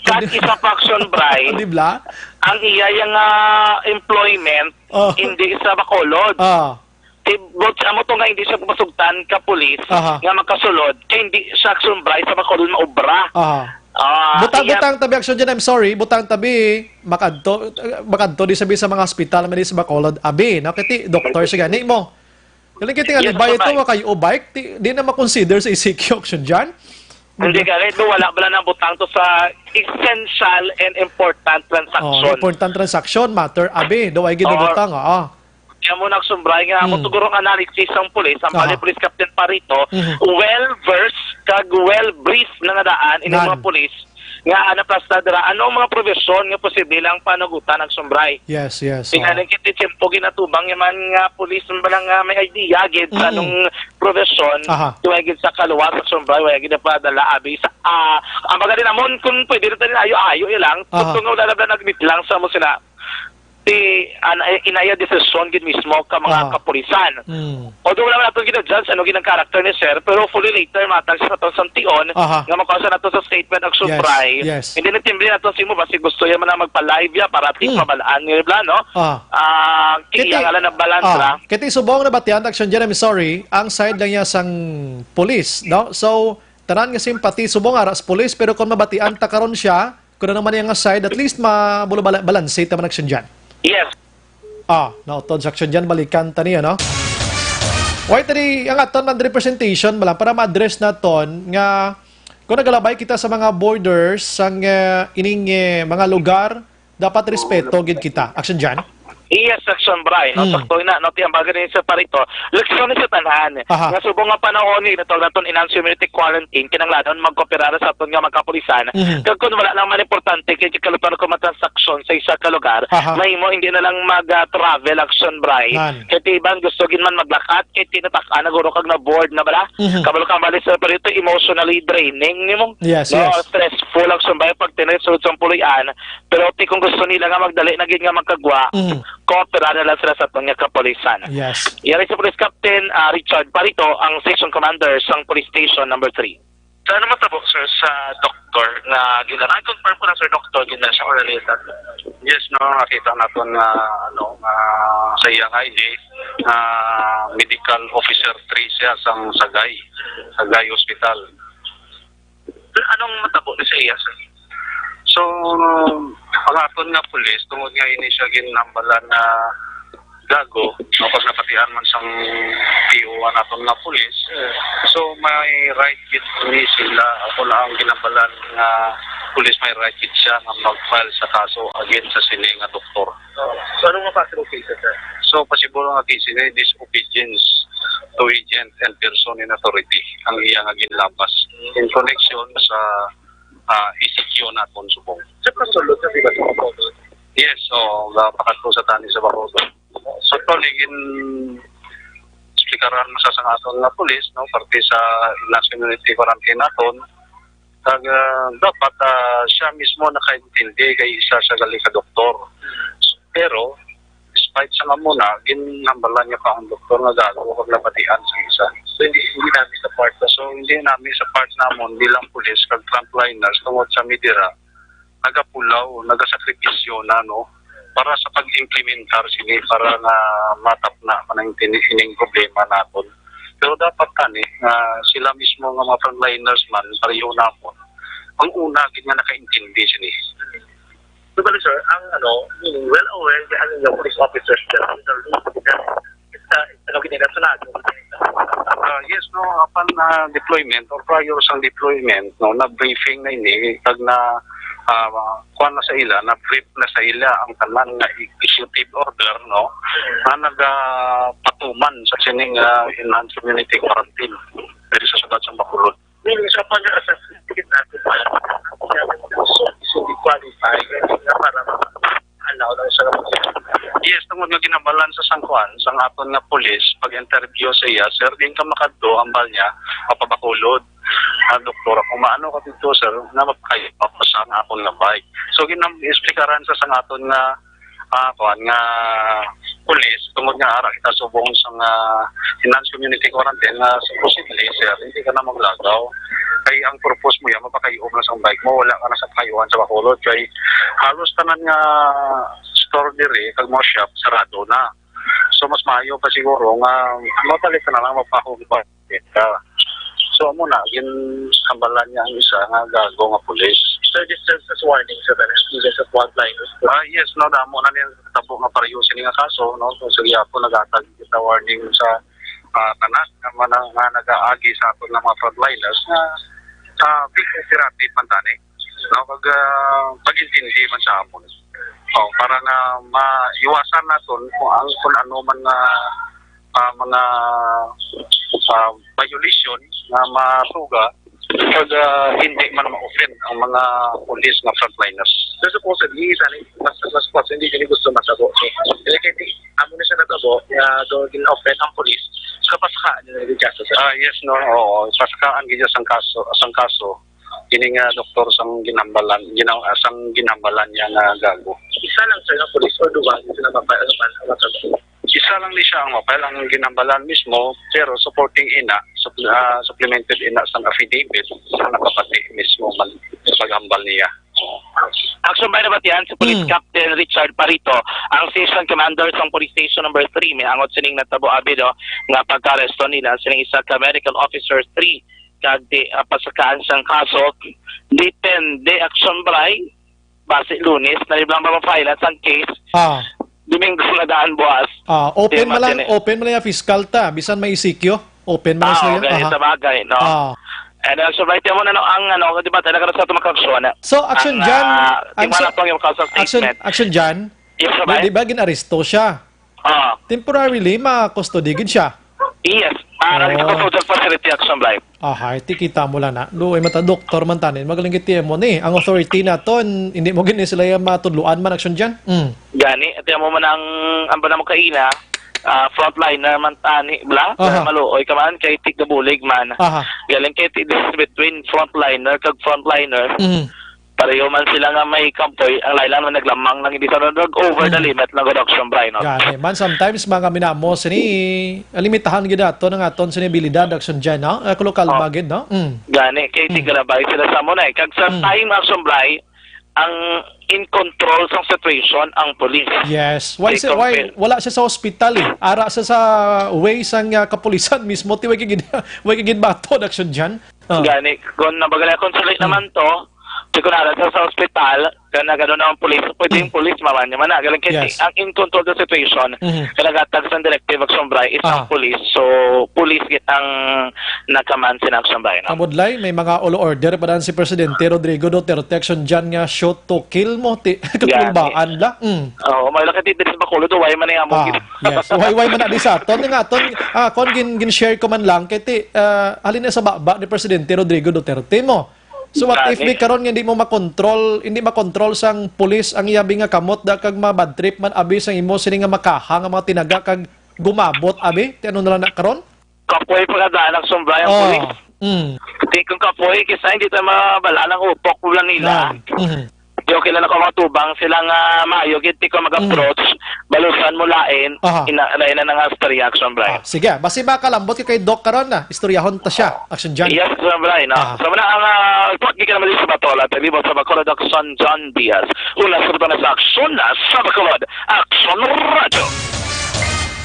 Kag isa pa, Action Bray, Di ba? ang iya yang, ah, employment, Oh. hindi sa Bacolod. Ah. Ti-, but amo to nga hindi siya pasugtan ka pulis Aha. nga makasulod, kay hindi siya, Action Bray, sa Bacolod maobra. Aha. Ah, Butang, iya- butang tabi, Action Jan, I'm sorry. Butang tabi, makadto, makadto di sabi sa mga hospital, may di sa Bacolod, abi, no? Kay ti doktor siya gani mo. Galing kiti nga, Yes, di ba ito, bye. Wa kayo o bike? Di, di na makonsider sa E C Q, Action Jan? Hindi ka, kahit wala, wala nang butang to sa essential and important Oh, transaction. Important transaction matter, abi, daw ay ginabutang, Oo. ah. Kaya mo nagsumbray nga, amo Hmm. siguro ang analysis sang pulis, ang Ah. Bali Police Captain Parito, Mhm. well versed kag well briefed na nga daan, ining Nan. mga pulis, nga, ah, naplasta dira. Ano ang mga provision nga posible lang panagutan ang sumbray? Yes, yes, Tingali oo. kiti tiyempo ginatubang nga man nga pulis man lang nga may idea gid sa Mm. anong provision, Aha. wala gid sa kaluwas sa sumbray, wala gid napadala, abi sa, ah, ang baga din namon, kung pwede na tayo ayo-ayo lang, Aha. kung wala na ba nagmit lang sa mo sila, ti, an-, inaya desisyon gid mismo ka mga Aha. kapulisan. Mm. Although wala nato gina-judge ano gid ang character ni sir, pero fully later matag sa aton santion Aha. nga makausa nato sa statement ang Yes, sumbray. yes. Hindi na timbre nato si mo basi gusto yan man ang magpa-live ya para at least Hmm. mabalaan nila, no? Ah. Ah, Kiti, kaya nga lang nabalaan ah, sila. Kiti subong na batian, Action Jen, I'm sorry, ang side lang niya sang police, no? So, tanan nga simpati subong ara sa police, pero kung mabatian ta karon siya, kung ano man yung side, at least ma-, bala-, balanse ta man, Action Jen. Yes. Ah, no, ton sa Action Jan, balikan ta niya, no? Why tani ang aton man representation bala para ma-address naton nga kung nagalabay kita sa mga borders sang, eh, ining, eh, mga lugar, dapat respeto gid kita. Action Jan? Yes, Action Bray, no? Hmm. Sakto na, no? Ti ang bagay ni sa Parito. Leksyon ni sa tanan. Aha. Nga subong nga panahon ni natawag naton enhanced community quarantine, kinahanglan magkooperar sa aton nga mga kapulisan. Mhm. Kag kung wala lang man importante kay kalutuan ko mga transaksyon sa isa ka lugar, Aha. mahimo hindi na lang mag, ah, travel, Action Bray. Nan. Kay ti iban gusto gid man maglakat, kay tinatak-an na guro kag na-bored na bala. Mhm. Kabalo ka bali sa pero ito emotionally draining nimo. Yes, No, yes. stressful, Action Bray, pag tinay sulod sa puloy-an. Pero ti kung gusto nila nga magdali na gid nga magkagwa, Mhm. koopera na lang sila sa aton nga kapulisan. Yes. Yari sa Police Captain, ah, Richard Parito, ang Station Commander sang Police Station Number Three. So, ano matabo, sir, sa doktor nga gina-, ay, confirm ko na, sir, doktor, gina siya or related? Yes, no, nakita naton nga, ano, nga sa iya nga I D, nga medical officer three siya sang Sagay, Sagay Hospital. Sir, anong matabo ni sa iya, sir? So, ang aton nga pulis, tungod nga ini siya ginhambalan nga gago, no, kag nabatian man sang P O ang aton nga pulis. So, may right gid ni sila, ako lang ang ginhambalan nga pulis, may right gid siya nga mag-file sa kaso against sa sini nga doktor. So, anong mga possible cases, sir? So, possible nga case ini, disobedience to agent and person in authority ang iya nga ginlabas in connection sa, ah, E C Q naton subong. Sir, pasulod sa, di ba, sa Bacolod? Yes, so, ga-, pakadto sa tani sa Bacolod. So, actually, gin-, explikaran mo sa, sa aton nga pulis, no, parte sa enhanced community quarantine naton. Kag, ah, dapat, ah, siya mismo nakaintindi kay isa siya gali ka doktor. Pero, despite sa amo na, ginhambalan niya pa ang doktor nga gago kag nabatian sa isa. So, hindi, hindi namin sa part. So, hindi namin sa part namon bilang pulis kag frontliners tungod sa mi dira nagapulaw, nagasakripisyo na, no, para sa pag-implementar sini, para nga matapna man ang tini-, ining problema naton. Pero dapat tani nga sila mismo nga mga frontliners man, pareho namon, ang una gid nga nakaintindi sini. So, bali, sir, ang, ano, meaning, well aware nga ang inyong police officers that with the rules of the sa, ano, gid nila sa lado. Ah, yes, no, apan, ah, deployment or prior sang deployment, no, na briefing na ini, kag na, ah, kuwan na sa ila, na brief na sa ila ang tanan nga executive order, no, nga nagapatuman sa sining, ah, enhanced community quarantine diri sa siyudad sang Bacolod. Meaning, sa pag-assess, kita, so, so, qualify, nga para ma-allow lang siya. Yes, tungod nga ginhambalan sa sangkuan, sang aton nga pulis, pag-interview sa iya, "Sir, din ka makadto, hambal niya, mapabakulod." Ah, "Doktor, kung maano ka dito, sir, na mapakayo ako sa ang akon nga bike." So, ginam-, explikaran sa sang aton nga, ah, kuan nga pulis, tungod nga ara kita subong sa nga enhanced community quarantine nga supposedly, sir, hindi ka na maglagaw. Kay ang purpose mo yan, mapakayuom na sa bike mo, wala ka na sa pakayuan sa Bacolod. Kay halos tanan nga store diri, kag mga shop, sarado na. So, mas maayo pa siguro nga mabalik ka na lang, magpahog pa ka. So, amo na, ginhambalan niya ang isa nga gago nga pulis. So, this serves as warning sa tanan, even sa frontliners. Ah, yes, no, damo na niya tabo nga pareho sini nga kaso, no? So, sa gihapon, nag-atag kita warning sa, ah, tanan nga mana-, nga nag-aagi sa aton nga mga frontliners nga, ah, big cooperative man tani, no? Pag, ah, pag-intindi man sa amon. Oh, para nga maiwasan naton kung ang, kung ano man nga, ah, mga, ah, violation nga matuga pag, ah, hindi man ma-offend ang mga police nga frontliners. So, supposedly, isa ni mas, mas, mas, hindi, hindi gusto matabo. So, kaya kaya di, amo na siya natabo, nga do gin-offend ang police. So, pasakaan nila yung kaso, sir. Ah, yes, no, oo. Pasakaan gid sang kaso, sang kaso. Kini nga doktor sang ginhambalan, ginaw-, sang ginhambalan niya nga gago. Isa lang, sir, nga police or duha, hindi sila mapay-, ano, ano, ano, Isa lang ni siya ang mapay, ang ginhambalan mismo, pero supporting ina, sup-, ah, supplemented ina sang affidavit sa nakapati mismo man sa paghambal niya. Oo. Action by nabatian sa Police Hmm. Captain Richard Parito, ang Station Commander sang Police Station Number Three, may angot sining natabo abi, no, nga pagka-aresto nila sining isa ka medical officer three, kag di, ah, pasakaan sang kaso. Depende, Action Bry, basi Lunes na lang ba ma-file ang case. Ah. Domingo na daan buwas. Ah, open Di man lang, matini. Open man lang ang fiscal ta, bisan may E C Q. Open man lang Ah, sila. Okay, Aha. Sa bagay, no? Ah. And also, right mo na, no, ang, ano, di ba, talaga sa itong mga aksyon, So, Action ang, Jan, ah, ang tingnan sa-, natin yung kaso Action, statement. Action Jan, Yes, di, sabay. Di ba ginaresto siya? Ah. Temporarily, ma-custody gid siya. Yes. Ah, Oh. Nandito ko sa hotel facility, Action Bry. Ah, hay, ti kita mo lang na. Luoy man ta, doktor man tanin. Magaling gid mo ni. Ang authority naton, hindi mo gini sila yung matudluan man, Action Jan. Mm. Gani, ito mo man ang, ang ba na mo kaina, ah, frontliner man tani, bla? Aha. Maluoy ka man, kay ti gabulig man. Aha. Galing kay ti, this between frontliner kag frontliner. Mm. Pareho man sila nga may kampoy, ang lain lang man naglamang lang, hindi sa nag-over the Mm. limit lang gud, Action Bry, no? Gani. Man, sometimes, mga minamo, sini, limitahan gid ato ng aton sini abilidad, Action Jan, no? Eh, kung lokal Oh. ba gid, no? Mm. Gani, kay Mm. tiga na ba sila sa amo na eh. Kag sa Mm. time, Action Bry, ang in control sa situation ang police. Yes. Why They si, why compare. wala siya sa ospital eh? Ara siya sa way sang, ah, kapulisan mismo, ti way kagid, way kagid bato, Action Jan. Oh. Gani, kung nabagal, consulate Mm. naman to, di ko na sa, sa ospital, kaya nagano na ang police, pwede yung Mm. police, maman niya man na. Galing kasi Yes. ang in control the situation, Mhm. kaya naghatag sa directive, Action Bry, is Ah. ang police. So, police gid ang nagkaman sin Action Bry, no? Kabudlay, may mga law order pa daan si Presidente Rodrigo Duterte, Action Jan, nga shoot to kill mo, ti, Gani. katulbaan la. Mm. Oo, may lakit dito sa Bacolod, way man yung amo Ah, gid. yes. Way, way man na di sa aton. Nga aton, ah, kon gin, gin-share ko man lang, kay ti, ah, halin na sa baba ni Presidente Rodrigo Duterte mo. So what if Gani. di karon nga di mo makontrol, hindi makontrol sang pulis ang iyabi nga kamot da kag ma-bad trip man abi sang imo sini nga makaha nga mga tinaga kag gumabot abi? Ti ano na lang na karon? Kapoy pa kadaan ang sumbay ang Oh. pulis. Mm. Di kung kapoy, kisa hindi tayo mabala ng utok po lang nila. Nan. Mhm. Di okay lang ako mga tubang sila nga maayo gid, di ko mag-approach. Mm. Balusan mo lain, Aha. ina-, lain na nga sa reaction, Bray. Ah, sige, basi makalambot ka kay Doc karon na. Istoryahon ta siya. Action dyan. Yes, Sir Bray, no? Ah. So, muna ang, ah, report, gikan naman din sa Batola, Talibo sa Bacolod, Action John Diaz. Una sa na sa Action na sa Bacolod, Action Radio.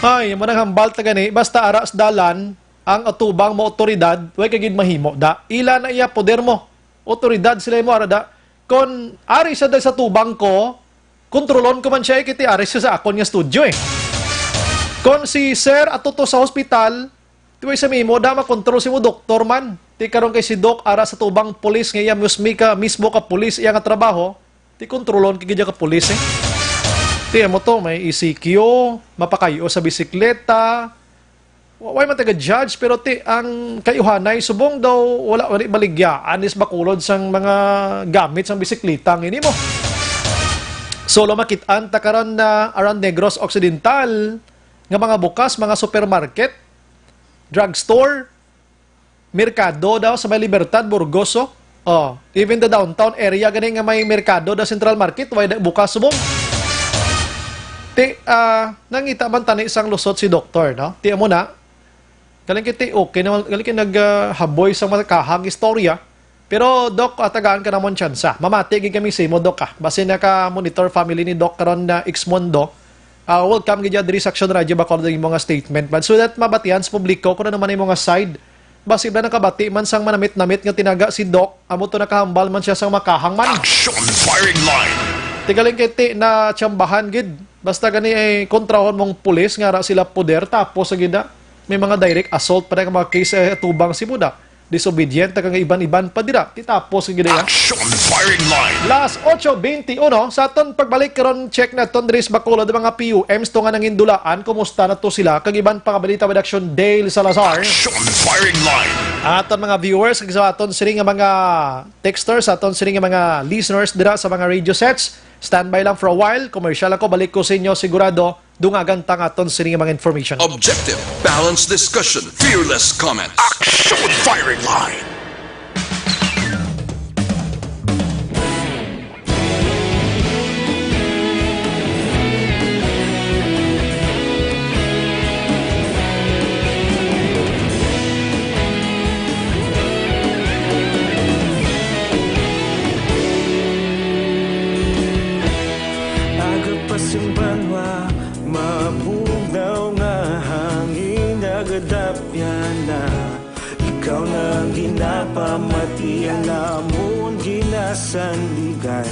Ay, mo nang hambal ta gani, basta ara sa dalan, ang atubang mo otoridad, way ka gid mahimo da. Ila na iya poder mo. Otoridad sila mo ara da. Kon ari sa da sa tubang ko, kontrolon ko man siya, eh, kiti ari siya sa akon nga studio, eh. Kon si Sir ato to sa hospital, ti way sa mimo da makontrol si mo doktor man. Ti karon kay si Doc ara sa tubang pulis nga iya mismi ka, mismo ka pulis iya nga trabaho. Ti kontrolon kay gid ka pulis, eh. Ti mo to, may E C Q, mapakayo sa bisikleta. Wa-, way man taga-judge, pero ti ang kayuhanay subong daw wala, wala baligyaan is bakulod sang mga gamit sang bisikleta nga ini mo. So, lumakit-an ta karon na around Negros Occidental nga mga bukas, mga supermarket, drugstore, merkado daw sa may Libertad, Burgos, oh. Oh, even the downtown area gani nga may merkado, the Central Market, way da-, bukas subong. Ti, ah, nangita man tani sang lusot si doktor, no? Ti amo na. Galing kiti, okay naman, galing kay nag, ah, haboy sa mga kahang istorya. Pero, Doc, ah, tagaan ka namon tsansa. Mamati gid kami sa imo, Doc, ah. Basi naka-monitor family ni Doc karon na X Mundo. Ah, welcome gid diri sa Action Radio Bacolod ang imo nga statement man. So that mabatian sa publiko kung ano man imo nga side. Basi ba nakabati man sang manamit-namit nga tinaga si Doc, amo to nakahambal man siya sang makahang man. Action firing line. Ti galing kay ti na tsambahan gid. Basta gani ay kontrahon mong pulis nga ara sila poder tapos sa gida. May mga direct assault pa na nga mga case, eh, atubang si Buda. Disobediente kag iban-iban pa dira. Ti tapos ang gid ya. Action firing line. Las ocho veintiuno, sa aton pagbalik karon, check naton diri sa Bacolod ang mga P U Ms to nga nangindulaan. Kumusta na to sila? Kag iban pa nga balita with Action Dale Salazar. Action firing line. Aton mga viewers, kag sa aton sini nga mga texters, sa aton sini nga mga listeners dira sa mga radio sets. Standby lang for a while. Commercial ako, balik ko sa inyo sigurado. Dungagan ta nga aton sini nga mga information. Objective, balanced discussion, fearless comment. Action firing line. Aga pa sing banwa, mabugnaw nga hangin nagadapyan na. Ikaw na ang ginapamati, ang amon ginasandigan.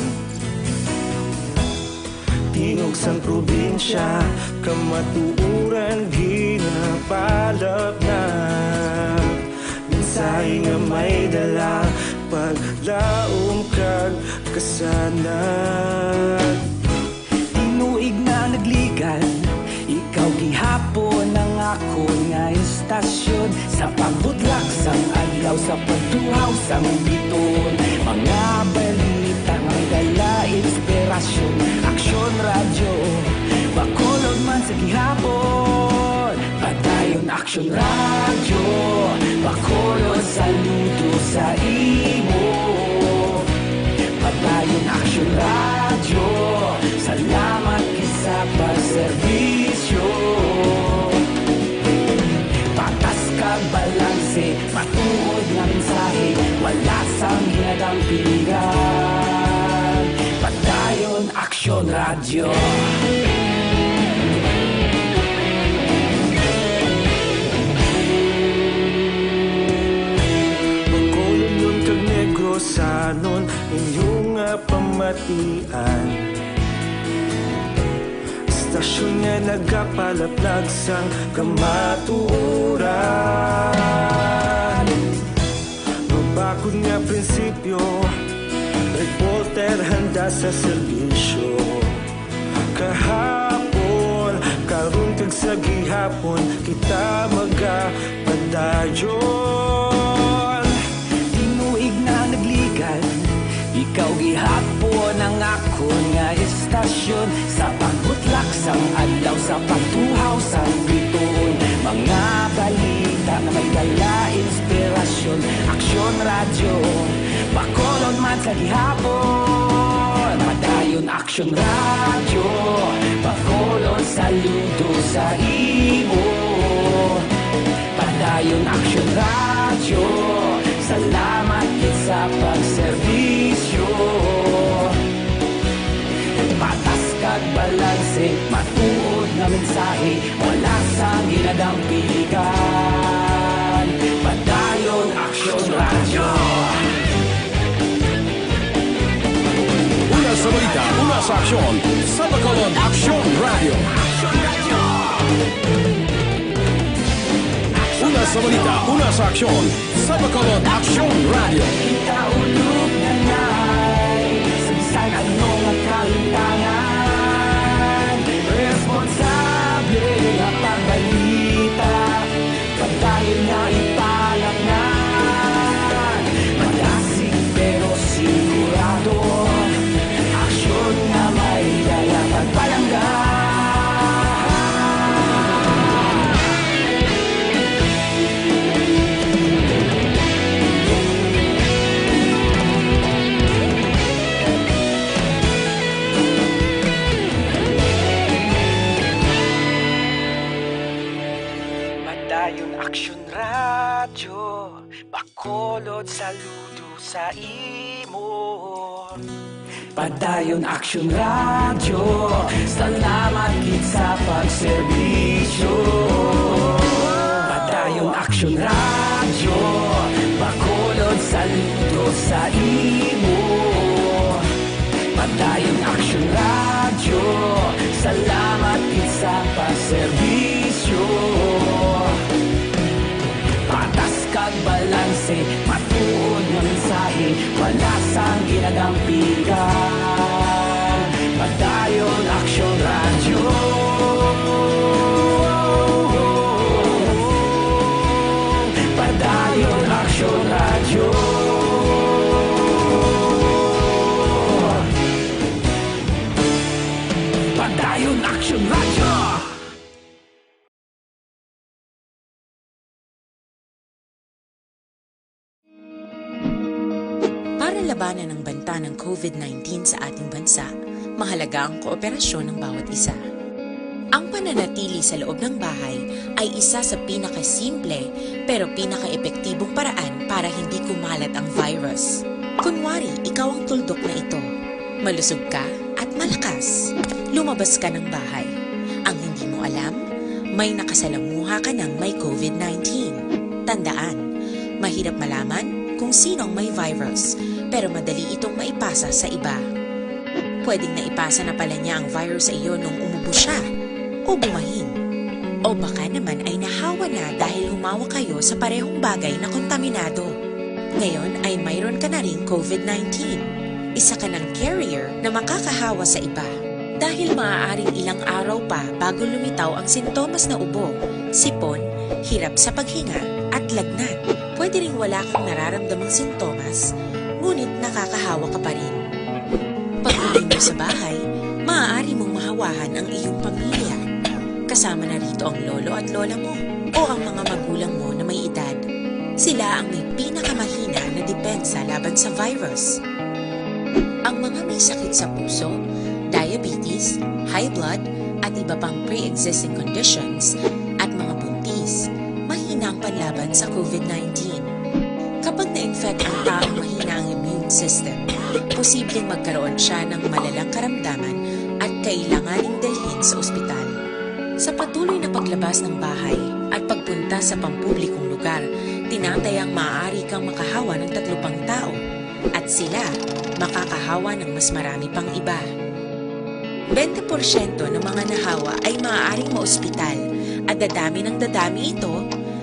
Tingog sang probinsya, kamatuoran ginapalapnag. Mensahe nga may dala, paglaom kag kasanag. Tinuig na nagligad, ikaw gihapon ang akon nga istasyon. Sa pagbutlak sang adlaw, sa pagtuhaw sang biton, mga balita nga dala inspirasyon. Aksyon Radyo, Bacolod man sa gihapon. Padayon Aksyon Radyo, Bacolod, saludo sa imo. Padayon Matuod nga mensahe, wala sang ginadampigan. Padayon Aksyon Radyo. Bacolodnon kag Negrosanon, inyo nga pamatian. Istasyon nga nagapalaplag sang kamatuoran. Mabakod nga prinsipyo, reporter handa sa serbisyo. Kahapon, karon kag sa gihapon, kita magapadayon. Tinuig na nagligad, ikaw gihapon ang akon nga istasyon. Sa pagbutlak sang adlaw, sa pagtuhaw sang bituon, mga balita nga may dala inspirasyon. Aksyon Radyo, Bacolod man sa gihapon. Padayon Aksyon Radyo, Bacolod saludo sa imo. Padayon Aksyon Radyo, salamat gid sa pagserbisyo. Patas kag balanse, matuod nga mensahe, wala sang ginadampigan. Padayon Aksyon Radyo. Una sa balita, una sa aksyon, sa Bacolod Aksyon Radyo. Una sa balita, una sa aksyon, sa Bacolod Aksyon Radyo. Kita ulog na nay, sa bisan ano nga kalutangan, responsable nga pagbalita. Padayon nga ipalapnan, madasig pero sigurado. Aksyon nga may dala pagpalangga. Padayon Aksyon Radyo, Bacolod saludo sa imo. Padayon Aksyon Radyo, salamat gid sa pagserbisyo. Padayon Aksyon Radyo, Bacolod saludo sa imo. Padayon Aksyon Radyo, salamat gid sa pagserbisyo. Patas kag balanse, matuod nga mensahe, wala sang ginadampigan. Padayon Aksyon Radyo. Padayon Aksyon Radyo. Padayon Aksyon Radyo. Para labanan ang banta ng COVID nineteen sa ating bansa, mahalaga ang kooperasyon ng bawat isa. Ang pananatili sa loob ng bahay ay isa sa pinakasimple pero pinakaepektibong paraan para hindi kumalat ang virus. Kunwari, ikaw ang tuldok na ito. Malusog ka at malakas. Lumabas ka ng bahay. Ang hindi mo alam, may nakasalamuha ka ng may COVID nineteen. Tandaan, mahirap malaman kung sino ang may virus, pero madali itong maipasa sa iba. Pwedeng naipasa na pala niya ang virus sa iyo nung umubo siya o bumahin. O baka naman ay nahawa na dahil humawak kayo sa parehong bagay na kontaminado. Ngayon ay mayroon ka na ring COVID nineteen. Isa ka ng carrier na makakahawa sa iba. Dahil maaaring ilang araw pa bago lumitaw ang sintomas na ubo, sipon, hirap sa paghinga, at lagnat. Pwede ring wala kang nararamdamang sintomas, ngunit nakakahawa ka pa rin. Pag-uwi mo sa bahay, maaari mong mahawahan ang iyong pamilya. Kasama na rito ang lolo at lola mo o ang mga magulang mo na may edad. Sila ang may pinakamahina na depensa laban sa virus. Ang mga may sakit sa puso, diabetes, high blood, at iba pang pre-existing conditions, at mga buntis, mahina ang panlaban sa COVID nineteen. Kapag na-infect ang taong mahina ang immune system, posibleng magkaroon siya ng malalang karamdaman at kailanganing dalhin sa ospital. Sa patuloy na paglabas ng bahay at pagpunta sa pampublikong lugar, tinatayang maaari kang makahawa ng tatlo pang tao at sila makakahawa ng mas marami pang iba. Bente porsyento ng mga nahawa ay maaaring maospital at dadami ng dadami ito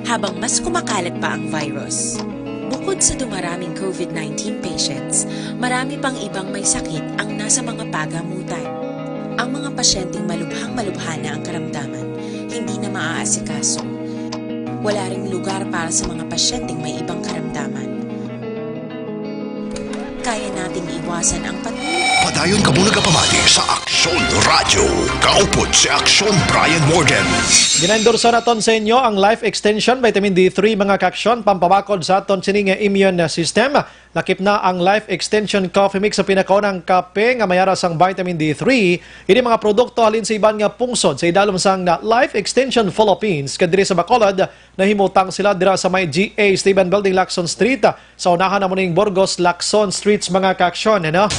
habang mas kumakalat pa ang virus. Bukod sa dumaraming COVID nineteen patients, marami pang ibang may sakit ang nasa mga pagamutan. Ang mga pasyenteng malubhang-malubha na ang karamdaman, hindi na maaasikaso. Wala ring lugar para sa mga pasyenteng may ibang karamdaman. Kaya nating iwasan ang patuloy. Padayon kamo nagapamati sa Aksyon Radyo. Kaupod si Aksyon Brian Morgan. Ginaendorso naton sa inyo ang Life Extension Vitamin D three, mga kaaksyon, pampabakod sa aton sining immune system. Lakip na ang Life Extension Coffee Mix sa pinakaunang kape nga mayara sang vitamin D three. Ini mga produkto halin sa iban nga pungsod sa idalom sang na Life Extension Philippines, kadiri sa Bacolod, nahimutang sila dira sa may G A Esteban Building, Lacson Street. Sa unahan amo ning Burgos, Lacson Streets, mga kaaksyon, ano?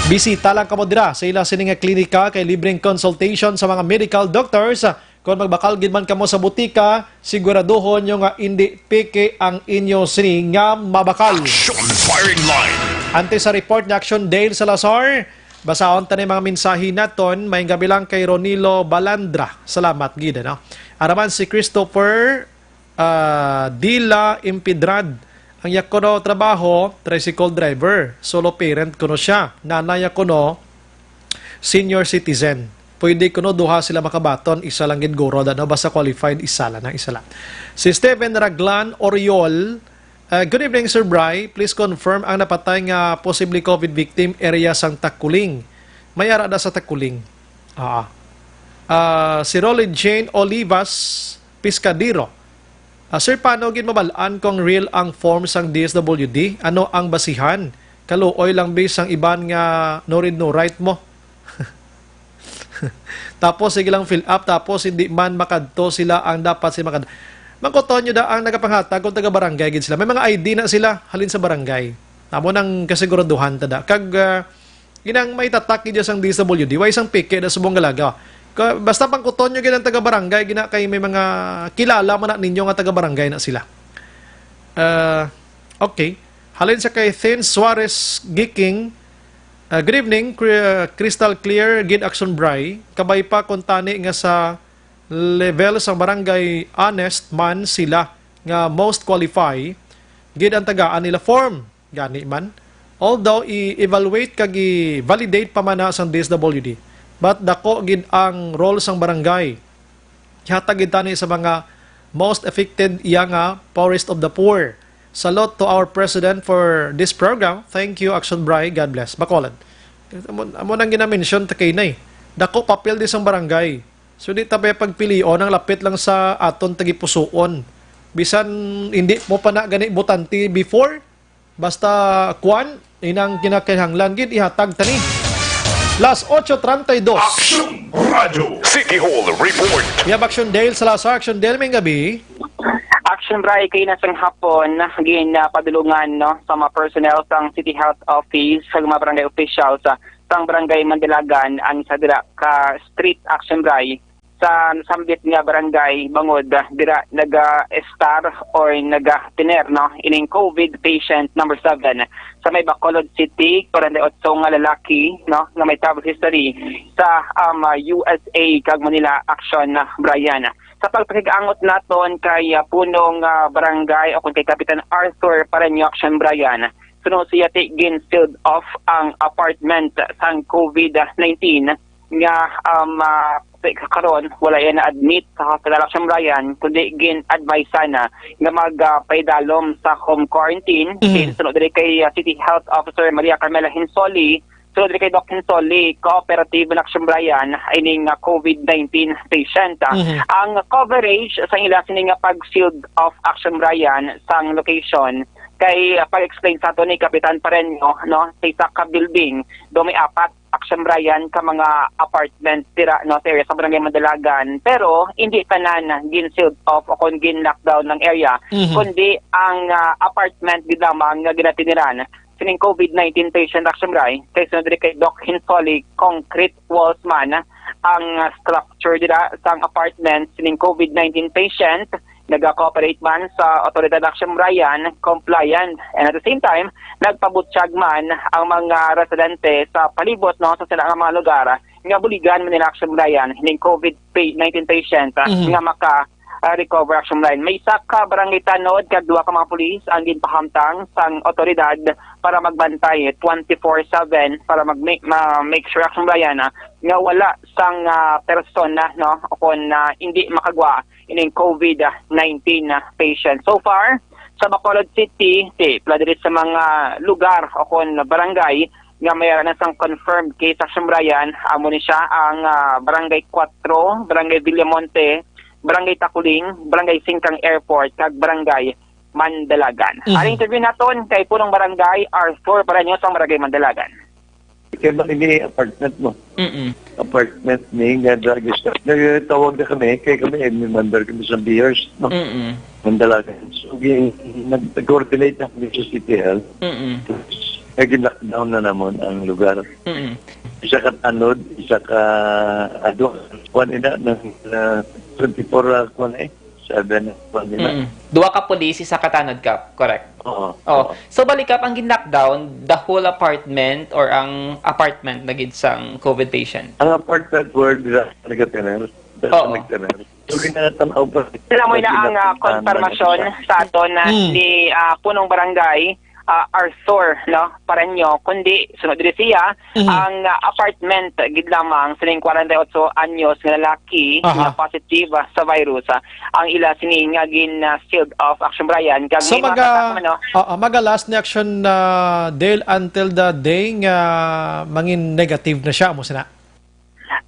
Bisita lang kamo dira sa ila sini nga klinika kay libreng consultation sa mga medical doctors. Kung magbakal gid man kamo sa butika, siguraduhon nyo nga indi peke ang inyo sini nga mabakal. Action Firing Line. Ante sa report ni Action Dale Salazar, basahon ta ni mga mensahe naton. May gabi lang kay Ronilo Balandra. Salamat gid, no? Araman si Christopher ah, Dila Impidrad. Ang iya kuno trabaho, tricycle driver. Solo parent kuno siya. Nanay iya kuno, senior citizen. Pwede kuno duha sila makabaton, isa lang gid guro, ano, basta qualified, isa lang, isa lang. Si Steven Raglan Oriol, ah, good evening, Sir Bry. Please confirm ang napatay nga possibly COVID victim area sang Takuling. May ara da sa Takuling. Ah. Ah, si Rolly Jane Olivas Piscadero. Ah, sir, paano gid mabal-an kung real ang form sang D S W D? Ano ang basihan? Kaluoy lang bis ang iban nga no read no write mo. Tapos sige lang fill up, tapos hindi man makadto sila ang dapat sila makad-, mangkuton nyo da ang nagapanghatag kung taga barangay gid sila. May mga I D na sila halin sa barangay. Amo nang kasiguraduhan ta da. Kag ah, ginang may tatak gid sang D S W D, way sang peke da subong galaga. Ka- Basta pangkuton nyo gid ang taga barangay gina kay may mga kilala man na ninyo nga taga barangay na sila. Ah, okay. Halin sa kay Thin Suarez Giking, ah, good evening, Cri- Crystal Clear, gid Action Bry. Kabay pa kung tani nga sa level sang barangay honest man sila nga most qualify gid ang tagaan nila form. Gani man, although i-evaluate kag i-validate pa man na sang D S W D, but dako gid ang role sang barangay. Ihatag gid tani sa mga most affected iya nga poorest of the poor. Salute to our president for this program. Thank you, Action Bry. God bless. Bacolod. Amo, amo nang ginamention ta kay nay. Dako papel di sang barangay. So di ta ba pagpilion ang lapit lang sa aton tagipusuon. Bisan hindi mo pa na gani botante before, basta kwan, inang kinakahanglan gid ihatag tani. Las ocho treinta y dos. Action Radio City Hall Report. Yab Action Dale Salazar, Action Dale, may gabi. Action Bry, kay na sang hapon, ginapadulungan, no, sa mga personnel sang City Health Office, sa mga barangay officials, sa sang barangay Mandalagan, ang sa dira ka street, Action Bry, sa nasambit nga barangay bangod, ah, dira naga-estar or naga-tener, no, ining COVID patient number seven sa may Bacolod City, forty-eight nga lalaki, no, nga may travel history sa, um, ah, U S A kag Manila, Action, ah, Brian. Sa pagpakig-angot naton kay, ah, punong, ah, barangay o kung kay Kapitan Arthur Pareño, Action Brian, suno siya ti gin-sealed off ang apartment sang COVID nineteen nga, um, ah, karon wala iya na-admit sa hospital, Action Brian, kundi gin-advise na nga mag, ah, paidalom sa home quarantine. Mhm. Din suno diri kay, ah, City Health Officer Maria Carmela Hinsoli, suno diri kay Doc Hinsoli, cooperative na, Action Brian, ining, ah, COVID nineteen patient. Ah, Mhm. Ang coverage sa ila sini nga pag-sealed off, Action Brian, sang location kay, ah, pag-explain sa ato ni Kapitan Pareño, no, sa isa ka building do may apat Action Brian, ka mga apartment dira, no, sa area sa Barangay Mandalagan, pero hindi tanan gin-sealed off o kon gin-lockdown ng area, Mhm. kundi ang, ah, apartment gid lamang nga ginatiniran sining COVID nineteen patient, Action Brian, kay sunod diri kay Doc Hinsoli, concrete walls man ang, ah, structure dira sang apartment sining COVID nineteen patient. Naga-cooperate man sa otoridad, Action Brian, compliant, and at the same time, nagpabutyag man ang mga residente sa palibot, no, sa sila nga mga lugar nga buligan man nila, Action Brian, ning COVID pa-, nineteen patient, ah, Mhm. nga maka, ah, recover, Action Brian. May isa ka barangay tanod kag duha ka mga pulis ang ginpahamtang sang otoridad para magbantay twenty-four seven para mag-, ma-, make sure, Action Brian, ah, nga wala sang, ah, persona, no, o kon, ah, hindi makagwa ining COVID nineteen patient. So far, sa Bacolod City, ti, pila diri sa mga lugar o kon barangay nga may ara na sang confirmed case, Action Brian, amo ni siya ang, ah, Barangay Cuatro, Barangay Villamonte, Barangay Taculing, Barangay Singkang Airport, kag Barangay Mandalagan. Mhm. Ang interview naton kay Punong Barangay Arthur Paraño sa Barangay Mandalagan. Kay man ini apartment mo. Mm-mm. Apartment ni nga drug store. Nagtawag na kami, kay kami, eh, may member kami sa Beers, no? Mm-mm. Mandalagan. So, gi-, nag-coordinate na kami sa City Health. Mm-mm. Tapos, nag-lockdown na namon ang lugar. Mm-mm. Isa ka tanod, isa ka adwa. Kuan ina, ng, uh, twenty-four, uh, kuan eh. Seven, kuan ina. Mm-mm. Duha ka pulis, isa ka tanod ka, correct? Oo. Oh. Oo. So, balik up, ang gin-lockdown, the whole apartment or ang apartment na gid sang COVID patient? Ang apartment where dira nagtener, dira Oo. nagtener. So, ginatanaw pa. Sila mo na ang, ah, Ginatanaw konfirmasyon na siya. sa aton na Mm. ni, ah, Punong Barangay, ah, Arthur, no, Pareño, kundi sunod diri siya, Mhm. ang, ah, apartment gid lamang sining kwarenta y ocho anyos nga lalaki Aha. nga positive, ah, sa virus, ah, ang ila sini nga gin, ah, sealed off, Action Brian, kag So, may mga maga-, tatak man, no? Oo, maga-last ni Action, ah, Dale, until the day nga mangin negative na siya, amo sina?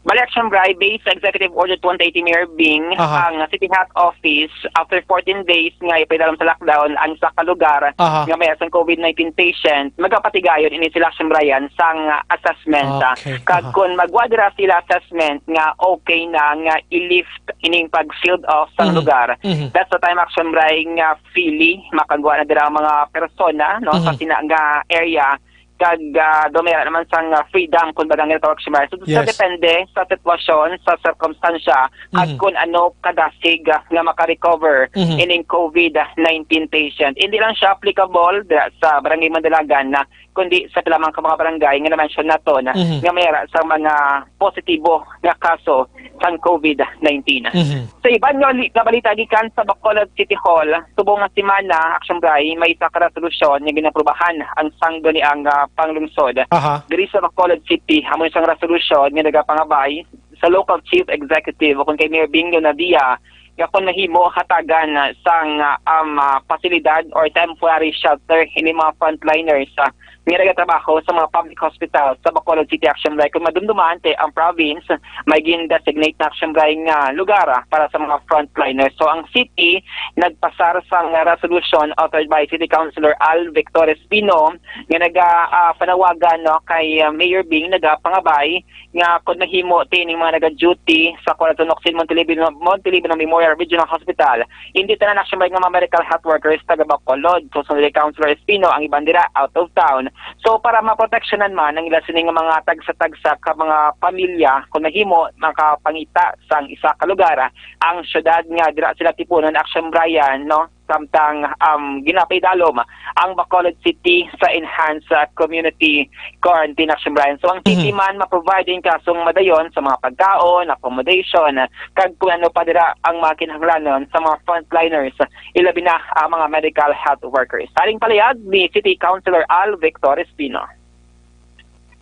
Bali, Action Brian, based sa Executive Order twenty eighty, Mayor Bing, Aha. ang City Health Office, after fourteen days nga ipaidalom sa lockdown ang isa ka lugar Aha. nga may asang COVID nineteen patient, magapatigayon ini sila, Action Brian, sang, ah, assessment, ah. Okay. Kag Aha. kung magwa dira sila assessment nga okay na nga i-lift ining pag-sealed off sang Mhm. lugar, Mhm. that's the time, Action Brian, nga freely makagwa na dira ang mga persona, no, sa Mhm. sina nga area, kag, ah, dumira naman sang, ah, freedom, kung baga nga tawag siya. So, sa Yes. depende sa sitwasyon, sa sirkumstansya, kag Mhm. kung ano kadasig, ah, nga maka-recover Mhm. ining COVID nineteen patient. Hindi lang siya applicable dira sa Barangay Mandalagan, na, kundi sa pila man ka mga barangay nga na-mention nato na, Mhm. nga may ara sa mga positibo nga kaso sang COVID nineteen. Mhm. Sa iban nga li-, nga balita gikan sa Bacolod City Hall, subong nga semana, Action Brian, may isa ka resolusyon nga ginaprubahan ang sangguniang, ah, panglungsod. Aha. Diri sa Bacolod City, amo isang resolusyon nga nagapangabay sa local chief executive o kung kay Mayor Bing Leonadia, nga kung mahimo hatagan, ah, sang, ah, um, ah, pasilidad or temporary shelter ini mga frontliners, ah, nga nagatrabaho sa mga public hospital sa Bacolod City, Action Brian. Kung madumduman, te, ang province may gin-designate na, Action Brian, nga lugar, ah, para sa mga frontliners. So, ang city nagpasar sang resolution authored by City Councilor Al Victor Espino nga naga, ah, panawagan, no, kay, ah, Mayor Bing, nagapangabay nga kung mahimo, ti, ning mga naga-duty sa Corazon Occidental, Montilivi, Montilivi Memorial Regional Hospital, hindi tanan, Action Brian, nga mga medical health workers taga Bacolod. So, sunod kay Councilor Espino, ang iban dira out of town. So, para maproteksyonan man ang ila sini nga mga tagsa-tagsa ka mga pamilya, kung mahimo, makapangita sang isa ka lugar, ah, ang syudad nga dira sila tipunon, Action Brian, no? Samtang, um, ginapaidalom ang Bacolod City sa enhanced, ah, community quarantine, Action Brian. So, ang city Mhm. man ma-provide din kasong madayon sa mga pagkaon, accommodation, kag kung ano pa dira ang mga kinahanglanon sa mga frontliners, ilabi na ang mga medical health workers. Sa aling palayag ni City Councilor Al Victor Espino.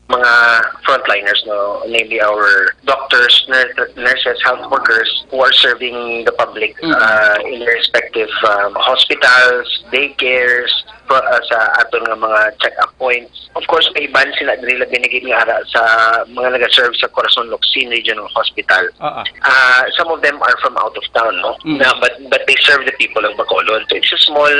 Mga frontliners, no, namely our doctors, nurse-, nurses, health workers who are serving the public, Mm. uh, in their respective, um, hospitals, daycares, pro-, ah, sa aton nga mga check-up points. Of course, may iban sila diri labi na gid nga ara sa mga nagaserve sa Corazon Locsin Regional Hospital. Ah, ah. Ah, some of them are from out of town, no? Mm. Na, but, but they serve the people of Bacolod. So it's a small,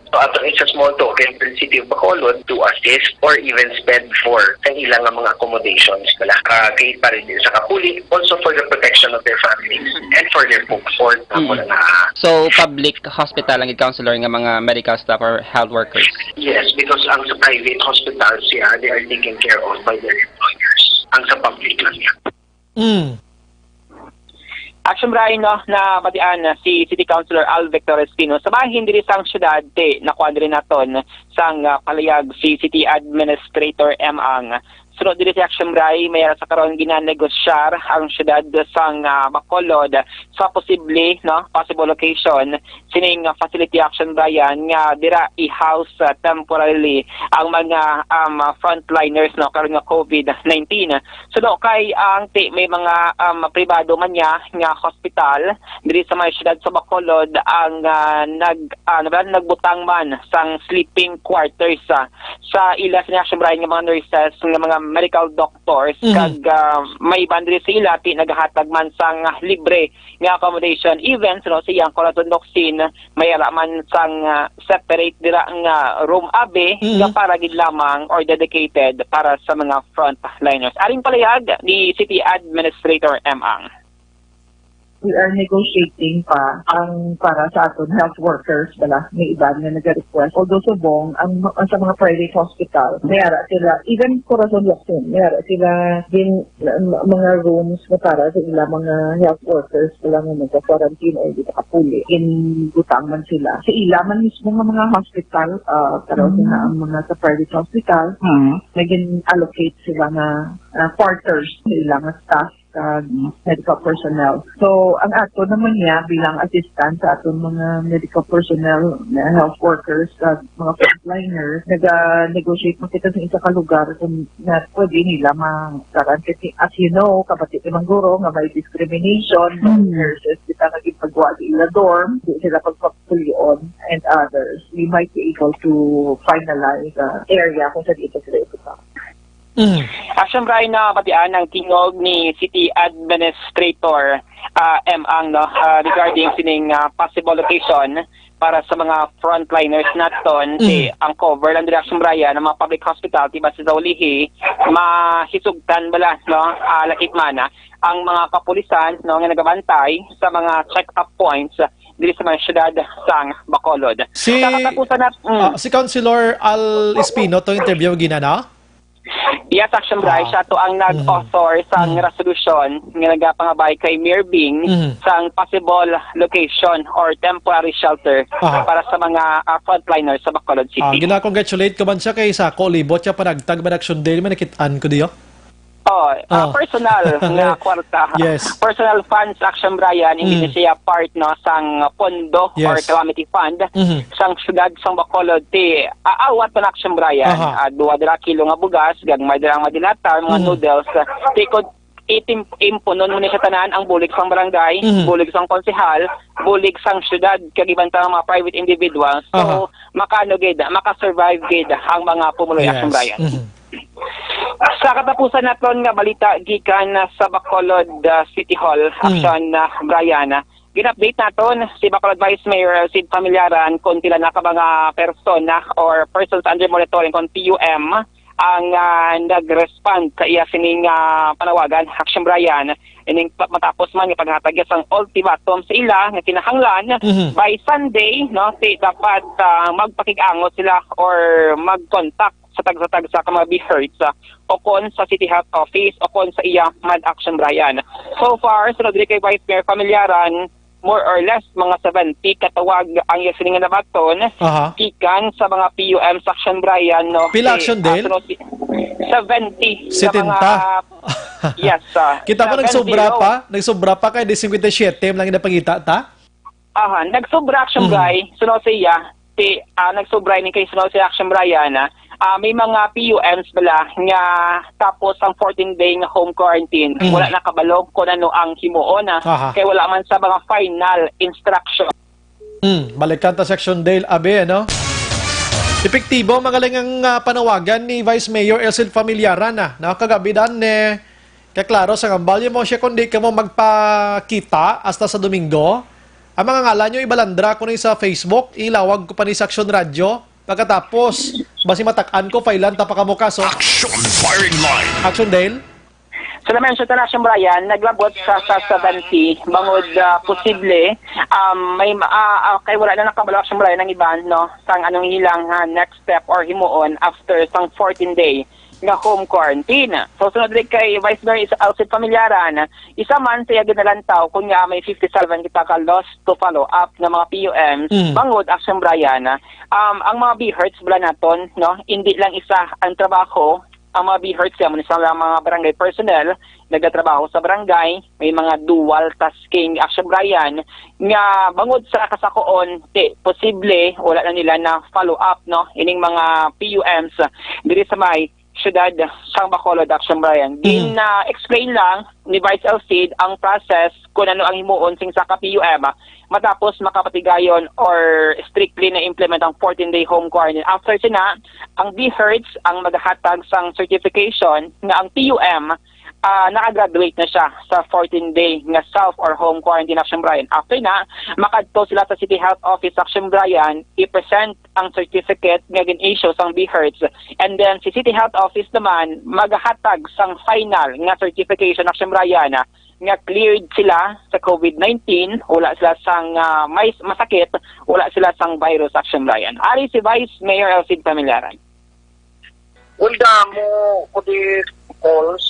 so ato, it's a small token for the city of Bacolod to assist or even spend for sa ilang nga mga accommodations nila. Ah, kay para din sa kapuli, also for the protection of their families and for their folks, for example, Mm. nga So, public hospital ang gid, Counselor, nga mga medical staff or health workers? Yes, because ang sa private hospital siya, they are taken care of by their employers. Ang sa public lang niya. Mm. Action Brian, no, na batian na si City Councilor Alvec Torres Pino sa bahin diri sang syudad, ti nakuha diri naton sang, ah, palayag si City Administrator M. Ang. Suno diri si Action Bray, may ara sa karon ginanegosyar ang syudad sang, ah, Bacolod sa posible, no, possible location sining, ah, facility, Action Brian, nga dira i-house, ah, temporarily ang mga, um, frontliners, no, karon nga COVID nineteen. Suno kay ang ti may mga, um, pribado man niya nga hospital diri sa may syudad sa Bacolod ang, ah, nag, ah, ano ba, nagbutang man sang sleeping quarters, ah, sa ila sini, Action Brian, nga mga nurses, nga mga medical doctors, Mhm. kag, ah, may iban diri sa ila ti nagahatag man sang libre nga accommodation. Even, suno sa iyang Corazon Locsin, may ara man sang, ah, separate dira nga room, abi, Mhm. nga para gid lamang or dedicated para sa mga frontliners. Aring palayag ni City Administrator M. Ang. We are negotiating pa ang para sa aton health workers, bala, may iban nga nag-request. Although subong, ang, ang sa mga private hospital, may ara sila, even Corazon Locsin, may ara sila din, um, mga rooms nga para sa ila mga health workers, bala, nga nagka-quarantine o hindi nakapuli. Ginbutang man sila. Sa ila man mismo nga mga hospital, ah, pero Mm. sa ang mga sa private hospital, Mm. nagin-allocate sila nga, ah, quarters sa ila nga staff kag medical personnel. So, ang ato naman niya bilang assistant sa aton mga medical personnel, nga health workers, kag mga frontliners, naga-negotiate man kita sa isa ka lugar kung na pwede nila ma-, karan. Kasi, as you know, kabati ni Mangguro nga may discrimination, may Mm. nurses kita nga ginpagwa sa ila dorm, di sila pagpapulion, and others. We might be able to finalize the area kung sa dito sila iputang. Mm. Action Brian, na batian ang tingog ni City Administrator, ah, M. Ang, no, ah, regarding sining, ah, possible location para sa mga frontliners naton. Mm. Ti ang cover lang diri, Action Brian, ang mga public hospital, ti basi sa ulihi, mahisugtan bala, no, ah, lakip man, ah, ang mga kapulisan, no, nga nagabantay sa mga check-up points diri sa mga syudad sang Bacolod. Si, Sa katapusan na, mm. ah, si Councilor Al Espino, to interview gina na? Yes, Action Bray, Ah. siya to ang Mm. nag-author sang Mm. resolusyon nga nagapangabay kay Mayor Bing Mm. sang possible location or temporary shelter Aha. para sa mga, ah, frontliners sa Bacolod City. Ah, gina-congratulate ko man siya kay sa ko libot siya panagtag man Action Day, may nakit-an ko diyo. Oh, ah, Oh. personal nga kwarta. Yes. Personal funds, Action Brian, hindi Mm. na siya part, no, sang pondo or Yes. calamity fund Mhm. sang syudad sang Bacolod. Ti, aawat pa na, Action Brian. Aha. Ah, duha dira kilo nga bugas, gagmay dira ang madilata, mga Mhm. noodles. Ti, kung itim-, impunon mo ni sa tanan ang bulig sang barangay, Mhm. bulig sang konsehal, bulig sang syudad, kag iban pa nga mga private individuals. So, Aha. makaano gid, maka-survive gid ang mga pumuluyo, Yes. Action Brian. Mhm. Sa katapusan naton nga balita gikan sa Bacolod, ah, City Hall, Mm. Action, ah, Brian, ah, gin-update naton si Bacolod Vice Mayor Sid Familiaran kung pila na ka mga persona or persons under monitoring kung P U M ang, ah, nag-respond sa iya sining, ah, panawagan, Action Brian, ining pa-, matapos man nga paghatag niya sang ultimatum sa ila nga kinahanglan Mhm. by Sunday, no, ti dapat, ah, magpakig-angot sila or mag-contact sa tagsa-tagsa ka mga BHERTs, ah, o kon sa City Health Office, o kon sa iya man, Action Brian. So far, sunod diri kay Vice Mayor Familiaran, more or less, mga seventy katawag ang iya sini nga nabaton Aha. gikan sa mga P U M sa Action Brian, no? Pila, Action Dale? Ah, sunod si-, seventy sa Setenta? mga, yes, ah, Kita mo, nagsobra seven zero. pa? Nagsobra pa kay di singkwenta y siyete lang ginapangita ta? Aha, nagsobra, Action Mm. Bray, suno siya, ti, ah, nagsobra ini kay suno siya, Action Brian, ah, ah, may mga P U Ms bala nga tapos ang fourteen day nga home quarantine, Mm. wala nakabalo kung ano ang himuon, ah, Aha. kay wala man sa mga final instruction. Mm, balikan ta sa Action Dale, abi, ano? Epektibo, magaling ang, ah, panawagan ni Vice Mayor Elcid Familiaran, ah. Nakagabi dan, eh, kay klaro sa ngambal mo siya, kundi kamo magpakita hasta sa Domingo. Ang mga ngalan nyo, ibalandra ko ni sa Facebook, ilawag ko pa ni sa Aksyon Radyo. Pagkatapos, basi matak-an ko, file-an ta pa kamo kaso. Action Firing Line. Action Dale. Sa na-mention ta na, Action Brian, naglabot sa, sa seventy, bangod, ah, posible, um, may, ah, ah, kay wala na nakabalo, Action Brian, ang iban, no, sang anong ilang, ah, next step or himuon after sang fourteen day nga home quarantine. So, sunod rin kay Vice Mayor Is-, Alfred Familiaran, isa man sa iya ginalantaw kung nga may fifty-seven kita ka lost to follow up nga mga P U Ms, Mm. bangod, Action Brian, um, ang mga BHERTs bala naton, no, hindi lang isa ang trabaho, ang mga BHERTs, kaya mo ni sa mga barangay personnel, nagatrabaho sa barangay, may mga dual tasking, Action Brian, nga bangod sa kasakoon, ti, posible, wala na nila na follow up, no, ining mga P U Ms diri sa may syudad sang Bacolod, Action Brian. Gin, Mm. ah, explain lang ni Vice Elcid ang process kung ano ang himuon sing sa ka P U M, ah, matapos makapatigayon or strictly na implement ang fourteen-day home quarantine. After sina, ang BHERTs ang magahatag sang certification nga ang P U M, ah, naka-graduate na siya sa fourteen-day nga self or home quarantine, Action Brian. After na, makadto sila sa City Health Office, Action Brian, i-present ang certificate nga gin-issue sang BHERTs. And then, si City Health Office naman magahatag sang final nga certification, Action Brian, nga cleared sila sa COVID nineteen, wala sila sang, ah, may masakit, wala sila sang virus, Action Brian. Ari si Vice Mayor Elcid Familiaran. Well, damo ko di calls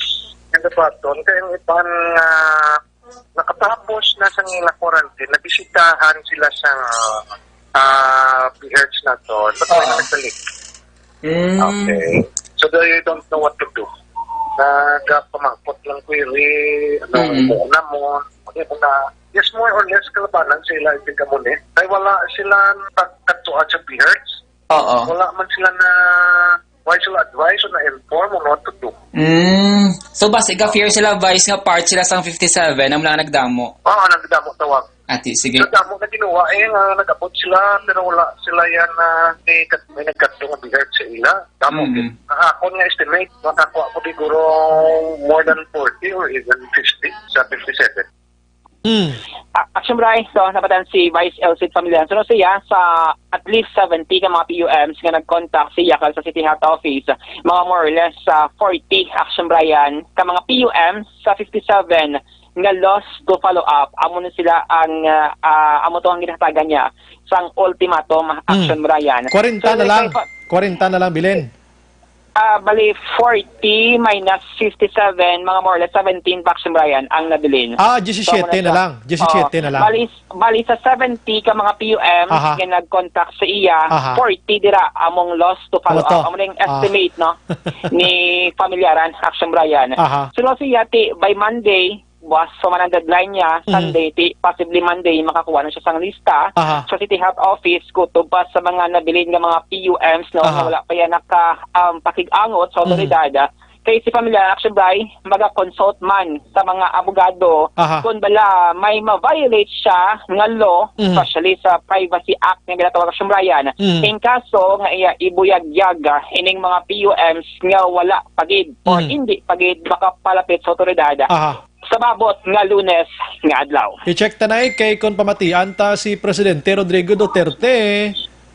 and the button. Kaya yung iban nga nakatapos na sa nila quarantine, nabisitahan sila sa, ah, BHERTs na to. Ba't may Oo. nagbalik? Mm. Okay. So, they don't know what to do. Nagapamangkot lang query, ano, Mm. mo na mo. Okay, mo na. Yes, more or less, kalabanan sila, hindi ka mo ni. Kay wala sila pagkatuan sa BHERTs. Oo. Wala man sila na, why sila advise o na-inform on what to do. Mm. So, basi ka-fear sila, Vice, nga part sila sang fifty-seven, ang mga nagdamo. Oo, nagdamo tawag. Ati, sige. Sa damo na ginawa, eh, nga nag-abot sila, pero wala sila yan na may, may nagkadto nga BHERT sa ila. Damo, Mm. ang akon nga estimate, makakuha ko siguro more than forty or even fifty sa fifty-seven. Mm. A-, Action Brian, so, napatan si Vice Elcid Familiaran. So, siya sa at least seventy ka mga P U Ms nga nag-contact siya kag sa City Health Office, mga more or less, ah, forty, Action Brian, ka mga P U Ms sa fifty-seven nga lost to follow up. Amo na sila ang, ah, ah, amo to ang ginahatagan niya sang ultimatum, Mm. Action Brian. Kwarenta So, na lang. kay pa- Kwarenta na lang, Bilen. Ah, bali, forty minus fifty-seven, mga more or less seventeen pa, Action Brian, ang nabilin. Ah, So, diyesisiyete muna na sa, lang. Diyesisiyete oo, na lang. Bali, bali sa seventy ka mga P U Ms Aha. nga nag-contact sa iya, Aha. forty dira among lost to follow Oto. up. Amo na yung Ah. estimate, no, ni Familiaran, Action Brian. Aha. So, siya, ti, by Monday, buwas pa man ang deadline niya, Mhm. Sunday, ti, possibly Monday, makakuha na siya sang lista Aha. sa City Health Office, kutob pa sa mga nabilin nga mga P U Ms, no, Aha. nga wala pa yan naka, um, pakig-angot sa Mhm. otoridad. Kay si Familiaran, Action Brian, maga-consult man sa mga abogado Aha. kung bala may ma-violate siya nga law, Mhm. especially sa Privacy Act nga ginatawag, Action Brian. Mhm. In kaso nga iya ibuyagyag, ah, ining mga P U Ms nga wala pagid or Mhm. hindi pagid makapalapit sa otoridad. Aha. Sa maabot nga Lunes nga adlaw. I-check ta na, eh, kay kung pamatian ta si Presidente Rodrigo Duterte,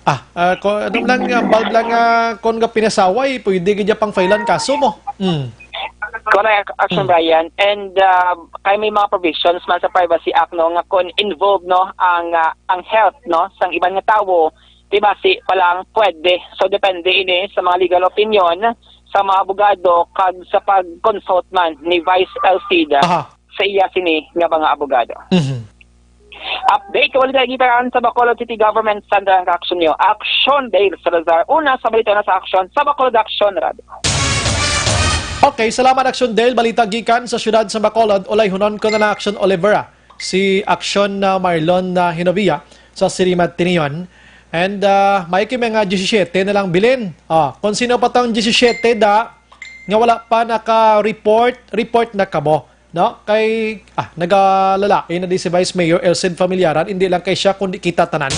ah, ah, ko, ano lang, ah, bulb lang, ah, kung nga pinasaway, pwede gid niya pang filean kaso mo. Mm. Correct, Action Mm. Brian. And, ah, kay may mga provisions man sa Privacy Act, no, nga kung involved, no, ang, ah, ang health, no, sang iban nga tawo, di ba, si pa lang pwede. So, depende ini sa mga legal opinion sa mga abogado kag sa pag-consult man ni Vice Elcida Aha. sa iya sini nga mga abogado. Mhm. Update, kawali tayo gitaraan sa Bacolod City Government Center ang reaksyon niyo. Action Dale Salazar, una sa balita na sa aksyon sa Bacolod Action Radio. Okay, salamat, Action Dale. Balita gikan sa siyudad sa Bacolod, ulayhunon ko na lang, Action Olivera. Si Action, uh, Marlon, uh, Hinovia sa Sirimat Tinion. And, uh, may kay mga diyesisiyete na lang bilin. Ah, kung sino pa tong diyesisiyete da, nga wala pa naka-report, report na kamo. No? Kay, ah, nagalalain na di si Vice Mayor Elcid Familiaran, hindi lang kay siya, kundi kita tanan.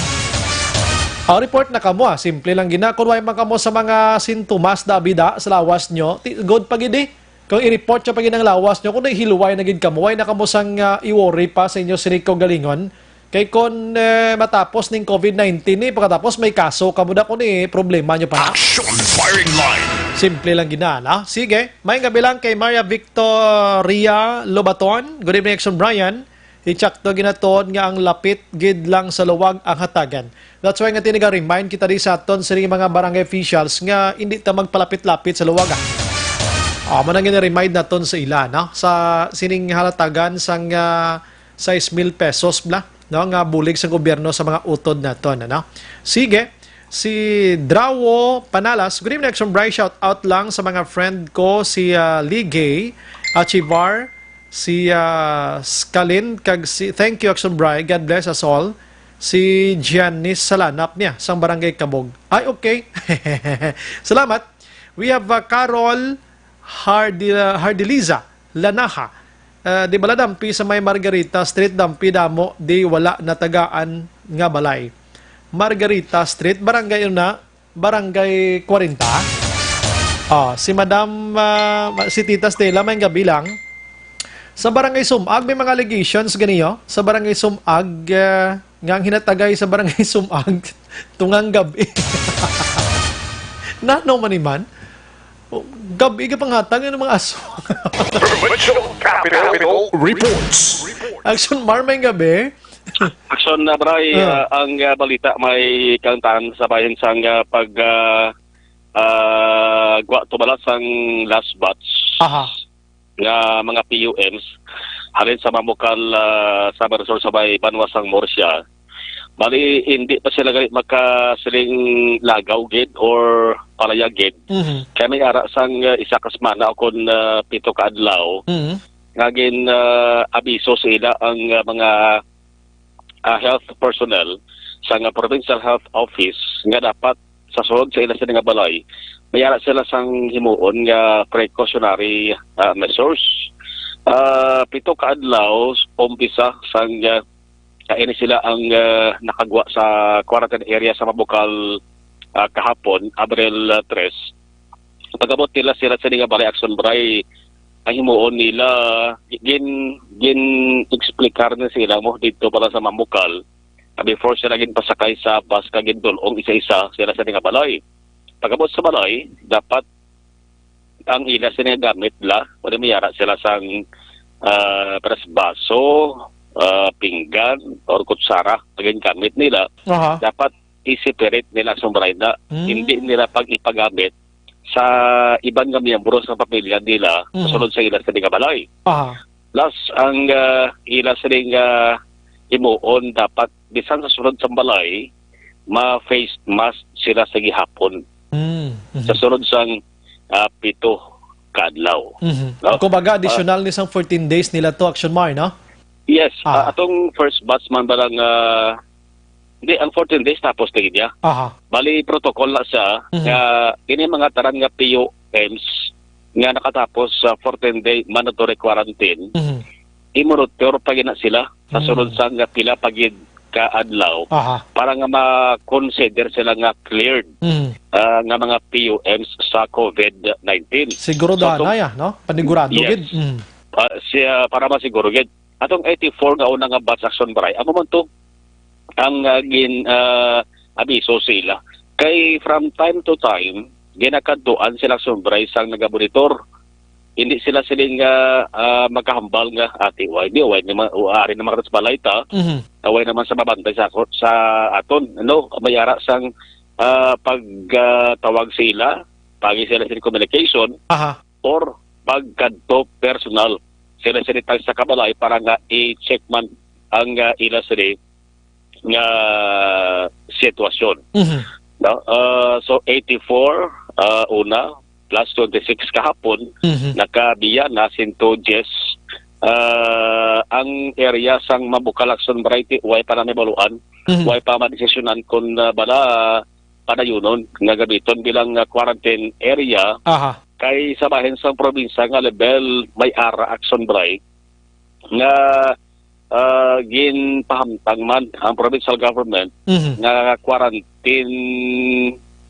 Ah, report na kamo, ah. Simple lang gina. Kung way man kamo sa mga sintomas, da, bida, sa lawas nyo, ti-, good pa gid, eh. Kung i-report nyo pa gid ang lawas nyo, kung nahilway na gid kamo, way na kamo sang, ah, i-worry pa sa inyo sini kaugalingon. Kay kung, eh, matapos ning covid nineteen, eh, pagkatapos may kaso kamo, da, kung, eh, problema nyo pa na. Action Firing Line. Simple lang gina, na. Sige, may gabi lang kay Maria Victoria Lobaton. Good evening, Action Brian. Itsakto ginatuod nga ang lapit gid lang sa luwag ang hatagan. That's why nga tiniga-remind kita di sa aton sining mga barangay officials nga hindi ta magpalapit-lapit sa luwag, ah. Ah, mo nang gina-remind naton sa ila, no? Sa sining halatagan sang, ah, sais mil pesos bla, no? Nga bulig sa gobyerno sa mga utod naton, ano? Sige, si Drawo Panalas, good evening, Action Bright. Shout out lang sa mga friend ko, si, ah, Ligay Achivar, si, ah, Skalin, kag si, thank you, Action Bry. God bless us all. Si Giannis Salanap niya, sang Barangay Kabog. Ay, okay. Salamat. We have, ah, Carol Hardi-, Hardiliza Lanaha. Ah, di bala dampi sa may Margarita Street, dampi damo, di wala natagaan nga balay. Margarita Street, barangay na, Barangay kwarenta. Ah, si Madam, ah, ma-, si Tita Stella, may gabi lang. Sa Barangay Sumag, may mga allegations ganiyo. Sa Barangay Sumag, ah, nga ang hinatagay sa Barangay Sumag, tungang gabi. Nano man iman? O, gabi ka panghatag ng mga aso. Provincial Capital Reports. Action Mar, may gabi. Action na, Bray. Ah. Ah, ang, ah, balita may kangtan sa bahin sang, ah, pag, ah, ah, gwa to bala sang last batch Aha. nga mga P U Ms halin sa Mamukal, ah, sa Barsor sa may banwa sang Murcia. Bali, hindi pa sila gali makasiling lagaw gid or palaya gid. Mhm. Kaya may ara sang, ah, isa ka semana o kon, ah, pito ka adlaw Mhm. nga gin, ah, abiso sa ila ang, ah, mga, ah, health personnel sa nga Provincial Health Office nga dapat sa sulod sa ila sini nga balay, may ara sila sang himuon nga precautionary, ah, measures. Ah, pito ka adlaw umpisa sang, ah, kaini sila ang, ah, nakagwa sa quarantine area sa Mabukal, ah, kahapon, Abril, ah, tres. Pag-abot nila sila sa nga balay, Action Bray, ang himuon nila, gin, gin-explicar na sila mo dito para sa Mamukal. Ah, before sila ginpasakay sa bus kag gindul-ong isa-isa sila sa nga balay. Pag-abot sa balay, dapat ang ila sila nga gamit la, wala may ara sila sang, ah, peras baso, ah, pinggan, or kutsara, ang gingamit nila. Aha. Dapat i-separate nila sa balay na Mm. hindi nila pag ipagamit sa iban nga miyembro sa pamilya nila Mhm. kasunod sa ila sa nga balay. Aha. Plus, ang, ah, ila sila nga himuon dapat bisan sa sulod sa balay, ma-face mask sila sa gihapon. Mm, mhm. Sa sulod sang, ah, pito ka adlaw. Mhm. No? Kumbaga, Ah, additional ni sang fourteen days nila to, Action Mar, no? Yes, Ah. ah, atong first batch man ba lang, ah, hindi, ang fourteen days tapos na gid niya. Aha. Bali, protocol na siya Mhm. nga ini mga tanan nga P U Ms nga nakatapos sa fourteen day mandatory quarantine, Mhm. i-monitor pa gina sila sa Mhm. sunod sa nga pila pa gid ka adlaw Aha. para nga ma-consider sila nga cleared, Mhm. ah, nga mga P U Ms sa covid nineteen. Siguro So, da to-, na ya, no? Panigurado Yes. gid. Mhm. Ah, siya, para masiguro gid. Atong eighty-four nga una nga batch, Action Bray, amo man to ang, ah, gin, ah, abiso sila. Kay from time to time, ginakadtuan sila, Action Bray, sang nagamonitor. Hindi sila siling, ah, ah, makahambal nga, "Ati, way, di, way naman, o, ari naman sa balay ta, Mhm. ah, way naman sa mabantay sa, sa aton." Ano, may ara sang, ah, pag, ah, tawag sila, pagi sila sa communication, Aha. or pagkadto personal sila sa ditang sa kabalay para nga i-check man ang, ah, ila sila nga sitwasyon. Mhm. No? Ah, so, eighty-four, ah, una, plus twenty-six kahapon, Mhm. nakabiya na cento diyes, ah, ang area sang Mabukal, Action Bray, way pa na may baluan, Mhm. way pa madesisyonan kung, ah, bala padayunon nga gamiton bilang, ah, quarantine area. Aha. Kay sa bahin sang probinsya nga level, may ara, Action Bray, nga Ah, ginpahamtang man ang provincial government Mhm. nga quarantine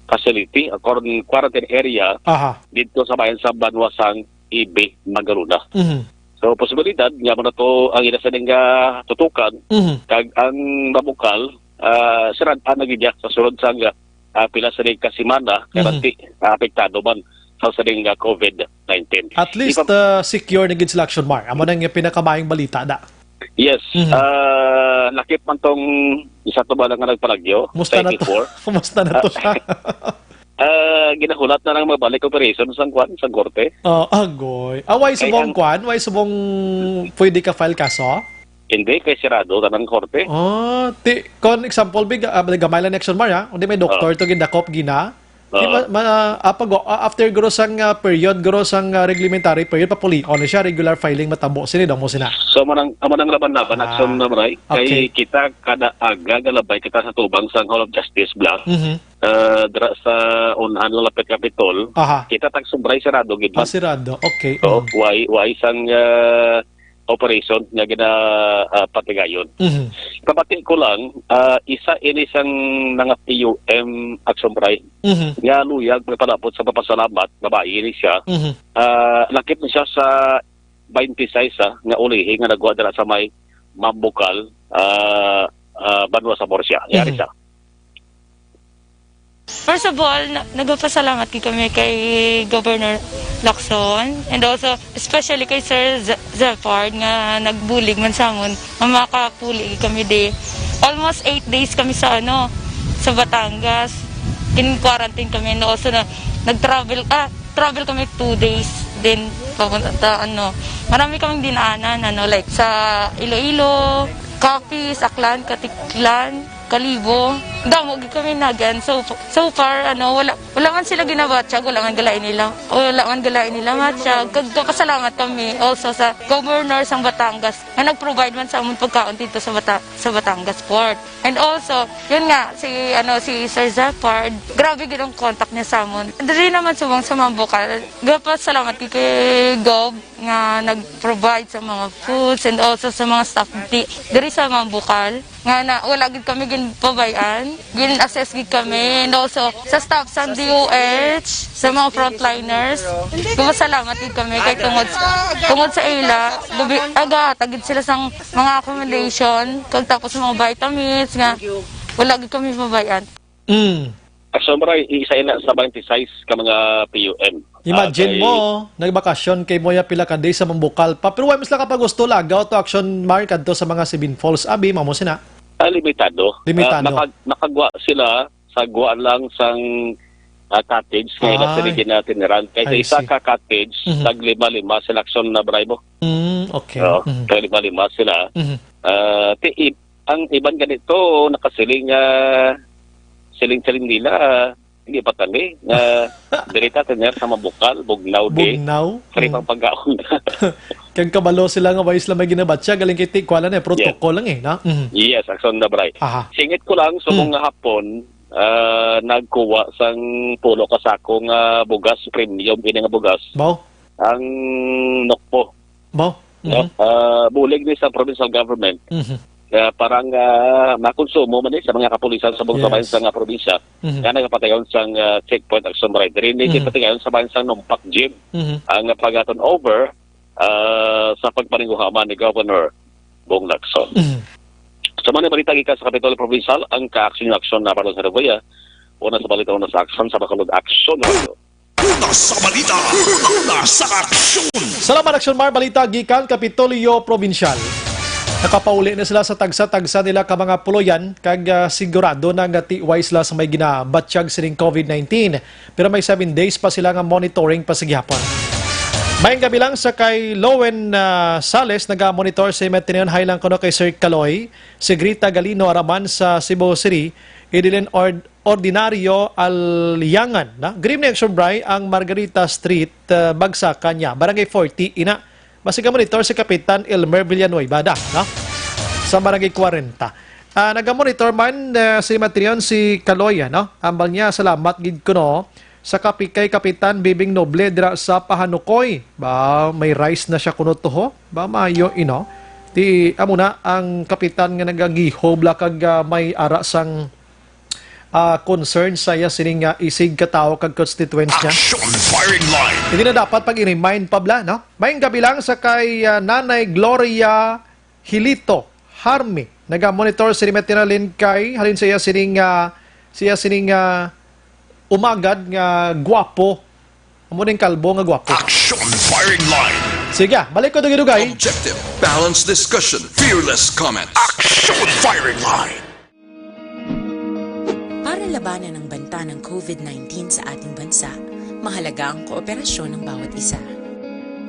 facility, o quar-, quarantine area Aha. didto sa bayan sa Banwa sang Ibi, Magalona. Mhm. So, posibilidad nga mo na to ang ila sining, ah, tutukan, Mhm. kag ang Mambukal, ah, sirad-an na gid niya sa sulod sang, ah, pila sa ka semana, kay Mhm. basi, ah, apektado man sa sining, ah, covid nineteen. At least, Ipa- ah, secure na gid sila, Action Mar. Amo na nga pinakamaayong balita, da. Yes. Mhm. Ah, lakip man tong isa to bala nga nagpalagyo, Musta na to? twenty-four. Kumusta na to Ah, siya? ah, ginahulat na lang mabalik operation sang kwan, sang korte. Oh, agoy. Ah, why Kay subong ang kwan? Why subong pwede ka file kaso? Hindi, kay sirado tanan korte. Oh, ti, kon example, big, ah, gamay lang ni Action Mar, ha? Hindi may doktor Oo. to gindakop, gina. Di Oo. ma-, ma-, ah, pag, ah, after guro sang, ah, period, guro sang, ah, reglementary period, papuli, ano siya, regular filing matabo. Sini daw mo sina? So, manang, manang laban-laban, Ah, Action na, Maray. Kay okay. kita kada aga, galabay kita sa tubang sang Hall of Justice Block. Mhm. Ah, dira sa unahan nga lapit Capitol, Aha. kita tag sumbray sirado gid Ah, man. sirado. Okay. So, Mm. why, why sang, ah, operation nga gina, ah, patigayon. Mhm. Pabati ko lang, ah, isa ini sang mga P U M Action Bright Mhm. nga luyag magpalapot sa papasalamat, babayi ini siya. Mhm. Ah, lakip ni siya sa twenty-six, ah, nga ulihi nga nagwa dira sa may Mambukal, ah, ah, Banwa sa Murcia. Yari Mhm. siya. First of all, na-, nagpasalamat gid kami kay Governor Lacson and also especially kay Sir Z-, Zephyr nga nagbulig man sa amon nga makapuli gid kami di. Almost eight days kami sa, ano, sa Batangas. Kin-quarantine kami and also na, nag-travel, ah, travel kami two days din papunta, ano. Marami kaming dinaanan, ano, like sa Iloilo, Capiz, Aklan, Caticlan. Kalibo. Damo gid kami nagan. So, so far, ano, wala, wala man sila ginabatyag, wala man galain nila. Wala man galain nila matyag. Kag kapasalamat kami also sa governor sang Batangas nga nag-provide man sa amon pagkaon dito sa Bata-, sa Batangas port. And also, yun nga, si, ano, si Sir Zephyr, grabe gid ang contact niya sa amon. Diri naman subong sa Mambukal, gapasalamat gid kay Gov nga nag-provide sa mga foods and also sa mga staff di, diri sa Mambukal. Nga na, wala gid kami ginpabay-an. Gin-assess gid kami. And also, sa staff sa D O H, sa mga frontliners, gapasalamat gid kami kay tungod, tungod sa ila, gabi, aga, tagid sila sang mga accommodation, kag tapos mga vitamins nga wala gid kami pabay-an. Mm. Action Bright, isa ina sa twenty-six ka mga P U M. Imagine Ah, kay mo, nagbakasyon kay mo ya pila ka days sa Mambukal pa. Pero wa man sila kapagusto lagaw to, Action Mar, kadto sa mga Seven Falls, abi, mamo sina. Ah, limitado. Limitado. Ah, makag-, makagwa sila sa gwa lang sang, ah, cottage nga ila Ay. sila ginatiniran. Kay sa I isa see. ka cottage, Mhm. tag lima-lima sila, Action na, Bright, mo. Mm, okay. Oo, Mhm. tag lima-lima sila. Mhm. Ah, ti-, i-, ang iban ganito, nakasiling, ah, siling-siling nila, ah, hindi pa tani, nga diri ta tener sa Mambukal, Bugnaw di. Bugnaw? Free Mm. pang pagkaon. Kag kabalo sila nga way sila may ginabatya, galing kay ti-, kuha lang eh, protocol lang eh, no? Mhm. Yes, Action na, Bright. Aha. Singit ko lang, sa Mm. mga hapon, ah, nagkuha sang pulo ka sako nga bugas, premium, ini nga bugas. Bao? Ang Nokpo. Bao? No? Mhm. Ah, bulig ni sa provincial government. Mhm. Ah, para nga makonsumo man ni sa mga kapulisan sa buong Yes. sa mga probinsya Mhm. nga nagapatayon sang, ah, checkpoint Action Bright. Diri ni Mhm. gipatayon sa bayan sang Numpak Gym Mhm. ang pag-turn over, ah, sa pagpaninguhaman ni Governor Bong Lacson. Mhm. Sa mga balita gikan sa Kapitolyo Provincial, ang ka-action action na para sa Rebuya, una sa balita, una sa action, sa Bacolod Action Radio. Una sa balita, una sa aksyon. Salamat, Action Mar. Balita gikan Kapitolyo Probinsyal. Nakapauli na sila sa tagsa-tagsa nila ka mga puloyan, kag, ah, sigurado na nga tiway sila sa may ginabatyag sining covid nineteen. Pero may seven days pa sila nga monitoring pa sa gihapon. Mayong gabi lang sa kay Lowen, ah, Sales, naga-monitor sa Metro Neon. Hi lang kuno kay Sir Kaloy, si Grita Galino, araman sa Cebu City, Edeline Ord-, Ordinario Aliangan, na? Good evening, Action Bri, ang Margarita Street, uh, Bagsakan niya, Barangay forty, ina. Basi ka monitor si Kapitan Elmer Villanueva, da, no? Sa Barangay forty. Ah, naga-monitor man, uh, si Matrion, si Kaloy, no? Ambal niya, salamat gid kuno sa kapi-, kay Kapitan Bibing Noble dira sa Pahanukoy. Ba, may rice na siya kuno to, ho? Ba, mayo, ino? Ti amo na ang kapitan nga nagagihob la kag, ah, may ara sang, ah, concern sa iya sining, ah, isig ka tawo kag constituents niya. Action firing line. Hindi na dapat pag-i-remind pa bala, no? May gabi lang sa kay, ah, Nanay Gloria Hilito Harmi. Naga-monitor si Rimet Tinalin kay halin sa iya sining, ah, siya sining, ah, umagad nga gwapo. Amo ning kalbo nga gwapo. Action firing line. Sige, balik ko dugay-dugay. Objective, balanced discussion, fearless comment. Action firing line. Para labanan ang banta ng COVID nineteen sa ating bansa, mahalaga ang kooperasyon ng bawat isa.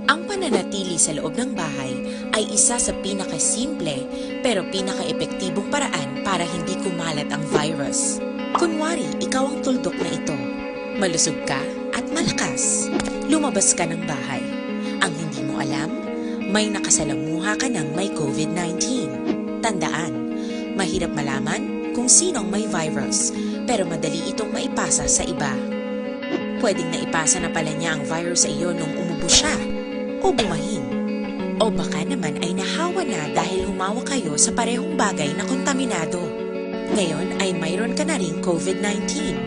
Ang pananatili sa loob ng bahay ay isa sa pinakasimple pero pinakaepektibong paraan para hindi kumalat ang virus. Kunwari, ikaw ang tuldok na ito. Malusog ka at malakas. Lumabas ka ng bahay. Ang hindi mo alam, may nakasalamuha ka ng may COVID nineteen. Tandaan, mahirap malaman kung sino ang may virus, pero madali itong maipasa sa iba. Pwedeng naipasa na pala niya ang virus sa iyo nung umubo siya o bumahin. O baka naman ay nahawa na dahil humawak kayo sa parehong bagay na kontaminado. Ngayon ay mayroon ka na ring COVID nineteen.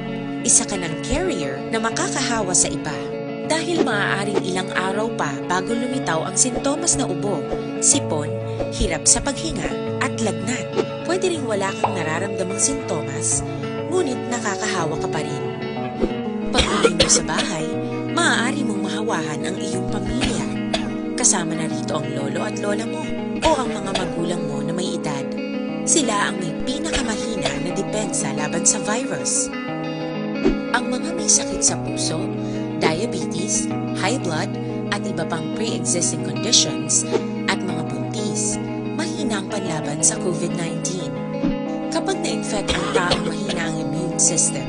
Isa ka ng carrier na makakahawa sa iba. Dahil maaaring ilang araw pa bago lumitaw ang sintomas na ubo, sipon, hirap sa paghinga, at lagnat. Pwede ring wala kang nararamdamang sintomas, ngunit nakakahawa ka pa rin. Pag-uwi mo sa bahay, maaari mong mahawahan ang iyong pamilya. Kasama na rito ang lolo at lola mo o ang mga magulang mo na may edad. Sila ang may pinakamahina na depensa laban sa virus. Ang mga may sakit sa puso, diabetes, high blood, at iba pang pre-existing conditions, at mga buntis, mahina ang panlaban sa COVID nineteen. Kapag na-infect ang taong mahina ang immune system,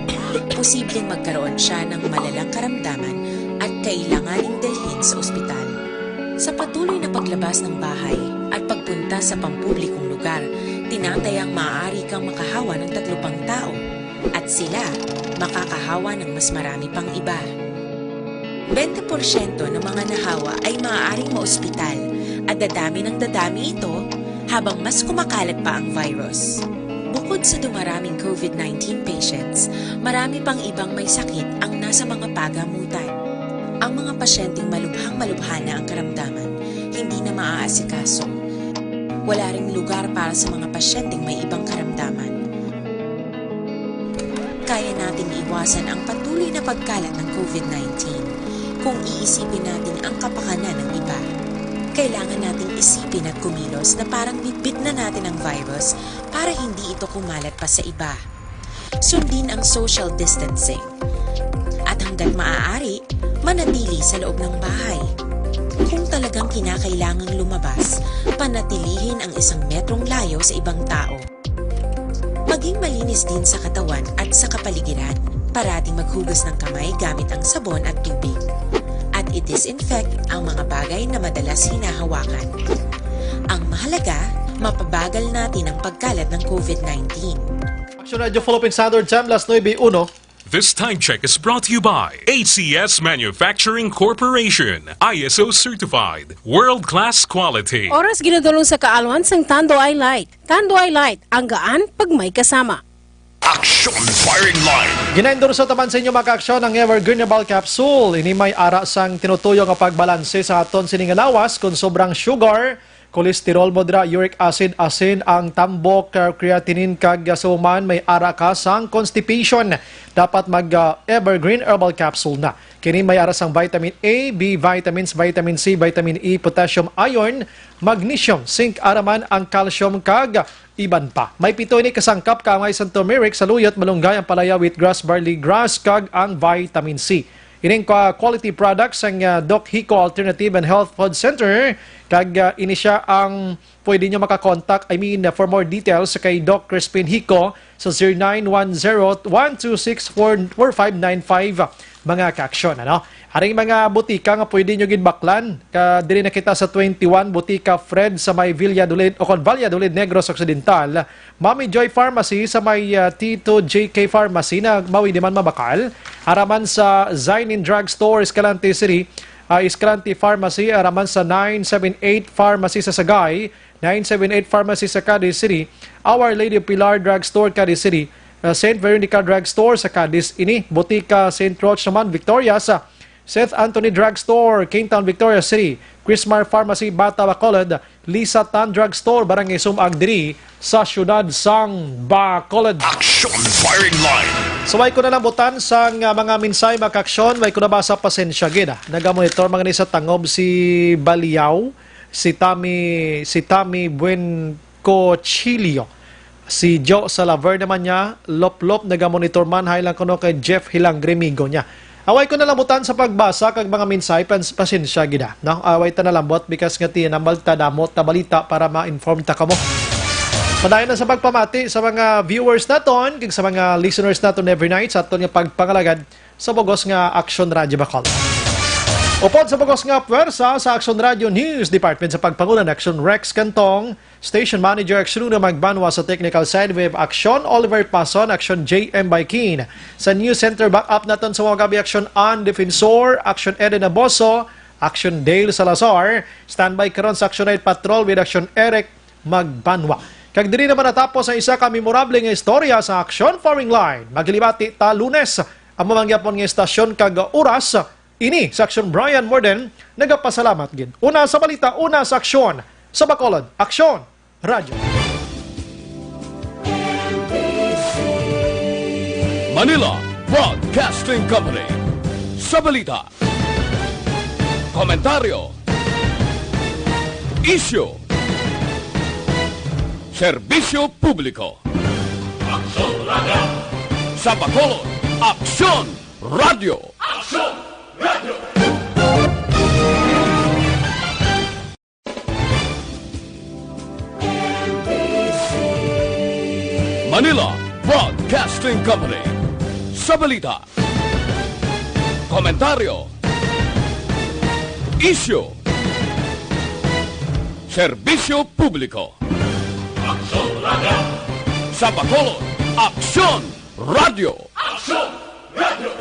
posibleng magkaroon siya ng malalang karamdaman at kailanganing dalhin sa ospital. Sa patuloy na paglabas ng bahay at pagpunta sa pampublikong lugar, tinatayang maaari kang makahawa ng tatlo pang tao, at sila makakahawa ng mas marami pang iba. Bente porsyento ng mga nahawa ay maaaring maospital at dadami ng dadami ito habang mas kumakalat pa ang virus. Bukod sa dumaraming COVID nineteen patients, marami pang ibang may sakit ang nasa mga pagamutan. Ang mga pasyenteng malubhang-malubha na ang karamdaman, hindi na maaasikaso. Wala ring lugar para sa mga pasyenteng may ibang karamdaman. Kaya nating iwasan ang patuloy na pagkalat ng COVID nineteen kung iisipin natin ang kapakanan ng iba. Kailangan nating isipin at kumilos na parang bitbit na natin ang virus para hindi ito kumalat pa sa iba. Sundin ang social distancing. At hanggat maaari, manatili sa loob ng bahay. Kung talagang kinakailangang lumabas, panatilihin ang isang metrong layo sa ibang tao. Maging malinis din sa katawan at sa kapaligiran. Parating maghugas ng kamay gamit ang sabon at tubig. At i-disinfect ang mga bagay na madalas hinahawakan. Ang mahalaga, mapabagal natin ang pagkalat ng COVID nineteen. Action Radio Philippine Standard Time, las nuebe uno. This time check is brought to you by A C S Manufacturing Corporation, I S O certified, world-class quality. Oras ginadulong sa kaalwan sang Tanduay Light. Tanduay Light, ang gaan pag may kasama. Action firing line. Ginaendorso taman sa inyo, mga kaaksyon, ang Evergreen Herbal Capsule. Ini may ara sang tinutuyo nga pagbalanse sa aton sini nga lawas kon sobrang sugar, cholesterol mo dira, uric acid, asin, ang tambok, uh, creatinine, kag, uh, sa human may ara ka sang constipation. Dapat mag, uh, Evergreen Herbal Capsule na. Kini may ara sang vitamin A, B vitamins, vitamin C, vitamin E, potassium, iron, magnesium, zinc, ara man ang calcium, kag iban pa. May pito ini ka sangkap, kaangay sang turmeric, saluyot, malunggay, ampalaya, wheatgrass, barley grass, kag ang vitamin C. Ining, ah, quality products sang, ah, Doc Hico Alternative and Health Food Center, kag, ah, ini sia ang pwede nyo makakontak, I mean, for more details kay Doc Crispin Hico sa zero nine one zero, one two six, four, four five nine five, mga kaaksyon, ano? Aring mga butika nga pwede nyo ginbaklan, ka, diri na kita sa twenty-one Butika Fred sa may Valladolid, o kon Valladolid, Negros Occidental, Mami Joy Pharmacy sa may, ah, Tito J K Pharmacy na mawi di man mabakal. Araman sa Zainin Drug Store, Escalante City, ah, Escalante Pharmacy, araman sa nine seven eight Pharmacy sa Sagay, nine seven eight Pharmacy sa Cadiz City, Our Lady of Pilar Drugstore, Cadiz City, uh, Saint Veronica Drugstore sa Cadiz ini, Botica Saint Roch naman, Victorias, uh, Saint Anthony Drugstore, Kingtown, Victorias City, Chrismar Pharmacy, Bata, Bacolod, Lisa Tan Drugstore, Barangay Sumag diri sa siyudad sang Bacolod. Action Firing Line. So, way ko na lang butan sang, ah, mga mensahe, mga kaaksyon, way ko nabasa, pasensya gid, ah. Nagamonitor man gani sa tangob si Baliaw, si Tami, si Tami Buencochilio, si Joe Salaver naman niya, Loplop, nagamonitor man, hay lang kuno kay Jeff Hilang Gremigo niya. Away ko na lang butan sa pagbasa kag mga mensahe, pans-, pasensya gid, ah, no? Away ta na lambot because nga tinambal ta damo ta balita para ma-inform ta kamo. Padayon na sa pagpamati sa mga viewers naton kag sa mga listeners naton every night sa aton nga pagpangalagad sa bugos nga Action Radio Bacol. Upod sa bugos nga pwersa sa Action Radio News Department sa pagpanguna ni Action Rex Cantong, Station Manager, Action Una Magbanwa, sa technical side, we have Action Oliver Pason, Action J M Baikin. Sa News Center, backup naton sa mga gabi, Action An Defensor, Action Eden Aboso, Action Dale Salazar. Standby karon sa Action Night Patrol with Action Eric Magbanwa. Kag diri naman natapos ang isa ka memorable nga istorya sa Action Firing Line. Maghilibati ta Lunes, amo man gyapon nga istasyon kag oras. Ini sa Action, Brian Morden, nagapasalamat gid. Una sa balita, una sa aksyon. Sa Bacolod, Aksyon Radyo. Manila Broadcasting Company. Sa balita, komentaryo, isyu, serbisyo publiko. Aksyon Radyo. Sa Bacolod, Aksyon Radyo. Aksyon Radyo. Manila Broadcasting Company. Sa balita, komentaryo, isyu, serbisyo publiko. Aksyon Radyo. Sa Bacolod, Aksyon Radyo. Aksyon Radyo.